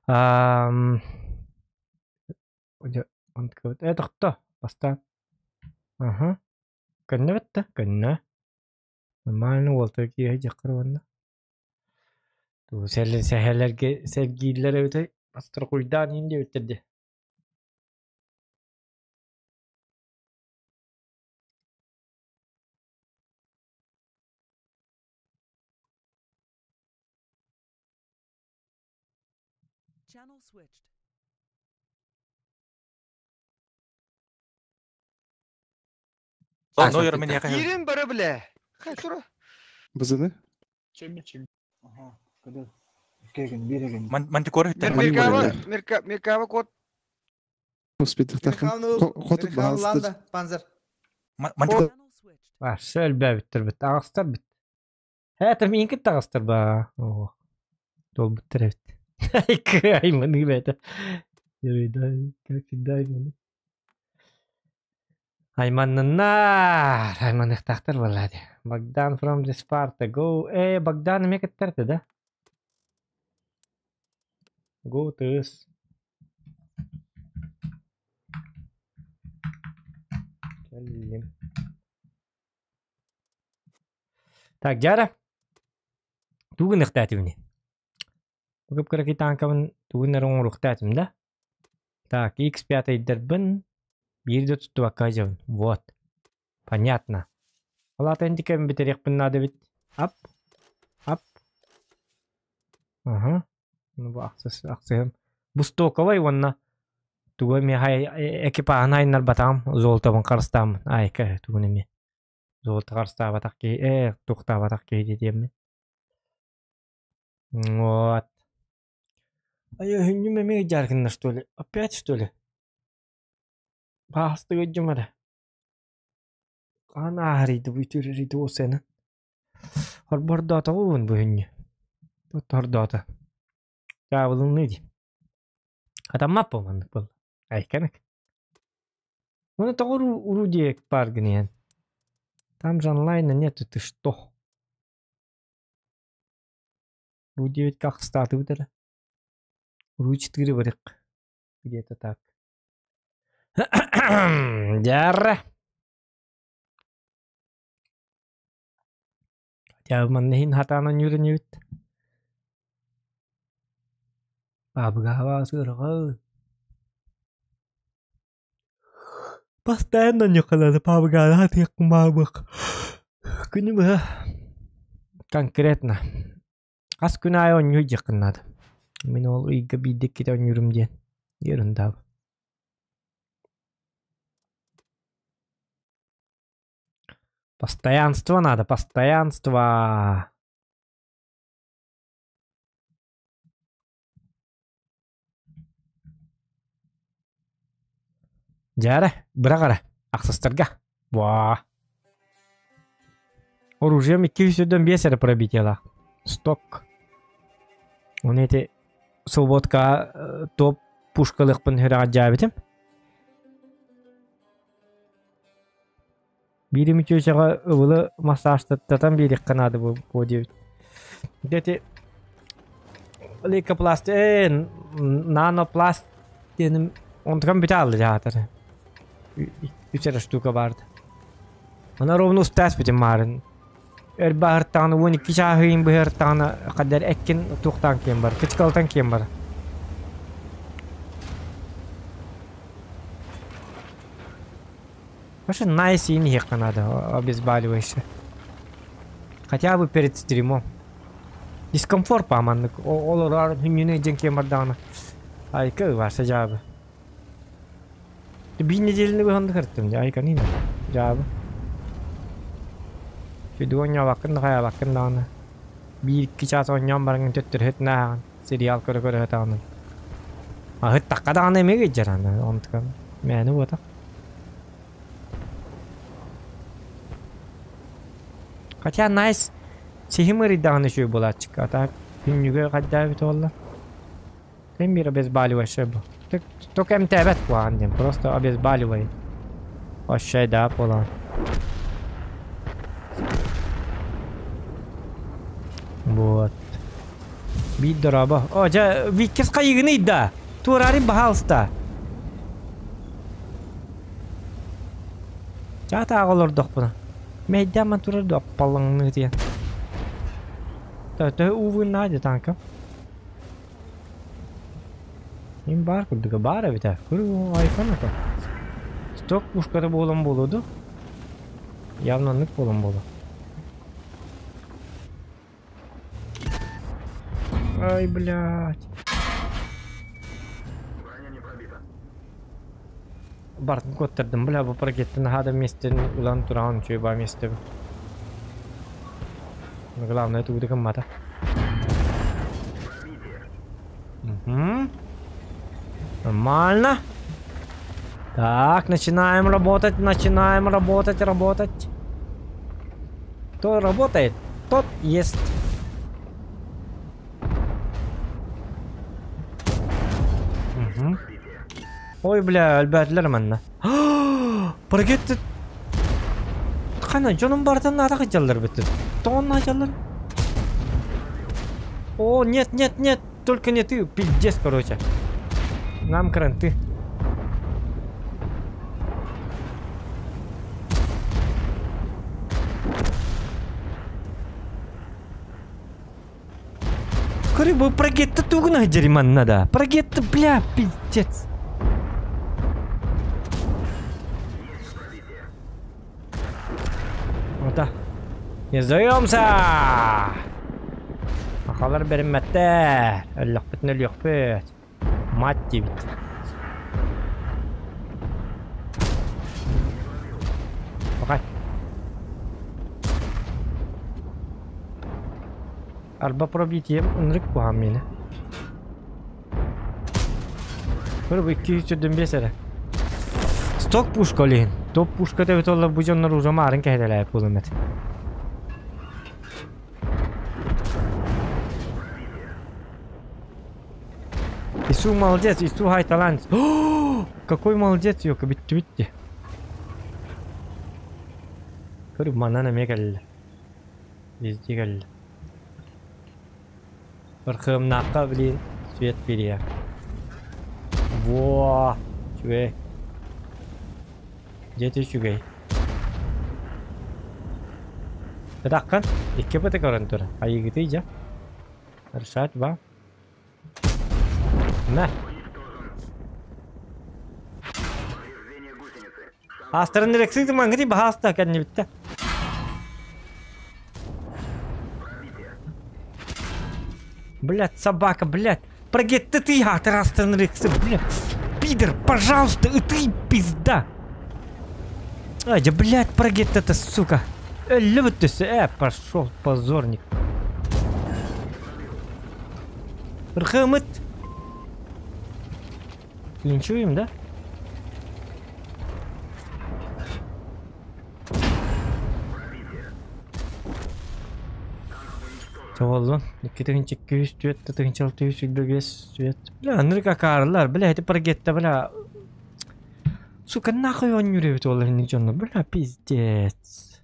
Ам... Э, тохто, бастаан. Аха. Көннө бэтта, көннө. Нормально уолтар киэһэ дьаххар уонна. Туу сэһэлэргэ сэргииллэр эбитэй. Астрахуйдаан иин диэбиттэр дии. Channel switched. Киирин бары билэ. Хай тура. Бызыны? Меркава, Мерка, Меркава код. Успетихтахын. Хотут баһалыстыр. Панзер. Ваше элбээбиттэр бит. Аҕыстар бит. Это миинки таҕыстар ба. Оо. Туолбуттар эбит. Айманы бэйэтэ. Как всегда айманы. Айманныннар. Айманыахтаахтар буоллаа дии. Богдан from the Sparta. Go. Э, Богдан эмиэ кыттар да? Go тыыс. Кэллим. Так, Дьара. Тугун ыхтаатыбыный? Бүгүп кыракый танкабын тугун эрэ оҥоруохтаатым да? Так, X5-дэрбин биир да туттубакка сылдьабын. Вот. Понятно. Ол аата интикэбин бүтэриэхпин наада эбит. Ап. Ап. Аха. Ну, бу ахсыс, ахсыһым. Бу стоковай уонна тугу эмиэ экипаһын айыннарбатаҕым, золотобун харыстааммын. Айка, тугун эмиэ. Золото харыстаабатах киһи, э, туохтаабатах киһи диэтиэммин. Вот. А я хүннүм эмиэ дьааргынна что ли? Опять что ли? Баастык өйдүм эрэ. Хаан ааһарыйды бу үтүөрэрийди уосайынан. Хорбордоотоҕун бу хүннү. Хордоото. Чаабылынныы дии. Хатаммат бу маннык буолла. Айканык. Уну тоҕо уруу диэк баар гыныйан. Там же онлайна нету, ты что? Ру 9 хастаатыбыт эрэ. Ру 4 барык. Где-то так. Дьарра. Хотя манна иһин хатаан ойуурунньубут. Баабыгаһаба сыарҕа. Постоянно ньукалары паабыгаҕа хатыахпын баабык. Күнү быһа конкретно. Хас күн аайы оонньуу диэххин наада. Мин ол ыйга биирдэ иккитэ оонньуурум диэн ерунда. Постоянство надо, постоянство. Дьээрэ, бырах эрэ, ахсыстарга. Ваа. Оружием 205 эрэ пробитиелаах. Сток. Оны ити свободка топ пушкалыахпын хүрэҕэ Биир мүчүөчэҕэ ыбылы массажтатан биэриэххэ наада буо диэбит. Дьэ ити лейкопласт ээ нанопласт диэним онтукам бүтэ хаалла дьаатар. Үс эрэ штука баарда. Аны ровно устаас бүтүн маарын. Өр баһыртаҕына 12 чааһыйын быһыртаҕына хаддар эккин туохтаан киэн бар, кычкалтан киэн бар. Вообще найс и иһиэххэ наада, обезболивающее. Хотя бы перед стримом. Дискомфорт па маннык олорор хүннүнэ дьэн киэн бардаҕына. Айка варса дьаабы. Биир неделяны быһанды кырттым дьэ айка нина дьаабы. Сүдү оонньообаккын да хайаабаккын даҕаны. Биир икки чаас оонньоон бараҥҥын төттөрү һыт нааҕын сериал көрө-көрө сытаҕын. Аһыттахха даҕаны эмиэ гыйдьар аны онтукан мээнэ буотах. Хотя найс сиһим ырыйдаҕына үчүгэй буолааччык. А так күннүгэ хайдаа эбитэ буолла. Тем мир обезболивающий бу. Только эмтээбэт куһаҕан диэн, просто обезболивает. Вообще да буолан. Вот. Биир дорообо. О, дьэ, Виккис хайыгыный да? Туораарын баһаалыста. Чаатааҕы олордохпуна. Мэйдээн турар да аппаллаҥныы диэн. Төһө уувуннаа дии танка. Мин баар курдуга баар эбит ээ. Көрү айфон ото. Сток пушката буолан буолуо ду? Явно оннук буолан буолуо. Ай, блядь. Бартын куоттардым, бля, бу паркеттан наһаа да миэстэни ылан тураҕын үчүгэй баа миэстэбин. Но главное тугу да гыммата. Угу. Нормально. Так, начинаем работать, начинаем работать, работать. Кто работает, тот ест. Угу. Ой, бля, өлбөөтүлэр манна. Паркет Хана дьонум барытын наада сылдьаллар бүттүн. Тоҕо наадьаллар? О, нет, нет, нет, только не ты, пиздец, короче. Нам кранты. Көрү бу прогетта тугуна дьариманна да. Прогетта, бля, пиздец. Ота. Не сдаемся! Сахалар бэриммэттэр. Өллөхпүтүн өлүөхпүт. Мать диэбит. Окей. Арба пробитием ынырык куһаҕан миэнэ. Көр бу 225 эрэ. Сток пушка ол иһин. Топ пушка эбит оллар бу дьоннор уже маарын кэһэтэлээбит буолуом этэ. Ису молодец, Ису хай талант. Какой молодец, ёка, битти битти. Көр манан эмиэ кэллэ. Везде кэллэ. Ырхыымнаахха, блин, свет бириэ. Во, үчүгэй. Дьиэтэ үчүгэй. Ытаххын икки быты көрөн тур. Айыгытый дьэ. Решать ба. На. Астарын рекситы мангри баһаста кэннибиттэ. Блять, собака, блять. Прогетты ты, астарын рексы, блядь. Пидор, пожалуйста, и ты пизда. Ай, да, блядь, прогетт это, сука. Любит ты, пошел, позорник. Рхымыт. Линчуем, да? Чоҕоллун. 2 204 625 свет. Бля, ынырык акаарылар. Бля, это прогетта, бля. Сука, нахуй он эбит ол инник дьонно. Бля, пиздец.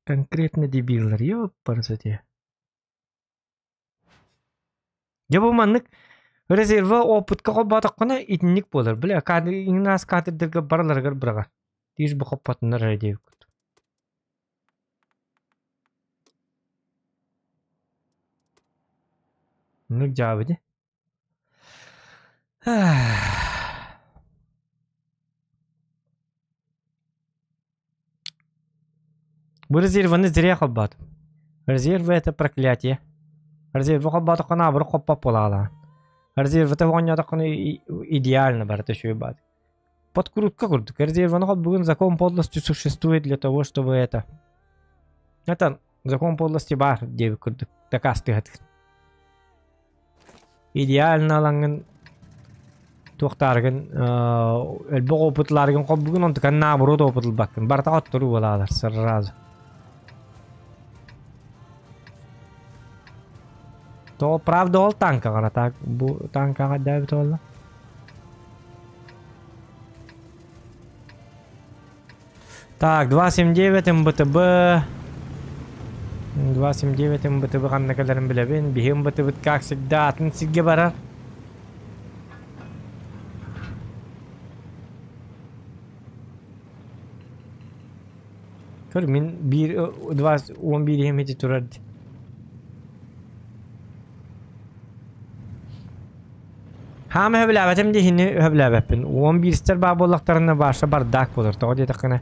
Конкретно дебиллар, ёпарасоте. Дьэ бу маннык резерва опытка холбоотоххуна итинник буолар. Бля, кадр иҥнаас кадрдарга барыларыгар быраҕар. Тиис бу хоппотуннар эрэ диэбиккит. Оннук дьаабы дии. Бу резерваны зря холбоотум. Резервы это проклятие. Резервы холбоотоххуна абыры хоппоп буолаҕалаан. Резервыта оонньоотоххуна идеально барыта үчүгэй баҕайы. Подкрутка курдук. Резерваны холбугун закон подлости существует для того, чтобы это. Это закон подлости баар диэбит курдук. Дакаастыһатыр. Идеально ылаҥҥын туохтааргын элбэх опытлааргын холбугун онтукан наоборот опыт ылбаккын. Барыта хотторуу буолаалар сразу. То правда ол танкаҕа так бу танкаҕа дээбит буолла. Так, 279 МБТБ 279 МБТБ ханна кэлэрин билэбин. Биһи МБТБт как всегда атын сиргэ барар. Көр мин биир 2 11 иһим ити турар дии. Хаама сөбүлээбэтим дии иһини сөбүлээбэппин. 11-стэр баар буоллахтарына баарса бардак буолар. Тоҕо диэтэххинэ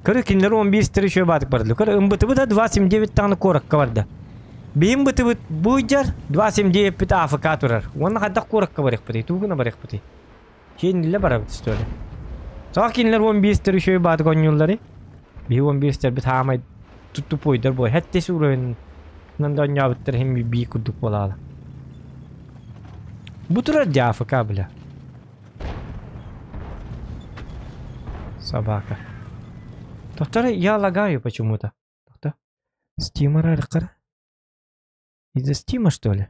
Көрө кинилэр 11-стэр үчүгэй баатык бардылар. Көрө ымбытыбыт да 279 даҕаны куоракка барда. Биһим бытыбыт бу ыйдьар 279-пит АФК турар. Уонна хайдах куоракка барыахпытый? Тугу гына барыахпытый? Киэннилэ барабыт что ли? Тоҕо кинилэр 11-стэр үчүгэй баатык оонньуулларый? Биһи 11-стэрбит хаамай тупойдар буой. Хэттес уровенынан да оонньообуттар иһин бии курдук буолаала. Бу турар дии АФК бля. Собака. Доктор, я лагаю почему-то. Доктор. Стима раркар. Из-за Стима, что ли?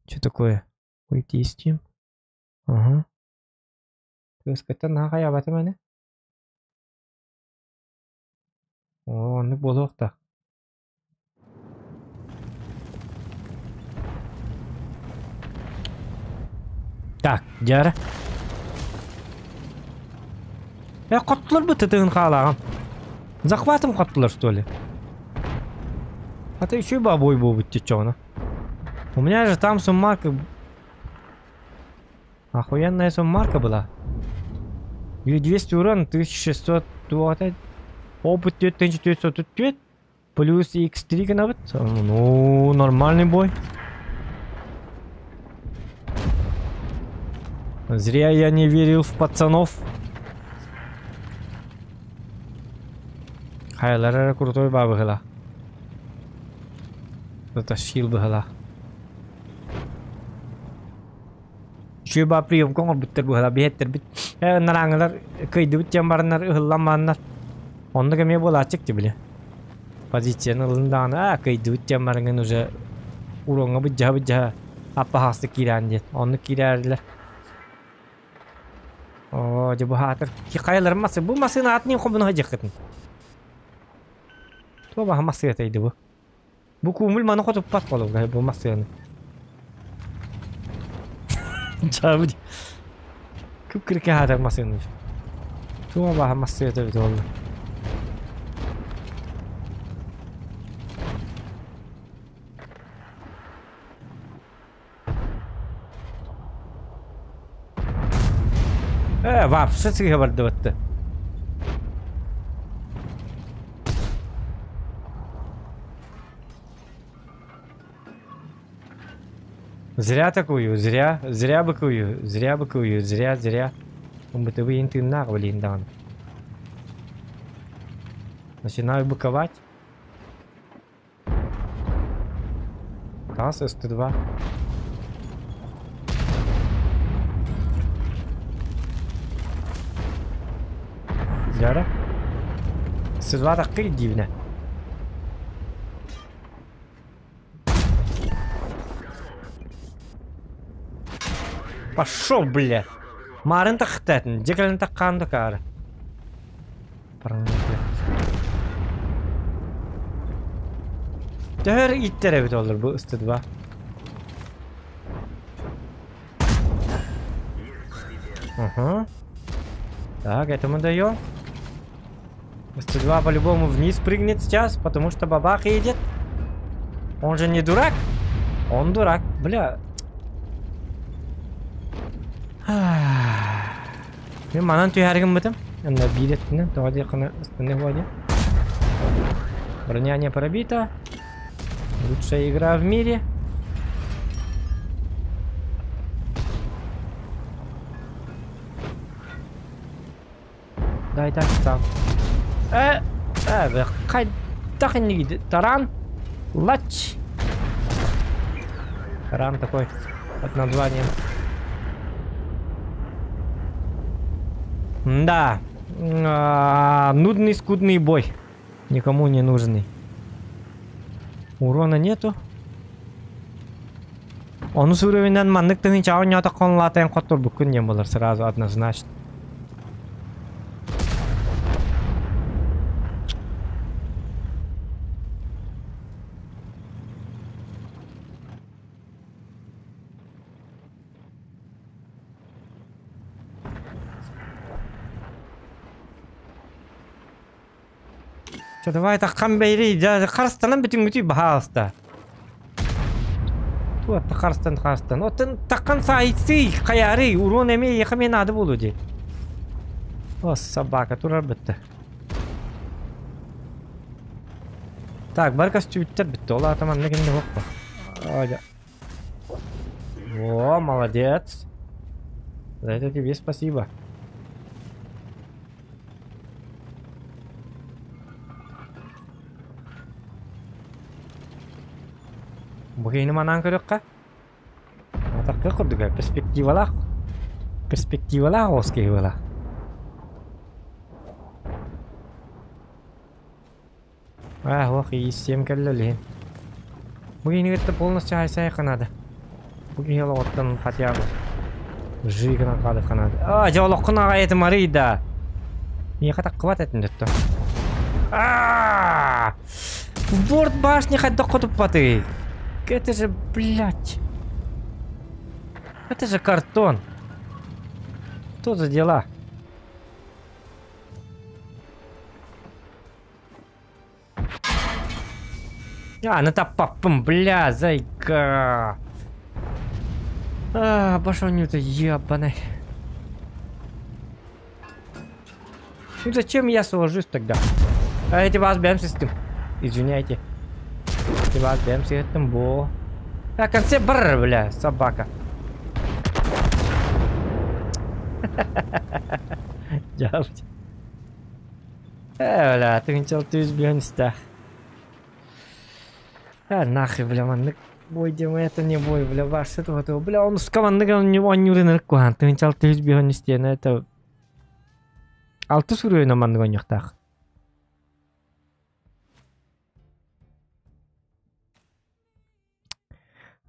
Что такое? Уйти из Steam? Ага. Тыаскыттан наһаа хайаабатым аны. Оо, оннук буолуохтаах. Так, дьара. Э, хоттулар бу тытыгын хаалааҕым. Захватом хоттулар, что ли? А ты еще бабой буолбут чечоҕуна. У меня же там суммарка... Охуенная суммарка была. 200 урон, 1600 опыт 4404 плюс x3 гынабыт. Ну, нормальный бой. Зря я не верил в пацанов. Хайалара эрэ крутой баабыһыла. Затащил быһалаах. Үчүгэй баа приемка оҥорбуттар быһалаах биһэттэрбит. Э, нарааҥылар кыйдыбыт диэн бараннар ыһыллан бараннар. Оннук эмиэ буолааччык ти били. Позицияны ылын даҕаны аа кыйдыбыт диэн бараҥын уже уроҥҥа быдьаһа-быдьаһа аппаһаастык киирээн диэн. Оннук киирээрилэр. Оо, дьэ бу хаатыр. Хайаларын масы? Бу массыына аатын хомуна сылдьыаххытын. Туох баһа массыына бу? Бу куумул маны хотуппат холобура бу массыынаны. Чаабы Күп-күркэ хаатар массыына. Туох баһа массыына эбит буолла. Э, вообще сыыһа бардыбатты. Зря такую, зря, зря быкую, зря быкую, зря, зря. Бытовые тыыннаах блин даҕаны. Начинаю быковать. Таас СТ2. Дьара. СТ2 таккый дивнэ. Пошел, бля. Марын тахтатын, дьэ таккаан да каары. Төһөр иттер эбит олор бу СТ2. Ага. Так, это мы даем. СТ2 по-любому вниз прыгнет сейчас, потому что бабах едет. Он же не дурак. Он дурак. Бля. Мен манан түһәргем бытым. Анда билет тоҕо диэххинэ ыстыны хуадя. Броня не пробита. Лучшая игра в мире. Дай так сам. Э, э, хайдах иннигит таран. Лач. Таран такой под названием. Да. А, нудный, скудный бой. Никому не нужный. Урона нету. Онус уровеньнан маннык тыһын чаҕын ньоотоххон лаатайын хотторбуккун диэн буолар сразу однозначно. Чэ, давай таххан бэйри, дьэ харыстанан бүтүҥҥүтүй баһаалыста. Туотта харыстан харыстан. Оттон таххан саайсый, хайаарый, урон эмиэ эйиэхэ эмиэ наада буолуо дии. О, собака турар бытта. Так, бары көстүүттэр бүттэ. Ол аата манна кинини хоппа. О, молодец. За это тебе спасибо. Бу киһини манаан көрүөххэ. Атахха курдуга перспективалаах. Перспективалаах оҕус киһи буолар. Аа, ох, ииссиэм кэллэ илиһин. Бу киһини кытта полностью хайсайыахха наада. Бу киһи олоҕуттан хотя бы жи гынан хаалыахха наада. Аа, дьэ олоххун аҕай этим арый да. Миэхэ таххыбат этин дөттө. Аа! Борт башни хайдах хотуппатый? Это же, блядь. Это же картон. Что за дела? А, ну папам, бля, зайка. А, башоню-то ебаный. Ну зачем я сложусь тогда? А эти вас бэм систем. Извиняйте. Эти вас бэм систем, бо. А конце бар, бля, собака. Дьявол. Э, бля, ты хотел ты избьёнься. А, нахуй, бля, маннык бой диэн это не бой, бля, барсы туһа бля, онуска маннык оонньуурун ырык куһаан, тыһыынча 605 истиэнэ это алтыс уруйуна маннык оонньуохтаах.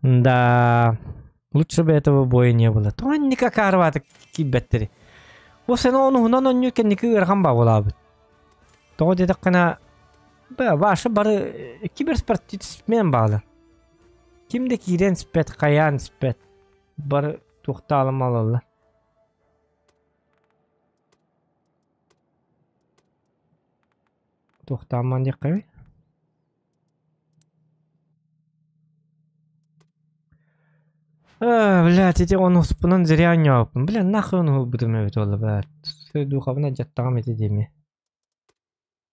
Да, лучше бы этого боя не было. Тоҕо никак арбааты киирбэттэри. Ол сен онуһунан оонньуур кэнники ыарахан баҕалаабыт. Тоҕо диэтэххинэ, баша бары киберспортсмен баалар. Ким да киирэн испэт, хайаан испэт. Бары туохтаалым алаллар. Туохтаамман диэххэ А, блядь, ити онуспунан зря оонньообуппун. Бля, нахуй ону ылбытым эбит буолла, блядь. Духабын алдьаттаҕым ити диэми.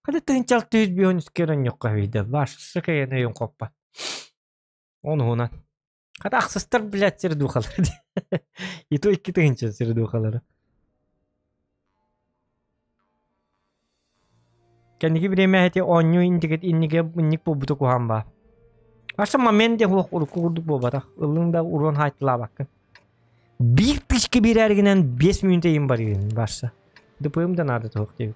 Хата тыһыынча 653 кэр оонньуохха үһүйдэ. Баш, кэйэн өйүн хоппат. Онуһунан. Хата ахсыстар, блядь, сир духалары. И то 2000 сир духалары. Кэнники бириэмэ эти оонньуу интигит иннигэ инник буолбута куһаан баа. Аса момент диэн суох урукку курдук буолбатах. Ыллыҥ да уруон хаайтылаабаккын. Биир тысяча биэрэргинэн 5 мүнүүтэ иһин барыгын барса. ДПМ да наада туох диэбит.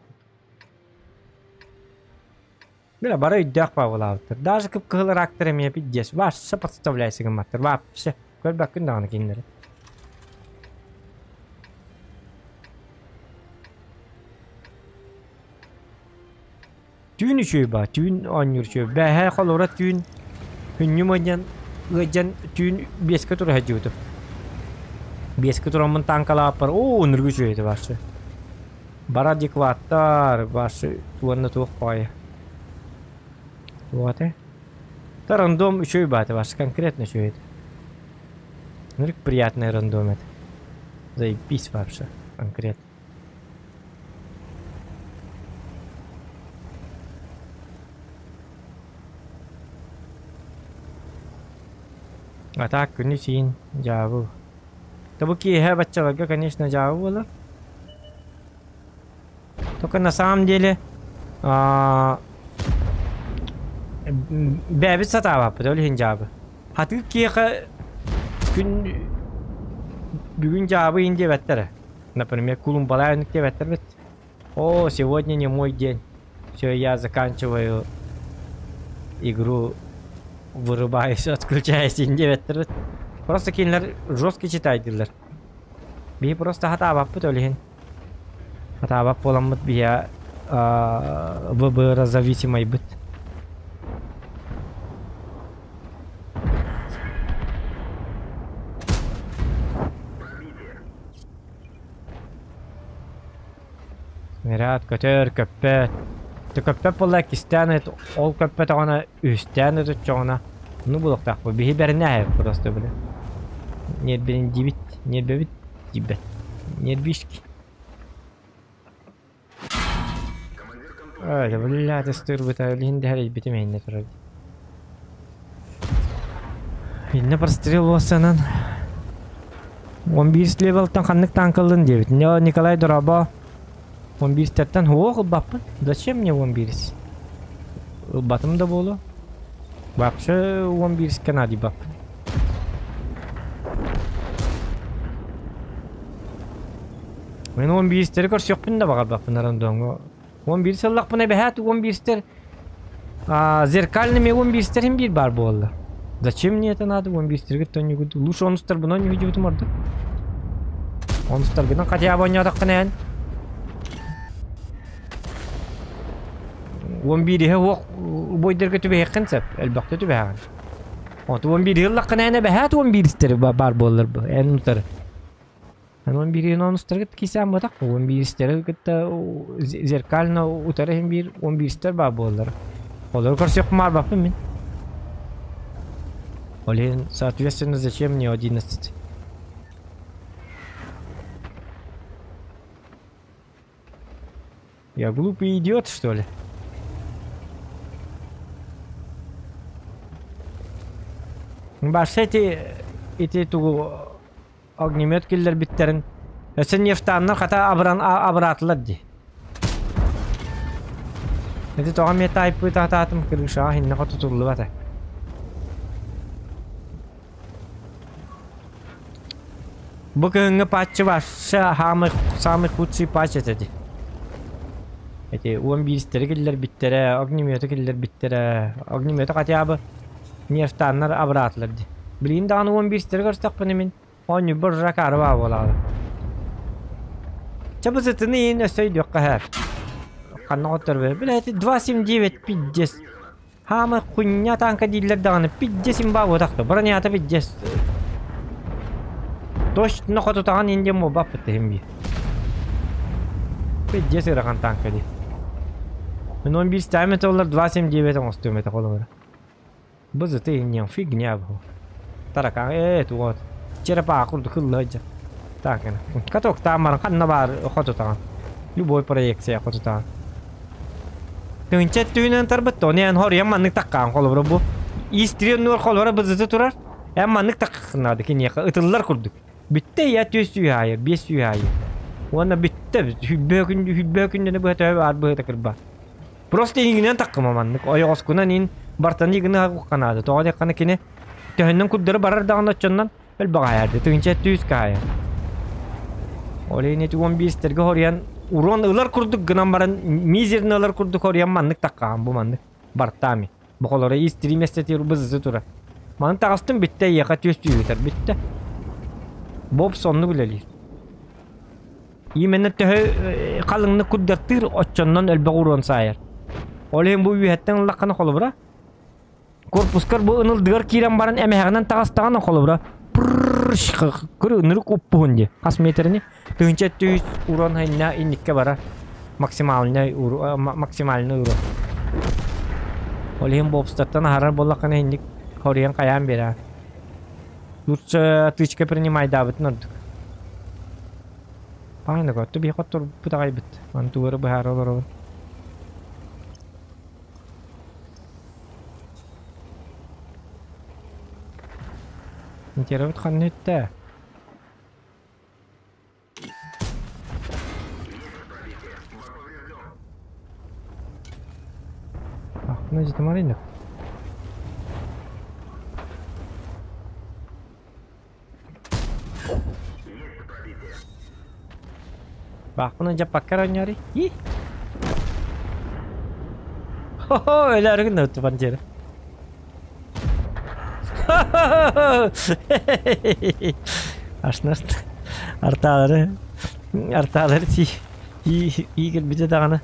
Бля, бары өйдөөх баабылаабыттар. Даже кып-кыһыл рактар эмиэ пиздец. Вообще подставляйся гымматтар. Вообще. Көрбөккүн даҕаны кинилэри. Түүн үчүгэй баа, түүн оонньуур үчүгэй. Бээһээ холобура түүн хүнньүм ыдьан ыадьан түүн биэскэ тура сылдьыбытым. Биэскэ тураммын тааҥкалаабыппар оо ынырык үчүгэй этэ вообще. Бары адекваттар, вообще уонна туох баҕайы. Туох этэй? Та рандом үчүгэй баа этэ вообще конкретно үчүгэй этэ. Ынырык приятный рандом этэ. Заебись вообще конкретно. А так күнү сиин дьаабыл. Да бу киэһэ баччаларга, конечно, дьаабыл буолар. Только на самом деле бэйэбит сатаабаппыт ол иһин дьаабы. Хатыы киэхэ күн бүгүн дьаабы иһин диэбэттэрэ. Например, кулумбалаан диэбэттэр бит. О, сегодня не мой день. Все, я заканчиваю игру, вырубаюсь, отключаюсь диэбэттэр бит. Просто кинилэр жестко читайдыыллар. Биһи просто хатаабаппыт ол иһин. Хатаабат буоламмыт биһи ВБР зависимайбыт. Снаряд көтөр, көппөт. Көппөт буолла иккистээн ыт, ол көппөтөҕүнэ үһүстээн ыт оччоҕуна ну булуохтаахпыт. Биһи бэринэ просто бile. Нербин дибит, нербэбит тиийбэт. Нервишки. Ай, блядь, ыстыырбыта, илиһин дэһэр илбитим иһиннэ турар. Инне прострел уоссанан 11 левелтан ханнык танкалын диэбит. Николай Дороба 11-тертен хуох ылбаппын. Зачем мне 11? Ылбатым да буолуо. Вообще 11 наадыйбаппын. Мен 11-тери көрсүөхпүн да баҕарбаппын рандомҥа. 11 сыллахпына эбэһээт 11-тер зеркальными 11-терин биир баар буолла. Зачем мне это надо? 11-терге тоннюгут. Лучше онустарбын онньугутум ордук. Онустаргынан хотя бы онньоотоххуна эн. 11-иһэ уох бойдарга түбэһиэххин сөп. Элбэхтэ түбэһэҕин. От 11 ыллаххына эн эбэһээт 11-тери баар буоллар бу. Эн утары. Эн 11-ин онустарга кисээн батах. 11-тери кытта зеркально утары иһин биир 11-тер баар буоллар. Олору көрсүөхпүн баарбаппын мин. Ол иһин, соответственно, зачем мне 11? Я глупый идиот, что ли? Баша эти ити тугу огнемет киллэрбиттэрин өссө нефтаннар хата абран абыраатылар дии. Ити тоҕо эмиэ таайпыт атаатым крышаҕа иһиннэ хотутуллубата. Бу кыһыҥҥы патчы вообще самый, самый худший патч этэ дии. Эти 11-тэри киллэрбиттэрэ, огнеметы киллэрбиттэрэ, огнеметы хотя бы нерфтааннар абыраатылар дии. Билигин даҕаны 11-тэри көрсөхпүнэ мин оонньуурбар уже акаары баа буолаҕын. Чэ бу сытыны иһин өссө өйдүөххэ һээр. Ханна хотторбу? Бля, эти 2.79 пиздец. Хаамай хуйня танка дииллэр даҕаны пиздец имба буотах да. Бронята пиздец. Точно хотутаҕын иһин диэн буолбаппыт иһин биир. Пиздец ыарахан танка дии. Мен 11 тайм это олар 2.79 оҥостуом этэ холобура. Бу зыты иһин фигня бу. Таракан ээ туот. Черепаха курдук ылла сылдьар. Танканы. Каток тааммарын ханна баар хотутаҕын. Любой проекция хотутаҕын. Тыһыынча өттүгүнэн тарбыт, оны эн хоруйан маннык таккаан холобура бу. Истириэн нуор холобура бызыты турар. Эн маннык таккахнаады киниэхэ ытыллар курдук. Бүттэ я түс сүүһэ аайы, биэс сүүһэ аайы. Уонна бүттэ хүлбөһө күн хүлбөһө күннэни быһа төһө баар быһыта кырба. Просто иһиҥинэн таккыма маннык. Ойоҕоскунан ин бартаны гына хукканаады. Тоҕо диэххэ кини төһөннөн курдары барар даҕаны оччоннон Элбэх аһаарды, тыһыынча түс каайа. Ол иһин ити 15-тэргэ хоруйан урон ылар курдук гынан баран мизерни ылар курдук хоруйан маннык таккаан бу маннык бартаами. Бу холоро ис три местэтигэр бызысы турар. Маны таҕыстым бүттэ эйиэхэ түөс түүгүтэр бүттэ. Бобс оннук үлэлиир. Именно төһө халыҥнык курдаттыыр оччоннон элбэх урон саайар. Ол иһин бу үөһэттэн ыллаххына холобура Корпускар бу ынылдыгар киирэн баран эмэһэҕинэн таҕыстаҕына холобура кыр ынырык уппуһун дии хас метрини тыһыынча түс урон хайна инникке барар максимальный максимальный урон ол иһин бобстаттан аһарар буоллаххына инник хоруйан хайаан биэрэр лучше тычка принимайдаабытын ордук пааны көттү биһи хотторбут аҕайбыт маны тугу эрэ быһаара олоробун. Интервью ханна үттэ? Ахна житимарина. Баахпына дьаппакка оонньоорий. И. Хо-хо, өлөөрү гынна пантера. Ашнаст артаалары артаалары ти и кэлбитэ даҕаны.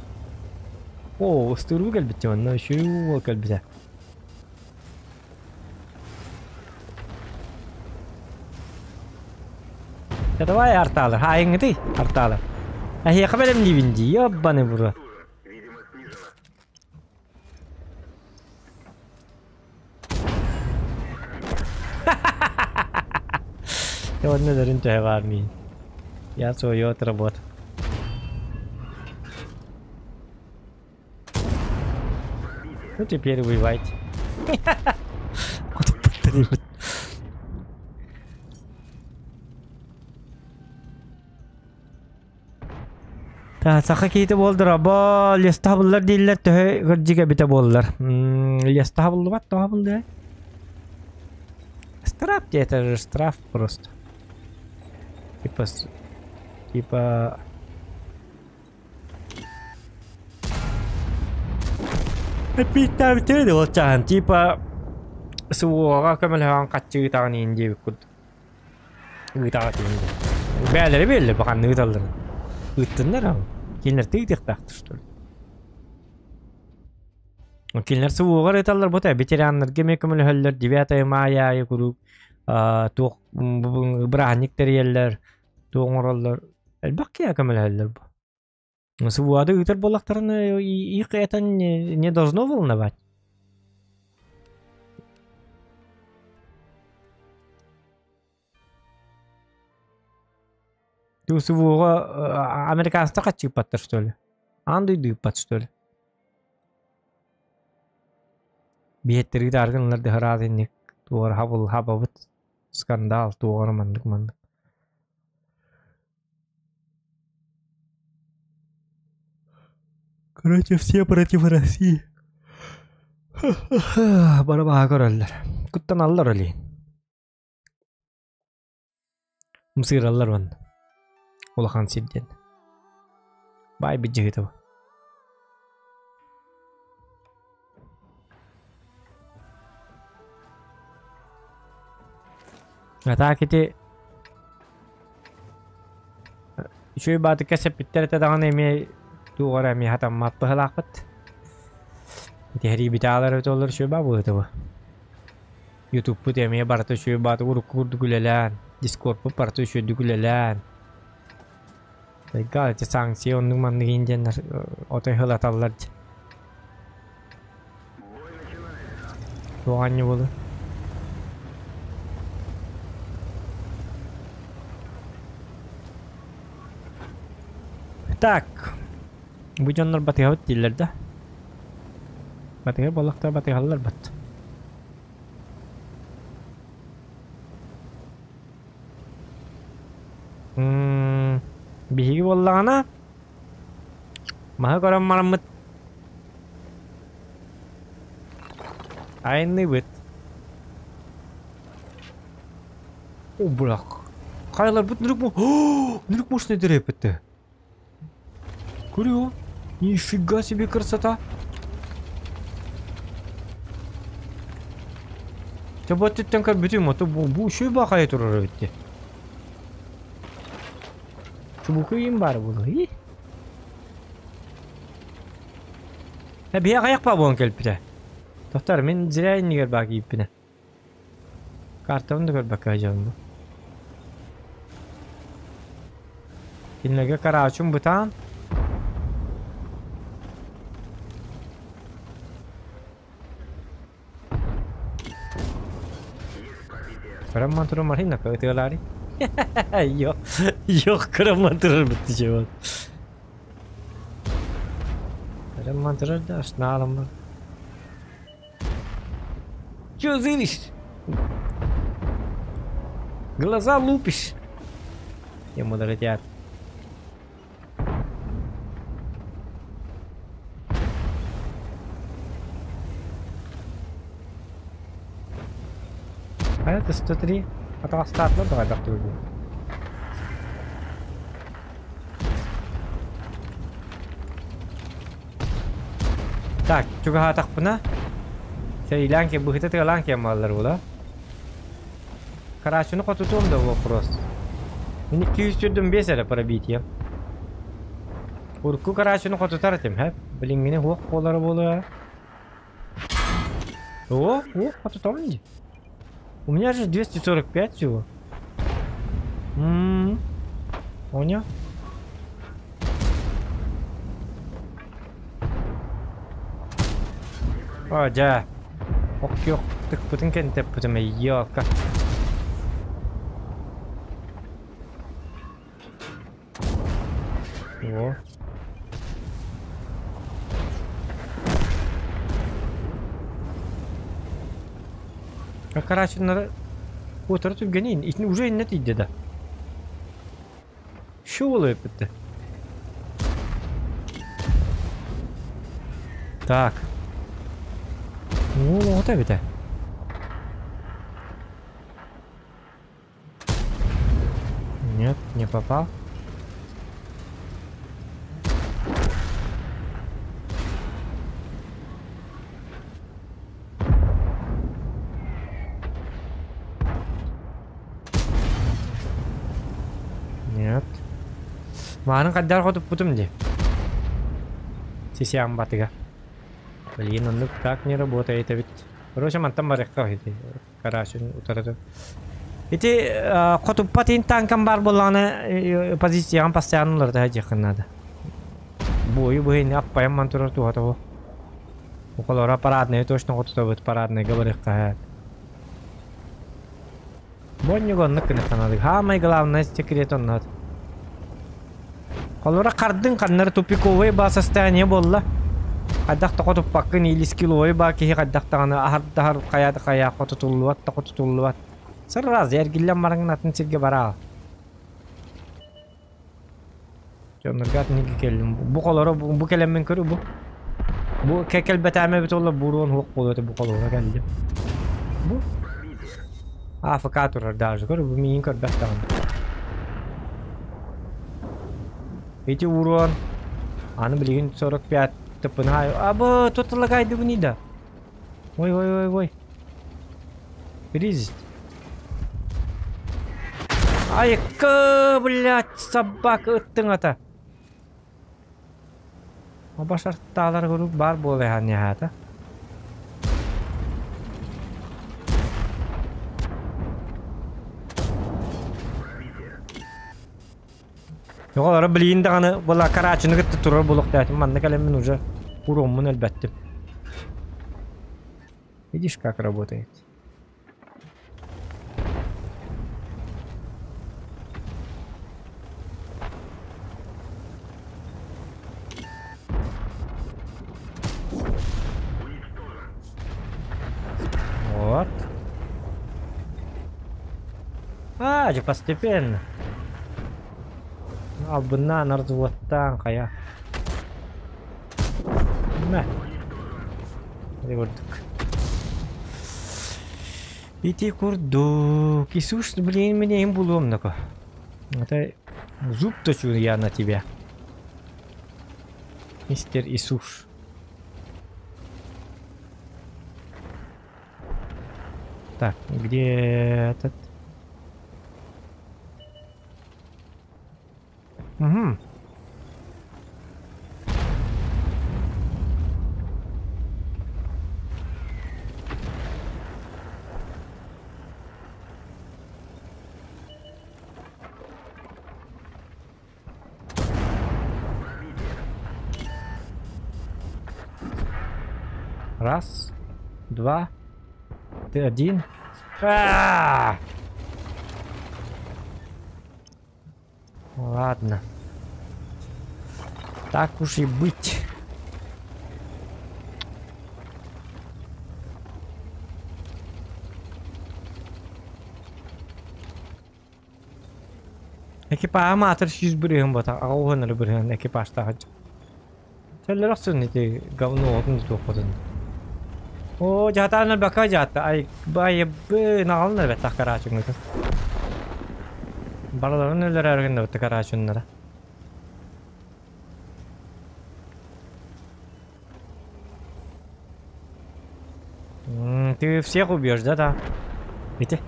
О, ыстыырбы кэлбит онно үчүгэй кэлбитэ. Да давай артаалы, хаайыҥҥытый артаалы. Эһиэхэ бэлэмниибин дии, ёббаны буруо. Онно өлөрүн төһө баар миин. Я свою отработал. Ну теперь воевать. Саха киһитэ буолдура бо лестабыллар дииллэр төһө кырдьык эбитэ буоллар. Лестабыллыбат тоҕо буллар? Штраф это же штраф просто. Типа типа Эппиэттээбиттэрэ ол чааһын типа СВО-ҕа көмөлөһөн хаччы ыытаҕын иһин диэбит курдук. Ыытаҕа иһин диэн. Бээлэри биэллэр бу ханна ыыталларын. Ыыттыннар ау. Кинилэр тыытыахтаахтар что ли? Кинилэр СВО-ҕа ыыталлар бу ветераннарга эмиэ көмөлөһөллөр 9 мая аайы куруук туох бырааһынньык тэрийэллэр, туох оҥороллор. Элбэх киһи көмөлөһөллөр бу. СВО-да ыытар буоллахтарына их это не должно волновать. СВО-ҕа американецтар хаччыыппаттар что ли? Аан дойду ыыппат что ли? Биһэттэри ыытааргын ылар инник туора хабыл хабабыт скандал туора маннык маннык. Короче, все против России. Бары баһа көрөллөр. Куттаналлар олейин. Ымсыыраллар уонна. Улахан сир диэн. Баай быдьыһыта бу. А так ити үчүгэй баатыкка сэппиттэр этэ даҕаны эмиэ туох эрэ эмиэ хатаммат быһыылаахпыт. Ити эрийбитаалар эбит олор үчүгэй баа буолуо бу. Ютубпут эмиэ барыта үчүгэй бааты урукку курдук үлэлээн, Дискордпут барыта үчүгэйдик үлэлээн. Тайга ити санкция оннук маннык иин диэннэр отой хылаталлар дии. Туох анньы буолуо? Так, бу дьоннор батыһабыт дииллэр да. Батыһар буоллахтара батыһаллар бат. Биһиги буоллаҕына маһы көрөн бараммыт айанныыбыт. О, бля. Хайаларбыт нүрүк бу. Нүрүк мощный деревья. Курю. Нифига себе красота. Те вот түттен көрбүтүм, ото бу бу үчүгэй баҕайы турар эбит дии. Чубуку им баар буолуо. И? Э, биһи аҕыйах баа буолан кэлбитэ. Тохтор, мин зря иннигэр баа киирбинэ. Картабын да көрбөккө сылдьабын бу. Кинилэргэ караачым бытаан. Кырамман турар марина ытыалаары. Yok, yok кырамман турар битти чего. Кырамман турар да астына бар. Чё зыришь? Глаза лупишь. Ему долетят. А это 103. Атаҕастаатылар да хайдах тугу. Так, чугаһаатахпына сэриилээн киһи быһыта тыалаан киэн бааллар була. Карачыны хотутуом да вопрос. Мин 245 эрэ пробитие. Урукку карачыны хотутар этим, хэп. Билиҥҥини хуох буолара буолуо. О, о, хотутабын дии. У меня же 245 всего. М-м-м. Понял? О, дьэ. Ох, тыкпытын кэнтэппитим, ёлка. О. Короче, надо... Утро түргэнин, итин уже инне тиийдэ да. Şu буолуо эппитте. Так. Уол оҕото эбитэ. Нет, не попал. Нет. Маанын хаддар хотуппутум дии. Сисиан батыга. Блин, оннук так не работает эбит. Короче, мантан барыахха ити. Карашын утарытын. Ити хотуппат ин танкам бар буоллаҕына позицияҕын постоянно уларыта сылдьыаххын наада. Буойу быһыйны аппайан ман турар туһата бу. Околоро парадные точно хотутабыт парадныйга барыахха Бонньуга оннук гыныахха наада. Самое главное секрет онно. Холобура хардыҥ ханнары тупиковай баа состояние буолла. Хайдах да хотуппаккын или скилловой баа киһи хайдах даҕаны аһардаһар хайа да хайа хотутуллубат да хотутуллубат. Сразу эргиллэн бараҥын атын сиргэ бараа. Дьоннорго атын сиргэ кэллим. Бу холоро бу кэлэммин көрү бу. Бу кэлбэтээм эбит уолла буруон суох буолуо этэ бу холоро кэллим. Бу АФК турар даже көрү бу миигин көрбөт даҕаны. Ити урон. Аны билигин 45 тыппын. Абы, тоталагайды да. Ой, ой, ой, ой. Кризис. Айка, блядь, собака ыттың ата. Башарталар көрүк бар буолайхан яхата. Yoğalara bileyин даҕаны була карачыны кытта турар булуктаатым манна кэлэммин уже уроммун элбэттим. Видишь, как работает. Вот. А, же постепенно. Албынна нарзуаттан кая. Мә. Курдук. Ити курдук. Исуш, блин, мне им булуом нако. Это зуб точу я на тебя. Мистер Исуш. Так, где этот? Угу. Раз, два, ты один. А -а -а! Ладно. Так уж и быть. Экипаж аматор 100 бата, ағуғын бірген экипажтағы. Сәллер ақсын ете говно отын тоқытын. О, жатарына бака жатты. Ай, бай, б, нағалын бәт таққара чүңгіті. Бараларын өлер әргенде бітті қара чүннері. Ты всех убьешь, да, да? Видите?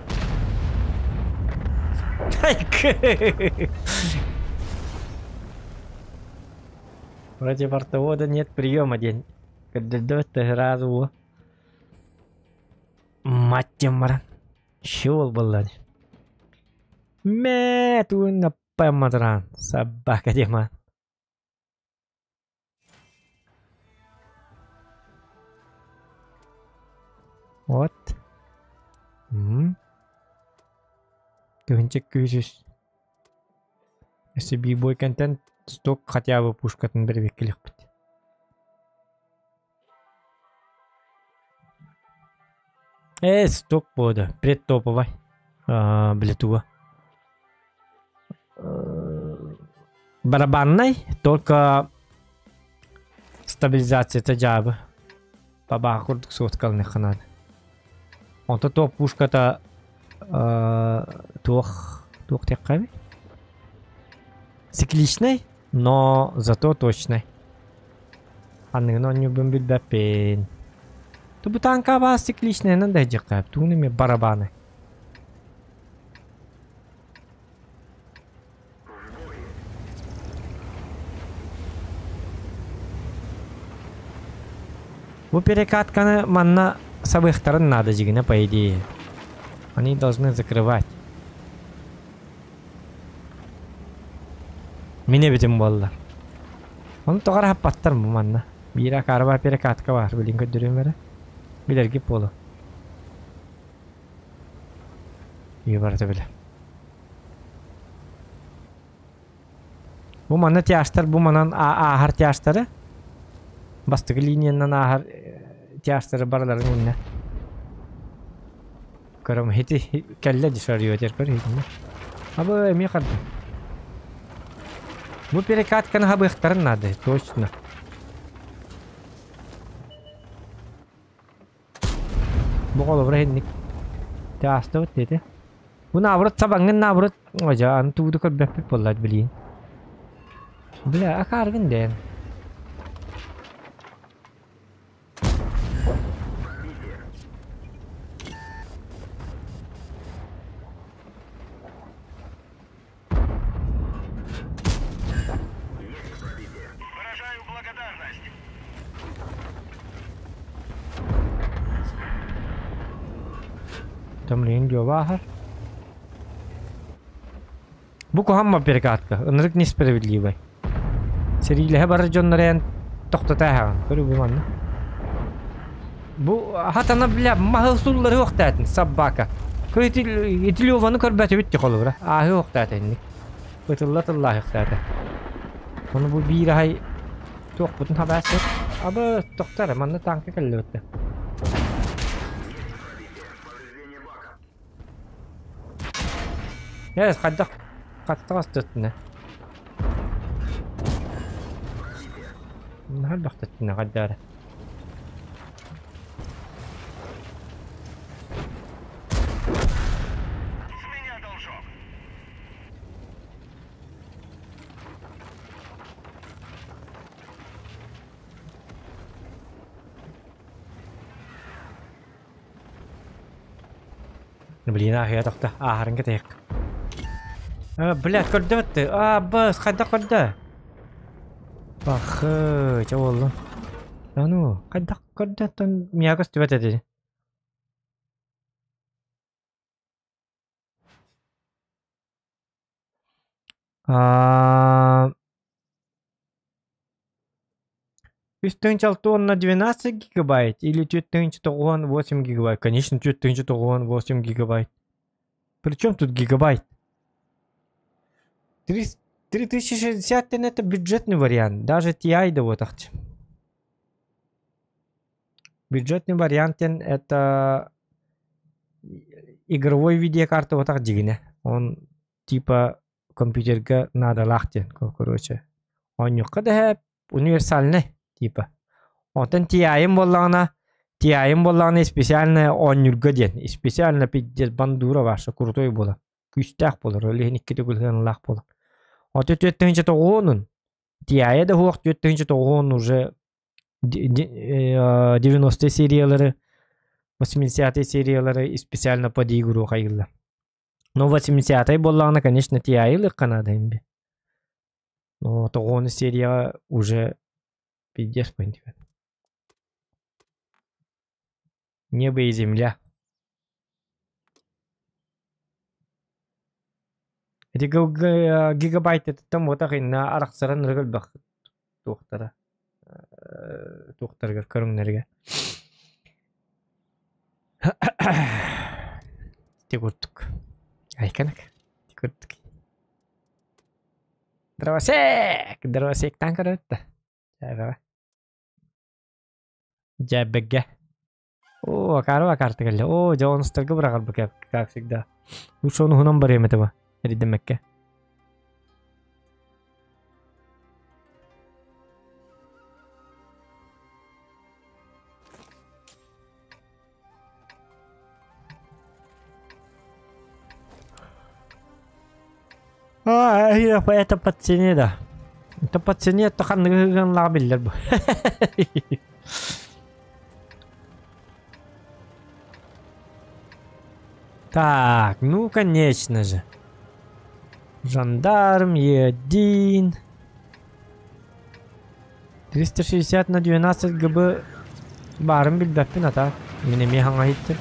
Против артовода нет приема день. Сразу. Мать мара. Щел был. Мэ, на пэматран. Собака дема. Вот. Тыгынчык күйсүс. Если бой контент, сток хотя бы пушкатын бір беккелек бит. Сток болды. Предтоповый. Блитуа. Барабанный, только стабилизация жабы. Баба курдук соткалны ханады. Онто топ пушката туох теккаби. Цикличный, но зато точный. Анныгын онню билбэппин. Ту танка бас цикличный, нанда жаккап, туны барабаны. Бу перекатканы манна с обоих сторон надо, жигина, по идее. Они должны закрывать. Мине битим боллар. Оны тоғар хаппаттар бу манна. Бира карба перекатка бар, билин көдүрүм Билерги полу. И барда биле. Бу манна тяштар, бу манан ахар тяштары. Бастыгы линиянан ахар тяштары барларын инне. Көрөм хити келле дишар йотер көр хитне. Абы эми карды. Бу перекатканы хабыхтарын надо, точно. Бу колобра хинник. Тясты вот деди. Бу наоборот сабаңын наоборот. Ожа, аны тууду көрбөппүт боллар билин. Бля, акааргын дээн. Тамлин Джовахар. Бу куһамма перекатка. Ынырык несправедливый. Сэриилэһэ барар дьоннор эн тохтото аһаҕын. Көрү бу манна. Бу хатана бля маһы суллары уохтаатын собака. Итилеваны көрбөтүбүт холобура. Ааһы уохтаата инник. Ытылла тыллааһыктаата. Ону бу биир аһай туохпутун хабаасыр. Абы тохтар манна танка кэллибитте. Э, хайдах хаттаҕас төттүнэ. Наһаа төттүнэ хайдаары. Блин, ааһыа тохто, ааһарын кэтэһик. Блядь, көрдөбөт ты. А, бас, хайдах көрдө? Бахы, чэ буоллун. А ну, хайдах көрдө, оттон миэхэ көстүбэт этэ. А, 3 на 12 гигабайт или 4 8 гигабайт? Конечно, 4 8 гигабайт. Причем тут гигабайт? 3060 это бюджетный вариант. Даже TI да вот. Бюджетный вариант это игровой видеокарта вот так дигине. Он типа компьютерга надо лахтен, короче. Он да универсальный типа. Онтон TI-м буоллаҕына, TI-м буоллаҕына специально оонньуурга диэн. Специально пиздец бандура ваша крутой буолар. Күүстээх буолар. Ол иһин икки төгүл буолар. Ото 4 9-ун. TI да хуох 4 9 уже 90 сериялары, 80 сериялары специально под игру хайылла. Но 80 буоллаҕына, конечно, TI ылыахха наада имби. Но тоҕуон серия уже пиздец пойдет. Небо и земля. Эти гигабайт это там вот так на арахсаран рыгылбах туохтара. Туохтаргар көрүҥнэргэ. Ти курдук. Айканак. Ти курдук. Дровосек! Дровосек тан көрөттө. Жабега. Жабеге. О, акары акарты келли. О, Джонстарга бырагар бу как всегда. Лучше оны хунан бар емети ба. Эридемекке. А, это по цене, да. Это по цене, это ханныгын биллер бу. Так, ну конечно же. Жандарм Е1. 360 на 12 ГБ баарын билбэппин ата. Мин эмиэ хаҥа иһиттим.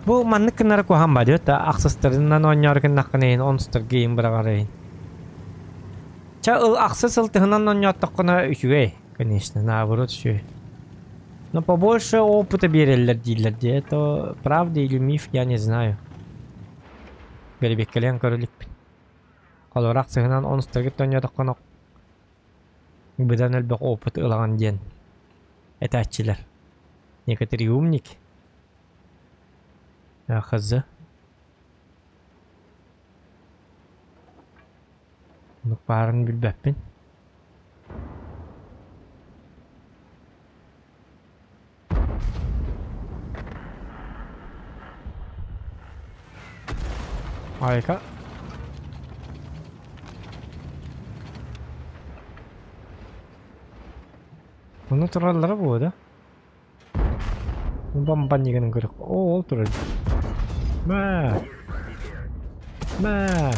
Бу маннык гыннары куһаҕан ба диэт да ахсыстарынан оонньоор гыннаххына онустар гейм быраҕарайын. Ча ыл ахсыс ыл тыһынан оонньооттоххуна үчүгэй, конечно, наоборот үчүгэй. Но побольше опыта биэрэллэр дииллэр дии. Это правда или миф, я не знаю. Бэрибиэккэлээн көрө иликпин. Холобур, ахсыһынан онустаргыт тонньоотоххуна быдан элбэх опыт ылаҕын диэн этээччилэр. Некоторые умники. Хз. Оннук баарын билбэппин. Айка. Ону тураллара буо да? Бомбаннигын көрөх. О, ол турар. Мэ. Мэ.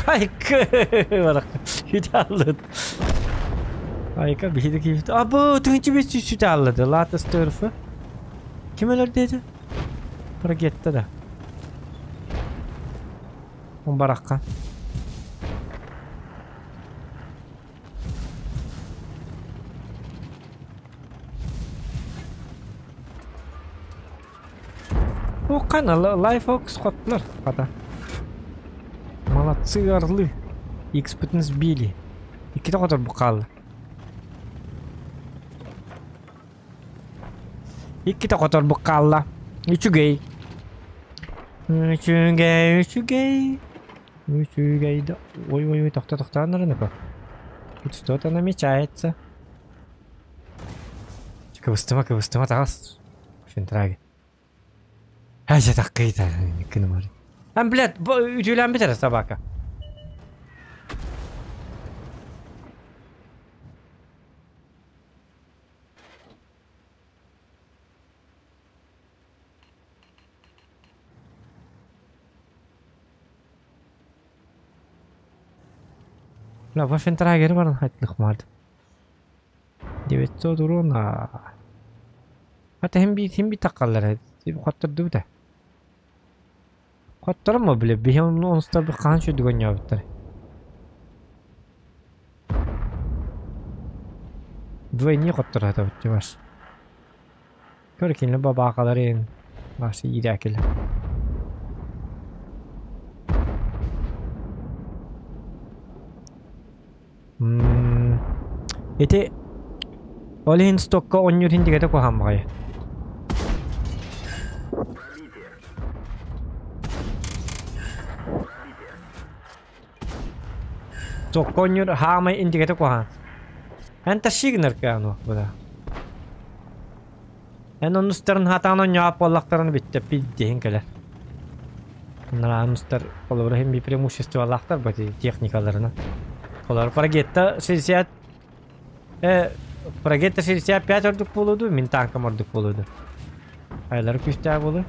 Айка. Барак. Үталлыт. Айка биһиги киһит. Абы, тыынчы бес жүз сүтэ аллады. Лата стерфы. Ким өлөр деди? Ракетта да. Он баракка. Уххана Lifefox хоттулар хата. Молодцы орлы. Икспытын сбили. Иккитэ хоторбут хаалла. Иккитэ хоторбут хаалла. Үчүгэй. Үчүгэй, үчүгэй. Үчүгэй да. Ой, ой, ой, тохто тохтоон нарыныка. Тут что-то намечается. Кыбыстыма, кыбыстыма, таҕыс. Фентраги. Хәҗә таккыйта, кини бар. Ам, блядь, үтүлән битер собака. Бля, Waffentrager баран хайтылык марды. 900 урона. Хата хим би хим би таккаллар. Хоттор да. Хоттормо бile биһим онустар bir хаан шүдүгөн ньообуттар. Двойни хоттор хата баш. Көр кинилер бабаакаларын башы иирээкилер. Ити ол иһин стокка оонньуур иһин дигэтэ куһаҕан баҕайы. Стокка оонньуур хаамай индигэтэ куһаҕан. Эн тащи гынар кыаҕын буда. Эн оннустарын хатаан оонньоох буоллахтарына бүттэ пиздиһин кэлэр. Нараанустар холобура иһин би преимуществолаахтар бу техникаларынан. Олор Прогетта 60 э Прогетта 65 ордук буолуо дуу, мин танкам ордук буолуо дуу? Айлары күүстээх буолуо.